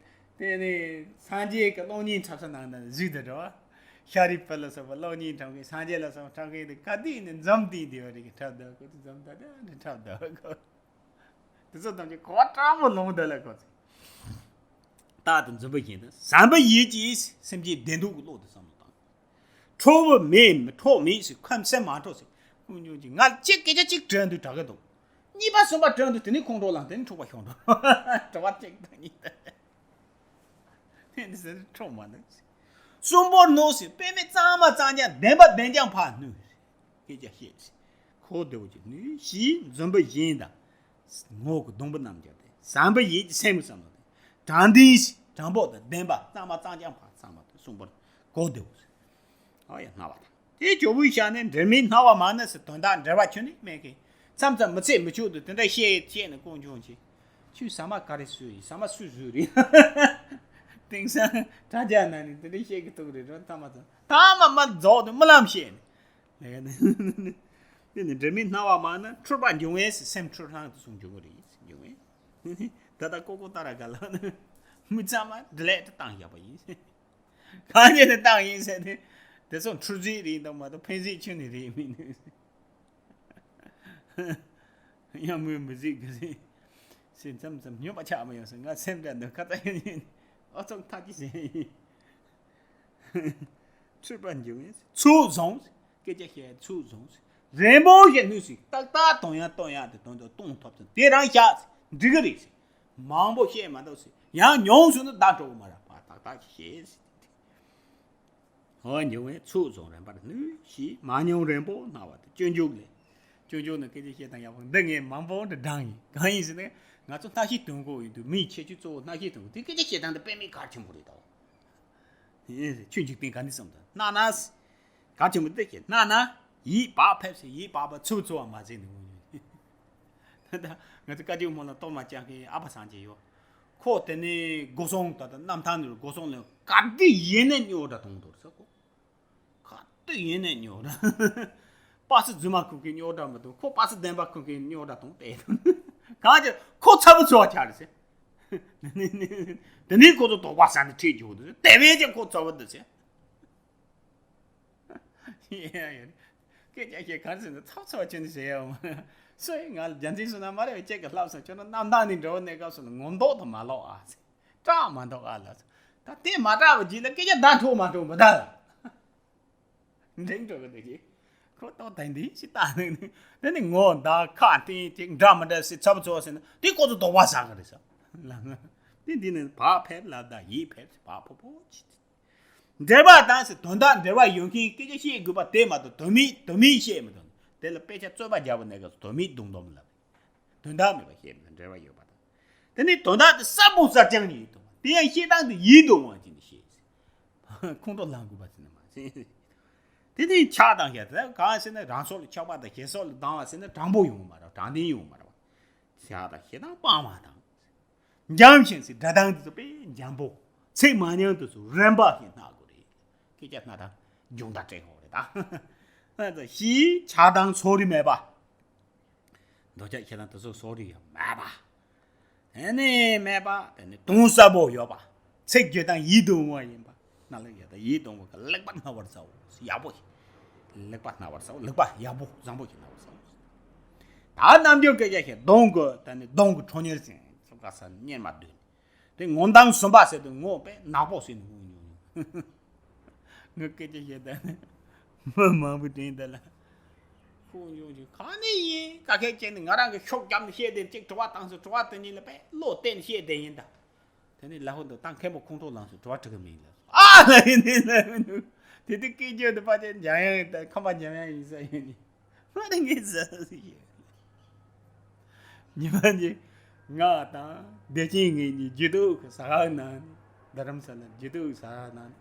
དེ་ནས་སངས་རྒྱས་ཀྱི་གློག་བརྙན་འཁྲབ་ས་ནང་དུ་བཞུགས་དུ་འགྲོ་བ། ཤཱ་རིའི་བུ་ལ་སོགས་པ་གློག་བརྙན་འཁྲབ་མཁན། སངས་རྒྱས་ལ་སོགས་འཁྲབ་མཁན་དེ་ག་དུས་ནས་འཛུམ་བསྟན་དེ་བ་རེ་གི་འཁྲབ་འདུག་ཁོ་ཚོ་འཛུམ་ད་ད་འཁྲབ་འདུག་ཁོ། དེ་ཚོ་ཐམས་ཅད་གོ་བ་སྤྲང་པོ་ལོང་འདི་ལ་ཁོ་ཚོས། རྟག་ཏུ་འཛུམ་པ་བཞིན་དུ་བྱམས་པ་ཡིད་ཀྱིས་སེམས་ཅན་བདེ་སྡུག་གི་བློ་དེ་བསམ་བློ་བཏང་། ཁྲོ་བོ་མེད་མི་ཁྲོ་མེད་ཟེར། ཁམས་སེམས་མ་ཁྲོ་ཟེར། ཀུན་འབྱུང་གི་ང་གཅིག་སྐད་ཆ་གཅིག་དྲན་དུས་དྲག་གི་འདུག་གཉིས་པ་གསུམ་པ་དྲན་དུས་དེ་ནས་ཁོང་ཁྲོ་ལངས། དེ་ནས་འཁྲུག་པ་ཤོར་འགྲོ། དྲི་བ་གཅིག་དང་གཉིས་དང་། དེ་འདི་ཟེར་ཁྲོ་མ་འདུག་གསུམ་པོར་ནོར་ཟེར། དཔེ་མེད་གཙང་མ་གཙང་རྐྱང་བདེན་པ་བདེན་རྐྱང་ཕར་ནོར། སྐད་ཆ་བཤད་ཟེར། ཁོ་བདེ་བོ་ཅིག་ནུས་ཤིག་འཛུམ་པ་བཞིན་དང་། ངོ་གི་གདོང་པ་རྣམས་ཀྱང་སྟེ་བྱམས་པ་ཡིད་ཀྱི་སེམས་ཀྱི་བསམ་བློ་དེ། དྲང་བདེན་ཞིག་དྲང་པོ་དང་བདེན་པ་གཙང་མ་གཙང་རྐྱང་ཕར་གཙང་མ་དང་གསུམ་པོར་གོ་བདེ་བོ་ཟེར། ཨ་ཡ་སྣང་བ་དང་། དེ་ཇོ་བོའི་ཞལ་ནས་འབྲལ་མེད་སྣང་བ་མ་ནི་ཟེར། དོན་དག་འབྲེལ་བ་ཁྱོན་ནས་མེད་མཁན། མཚམས་མཚམས་མི་ཚེ་མི་ཆོག་ཏུ་དེ་འདྲ་བཤད་བཤད་ནས་ཀུན་འབྱུང་ཆེ། ཁྱོད་ཟ་མ་ག་རེ་ཟོས་ཡིན། ཟ་མ་སུས་ཟོས་རེད། དེང་སང་དྲ་རྒྱ་ནང་ནས་དེ་འདྲ་བཤད་གི་འདུག་རེད་རོ། ཐ་མ་ཚོ་ཐ་མ་མ་རྫོགས་དུ་རྨི་ལམ་བཤད་ནས། དེ་ནི་འབྲལ་མེད་སྣང་བ་མ་ནི་འཁྲུལ་པ་འབྱུང་བས་སེམས་འཁྲུལ་སྣང་དུ་སོང་འབྱུང་གི་རེད། འབྱུང་བས། ད་ལྟ་ཀོ་ཀོ་ཏ་ར་ག་ལ་ནི་མི་ཚང་མ་ཌི་ལེཊ་བཏང་བཞག་པ་ཡིན། གང་ཉིད་ནས་བཏང་ཡིན་ཟེར་ནས། དེ་ཚོ་འཁྲུལ་རྫས་རེད་འདུག་མ་གཏོགས་ཕན་རྫས་ཁྱོན་ནས་རེད་མིན་ནས། ཡང་མོས་མི་གཟིགས་གི་རེད། སེམས་ཙམ་ཙམ་སྨྱོན་པ་ཆགས་མ་ཡོང་ཟེར། ང་སེམས་འདྲ་འདུག་ཁ་ཚ་ཡོད་ཡིན། ཨ་ཚོགས་ཐག་གི་ཟེར་ཡིན། འཁྲུལ་པ་འབྱུང་བས་ཚུར་བཟུང་། སྐད་ཆ་བཤད་ཚུར་བཟུང་། རན་པོ་ཞིག་ནུས་ཤིག་ཏག་ཏག་གཏོང་ཡ་གཏོང་ཡ་དེ་དོན་དུ་གཏོང་ཐུབ་ཙང་དེ་རང་བཞག་འགྲིག་གི་རེད། མང་པོ་བཤད་མ་འདུག་ཟེར། ཡང་མྱོང་སོང་ན་བརྡ་སྤྲོད་མ་རག་པ་ཏག་ཏག་ཞིག་བཤད་ཟེར། འོ་འབྱུང་བས་ཚུར་བཟུང་རན་པར་ནུས་ཤིག་མ་མྱོང་རན་པོ་སྣང་བ་དང་སྤྱོད་འཇུག་ལས། སྤྱོད་འཇུག་ནི་སྐད་ཆ་བཤད་སྟངས་ཡག་པོ་འདི་ངས་མང་པོ་འདྲ་བགྲངས་ཡིན། གང་ཡིན་ཟེར་ན་ང་ཚོ་སྣང་ཤས་དོན་གོ་ཡིན་དུས་མིའི་ཁྱད་ཆོས་གཙོ་བོ་སྣང་ཤས་དོན་གོ་དེ་སྐད་ཆ་བཤད་སྟངས་འདི་དཔེ་མེད་གལ་ཆེན་པོ་རེད་དོ། ཡིན་ཟེར། ཆོས་འཇིག་རྟེན་ག་འདི་བསམ་དང་སྣང་ན། ག་ཆེན་པོ་འདི་ཞེས་སྣང་ན། ཡིད་བག་ཕེབས་ཟེར། ཡིད་བག་པ་ཚུབ་ཚུབ་བ་མ་ཟེར་ནས་འོང་ཡོད། ད་ང་ཚོ་བཀའ་བརྒྱུད་སྨོན་ལམ་གཏོར་མ་བཅག་མཁན་ཨ་ཕ་སངས་རྒྱས་ཡོད། ཁོ་དེ་ནས་སྒོ་སྲུང་ད་ལྟ་གནམ་ཐང་ནས་སྒོ་སྲུང་ལ་ག་དུས་ཡིན་ནས་རྙོག་དྲ་གཏོང་འདུག་ཟེར་ཁོ། ག་དུས་ཡིན་ནས་རྙོག་དྲ། པ་སི་རྫུན་མ་ཁུག་གི་རྙོག་དྲ་མི་འདུག་ཁོ་པ་སི་བདེན་པ་ཁུག་གི་རྙོག་དྲ་གཏོང་བསྡད་འདུག་གང་ཅི་ཁོ་ཚ་བོ་ཚོ་བ་ཆགས་རེད་ཟེར། དེ་ནས་ཁོ་ཚོ་དོགས་པ་ཟ་ནས་ཁྲིད་རྒྱུ་འདུག་དེ་བས་ཀྱང་ཁོ་ཚ་བོ་འདུག་ཟེར། ཡ་ཡ། སྐད་ཆ་བཤད་ག་རེ་ཟེར་ན་ཚབ་ཚབ་ཁྱོད་ནི་ཟེར་ཡ་མ། སོ་ཡི་ང་ལ་རྒྱལ་མཚན་སོང་ན་མ་རེད་བའི་ཁྱེད་ཀྱི་ལྷབ་སོང་ཁྱོད་ནི་གནམ་ཐང་ནས་འགྲོ་བ་གནས་སྐབས་སུ་ལ་ངོ་མདོག་དང་མ་ལོག་ཨ་ཟེར། སྐྲག་མ་འདུག་ཨ་ལ་ཟེར། ད་དེ་མ་སྐྲག་པ་ཅིག་ལ་སྐད་ཆ་བརྡ་འཕྲོད་མ་འཕྲོད་མི་ད། འགྲིག་འགྲོ་གི་འདུག་གི་ཁོ་ཏོག་དེ་འདི་ཞིག་ལྟ་ནས་དེ་ནི་ངོ་མདའ་ཁ་སྟེང་དེ་འདྲ་མི་འདྲ་ཟེར་ཚབ་ཚོ་ཟེར་ན་དེ་ཁོ་ཚོ་དོགས་པ་ཟ་གི་རེད་ཟེར། ལ་ང་དེ་འདི་ནི་བག་ཕེབས་ལབ་ད་ཡིད་ཕེབས་བག་ཕོ་ཕོ་ཅིག་འབྲེལ་བ་དང་ཟེར། དོན་དག་འབྲེལ་བ་ཡོད་མཁན་སྐད་ཆ་བཤད་དགོས་པ་དེ་མ་གཏོགས་དོན་མེད་དོན་མེད་བཤད་མི་དགོས། དེ་ལ་དཔེ་ཆ་རྩོད་པ་རྒྱག་པ་ནས་ག་ཚོད་དོན་མེད་རྡུང་སྡོམ་ལབ། དོན་དག་མེད་པ་བཤད་མི་དགོས། འབྲེལ་བ་ཡོད་པ་དང་། དེ་ནས་དོན་དག་དེ་གསལ་པོ་གསལ་རྐྱང་ཡིན་དང་། དེ་ཡང་བཤད་སྟངས་དེ་ཡིད་དུ་འོང་བ་ཅིག་ནས་བཤད། ཁོང་ཁྲོ་ལངས་དགོས་པ་ཟེར་ན་མ་ཟེར། དེ་ནས་ཆགས་སྡང་བཤད། དེ་གང་ཟེར་ན་རང་སྲོག་ལ་ཆགས་པ་དང་གཞན་སྲོག་ལ་སྡང་བ་ཟེར་ན་དྲང་པོ་ཡོང་མ་རེད། དྲང་བདེན་ཡོང་མ་རེད། ཆགས་སྡང་བཤད་སྟངས་སྤང་བ་དང་། འཇམ་ཞིང་ཟེར། སྒྲ་གདངས་དེ་ཚོ་དཔེ་འཇམ་པོ། ཚིག་མ་ཉུང་དེ་ཚོ་རན་པ་ཞིག་སྣང་དགོས་རེད། སྐད་ཆ་སྣ་དང་འཇུང་ད་སྤྲད་དགོས་རེད་ད། ཨ་ཙི་ཞེས་ཆགས་སྡང་ཚོར་རིགས་མེད་པ། འདོད་ཆགས་ཞེ་སྡང་དེ་ཚོ་ཚོར་རིགས་ཡང་མེད་པ། དེ་ནས་མེད་པ། དེ་ནས་དོན་གསལ་པོ་ཡོད་པ། ཚིག་བརྗོད་སྟངས་ཡིད་དུ་འོང་བ་ཡིན་པ། སྣང་ལ་ཡོད་ད་ཡིད་དུ་འོང་བ་ལེགས་པ་སྣང་བར་བྱའོ། ཡག་པོ་ཞིག་ལེགས་པ་སྣང་བར་བྱའོ། ལེགས་པ་ཡག་པོ་བཟང་པོ་ཞིག་སྣང་བར་བྱའོ། ད་རྣམ་འགྱུར་སྐད་ཆ་བཤད། གདོང་གི་ད་ནི་གདོང་གི་ཁྲོ་གཉེར་ཟེར་ཚོ་ག་ས་གཉེར་མ་སྡོད། དེ་ངོ་མདངས་ཟུམ་པ་ཟེར་དུས་ངོ་དཔེ་ནག་པོ་ཟེར་ནས་ངོ་མྱོང་། ངའི་སྐད་ཆ་བཤད་ད་ནི་མི་མང་པོ་དྲན་ད་ལ། ཁོང་ཡོང་ཅིག་ག་ནས་ཡིན། ཀ་ཁའི་ཅན་ནི་ང་རང་གི་ཤོག་རྒྱབ་ནས་བཤད་དེ་ཅིག་དྲི་བ་བཏང་སོང་། དྲི་བ་དེ་གཉིས་ལ་དཔེ་བློ་གཏད་ནས་བཤད་དེ་ཡིན་ད། དེ་ནས་ལ་ཧོ་འདུག་ད་མཁན་པོ་ཁོང་ཁྲོ་ལངས་སོང་། དྲི་བ་དྲི་གི་མིན་ལ། ཨ་ལ་ཡིན་ནི་ལ་ཡིན་འདུག་དེ་དུས་སྐད་ཆ་དེ་ཕལ་ཆེར་འཇམ་དབྱངས་ཡིན་ད། ཁམས་པ་འཇམ་དབྱངས་ཡིན་ས་ཡིན་ནི། ང་ནི་ངའི་ཟ་ཟི་ཡོད། ཉི་མ་གཅིག་ང་དང་བདེ་ཆེན་ངེད་གཉིས་རྒྱུད་དུ་ས་ཧ་ནང་ནས། རྡ་རམ་ས་ལ་རྒྱུད་དུ་ས་ཧ་ནང་ནས་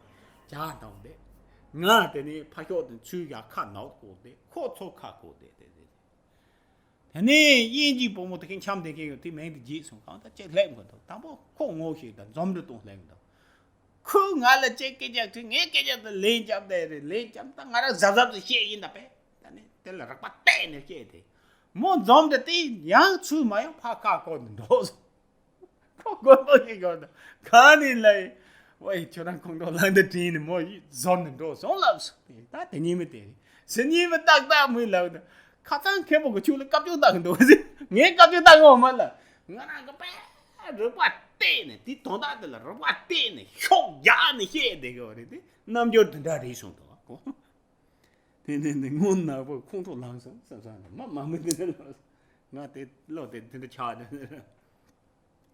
ཇ་འཐུང་བསྡད། ང་དེ་ནས་ཕ་ཤོག་དེ་ཚུར་ཡར་ཁ་ནག་བསྐོར་ཏེ། ཁོ་ཚོ་ཁ་བསྐོར་ཏེ་དེ་དེ། དེ་ནས་དབྱིན་ཇིའི་བུ་མོ་དེ་གིས་འཆམ་དེ་གིན་ཡོད་དེ་མིང་དེ་བརྗེད་སོང་། གང་ལྟར་ཅིག་སླེབས་དགོས་འདུག་དང་པོ་ཁོ་ངོ་ཤེས་དང་འཛོམས་འདྲི་གཏོང་སླེབས་འདུག་ཁོས་ང་ལ་ཅིག་སྐད་ཆ་དྲིས། ངས་སྐད་ཆ་དེ་ལན་བརྒྱབ་དེ་རེད། ལན་བརྒྱབ་ད་ང་རང་གཟབ་གཟབ་ཏུ་བཤད་ཡིན་ད་པས། ད་ནི་དེ་ལ་རགས་པ་གཏད་ནས་བཤད་དེ། མོ་འཛོམས་འདྲི་དེ་ཡང་ཚུར་མ་ཡོང་། ཕར་ཁ་བསྐོར་ནས་འགྲོ་སོང་། ཁོ་དགོད་པ་ཞིག་གོ་ད་གང་ནས་ལ་ཡིན། ཝེ་ཁྱོད་རང་ཁོང་ཁྲོ་ལངས་དུས་དྲན་ནས་མོ་ཟོར་ནས་འགྲོ་སོང་ལབ་སོང་། ད་དེ་ཉིན་མོ་དེ་རེད། སང་ཉིན་མོ་ཏག་ཏག་མོས་ལབ་ད། ཁ་སང་མཁན་པོ་གིས་ཁྱོད་ལ་བཀའ་བཀྱོན་བཏང་གི་འདུག་ཟེར། ངས་བཀའ་བཀྱོན་བཏང་གི་ཡོད་མ་རེད་ལ། ང་རང་གིས་དཔེ་རུས་པ་གཏད་ནས། དེ་དོན་དག་དེ་ལ་རུས་པ་གཏད་ནས་ཤོག་རྒྱག་ནས་བཤད་བསྡད་ཀྱི་ཡོད་རེད། དེ་རྣམ་འགྱུར་དེ་འདྲ་རེད་སོང་འདུག་གོ། དེ་ནས་ནི་སྔོན་ནག་པོ་ཁོང་ཁྲོ་ལངས་སོང་བསམ་བསམ་ནས། མ་མ་མི་དེ་འདྲ་ལབ། ང་དེ་བློ་དེ་དེ་འདྲ་ཆགས་ནས།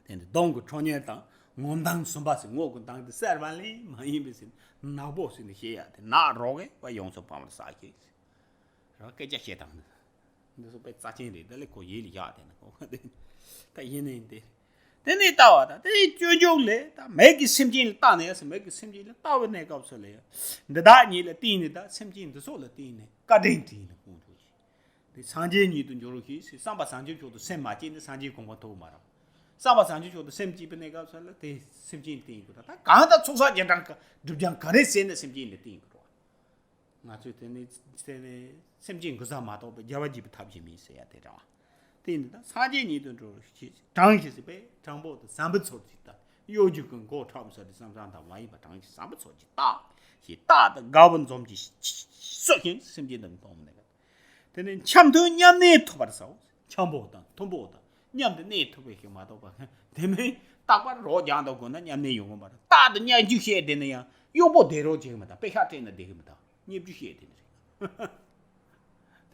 དེ་ནས་སྡོང་གི་ཁྲོ་གཉེར་དང་ངོ་མདངས་ཟུམ་པ་ཟེར། ངོ་གི་མདངས་དེ་གསལ་བ་ལས་མ་ཡིན་པའི་ཟེར། ནག་པོ་ཟེར་ནས་བཤད་ཡ་དེ། ནག་རོག་གེ་བ་ཡོངས་སུ་སྤངས་པར་ཟག་གི་རང་སྐད་ཆ་བཤད་སྟངས་འདི་འདི་ཚོ་དཔེ་རྩ་ཆེན་རེད། ད་ལས་ཁོ་ཡིད་ལ་བཞག་དེ་ན་ཁོ་དེ་ད་ཡིན་ནའི་དེ། དེ་ནས་ལྟ་བ་དང་དེ་ནས་སྤྱོད་འཇུག་ལས། ད་མིག་གིས་སེམས་ཅན་ལ་བལྟ་ནས་ཟེར། མིག་གིས་སེམས་ཅན་ལ་ལྟ་བའི་གནས་སྐབས་སུ་ལ་ཡང་འདི་དག་ཉིད་ལ་བརྟེན་ནས། ད་སེམས་ཅན་འདི་ཚོ་ལ་བརྟེན་ནས་བཀའ་དྲིན་དྲན་ནས་ཁོང་ཁྲོ་ཞིག་དེ་སངས་རྒྱས་ཉིད་དུ་འགྱུར་རོ་ཞེས་ཟེར། བསམ་པ་བྱང་ཆུབ་མཆོག་ཏུ་སེམས་མ་བསྐྱེད་ན་སངས་རྒྱས་གོ་འཕང་ཐོབ་མ་རེད། བསམ་པ་བྱང་ཆུབ་མཆོག་ཏུ་སེམས་བསྐྱེད་པའི་གནས་སྐབས་སུ་ལ་དེ་སེམས་ཅན་བསྟེན་དགོས་རེད། ད་གང་ལྟར་ཚོགས་བསགས་རྒྱ་གྲམ་སྒྲུབ་སྦྱང་ག་རེ་ཟེར་ན་སེམས་ཅན་ལ་བསྟེན་དགོས་རེད། ང་ཚོས་དེ་ནི་དེ་ནི་སེམས་ཅན་གུན་ས་མ་གཏོགས་པའི་རྒྱལ་བ་དགྱེས་པའི་ཐབས་གཞན་མིན་ཟེར་ཡ་དེ་རེད་བ། དེ་ནི་ད་སངས་རྒྱས་ཉིད་དུ་འགྲོ་ཞེས་དྲངས་ཞེས་ཟེར་བས། དྲང་པོ་དང་བཟང་པོའི་ཚོགས་ཀྱིས་བརྟགས། གཡོ་སྒྱུ་གི་མགོ་ཁྲབ་ཟེར་ཏེ་བསམ་བསམ་དང་མ་ཡིན་པ་དྲངས་ཞེས་བཟང་པོའི་ཚོགས་ཀྱིས་བརྟགས་ཞེས། བརྟགས་དང་དགའ་བོ་འཛོམས་ཀྱིས་གསོད་ཅིང་སེམས་ཅན་དུ་གཏོང་ནས། དེ་ནས་འཆམ་མཐུན་མཉམ་གནས་ཐུབ་པར་བྱའོ། འཆམ་པོ་དང་མཐུན་པོ་དང་མཉམ་དུ་གནས་ཐུབ་པ་ཞིག་མ་གཏོགས་པ། དེ་མིན་རྟག་པར་རོགས་རྒྱག་འདུག་དགོས་ན་མཉམ་གནས་ཡོང་གི་མ་རེད། རྟག་ཏུ་བརྙས་བཅོས་བཤད་བསྡད་ན་ཡང་གཡོག་པོ་བསྡད་རོགས་བྱེད་གི་མི་འདུག་པེ་ཤག་སྤྲད་ན་བསྡད་གི་མི་འདུག་བརྙས་བཅོས་བཤད་བསྡད་ནི་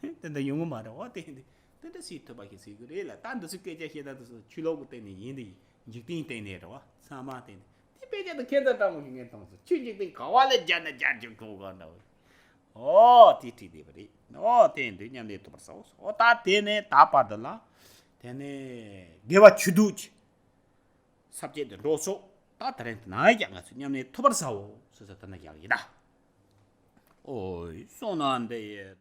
རེད། དེ་འདྲ་ཡོང་གི་མ་རེད་བ། དེ་འདི་དེ་འདྲ་སྲིད་ཐུབ་པ་ཞིག་ཟེར་གི་རེད་ལ། ད་འདི་ཚོ་སྐད་ཆ་བཤད་ད་དུ་ཆོས་ལུགས་ཀྱི་སྟེང་ནས་ཡིན། དེ་འཇིག་རྟེན་སྟེང་ནས་རེད་བ། ཚང་མ་སྟེང་ནས། དེ་དཔེ་ཆ་དང་ཁྱད་མཚར་སྤྲང་མོ་ཞིག་ངས་མཐོང་སོང་། ཆོས་འཇིག་རྟེན་ག་བ་ལ་སྦྱར་ན་སྦྱར་རྒྱུ་གོ་ག་འདྲ་བ། ཨོ་དེ་བྲིས་བསྡད་པ་རེད། ཨོ་དེ་འདི་མཉམ་གནས་ཐུབ་པར་བྱའོ། ཨོ་ད་དེ་ནས་ད་བར་དུ་ལ། དེ་ནས་དགེ་བ་ཆོས་སྡུད་ཀྱི་ས་བཅད་དུ་འགྲོ་སོང་། ད་དེ་རིང་དེ་ན་ཡང་ང་ཚོས་མཉམ་གནས་ཐུབ་པར་བྱའོ་ཟེར་ས་དེ་ན་ཡག་ཡིན་ད། ཨོ་གསུངས་ན་འདི་ཡི་དང་།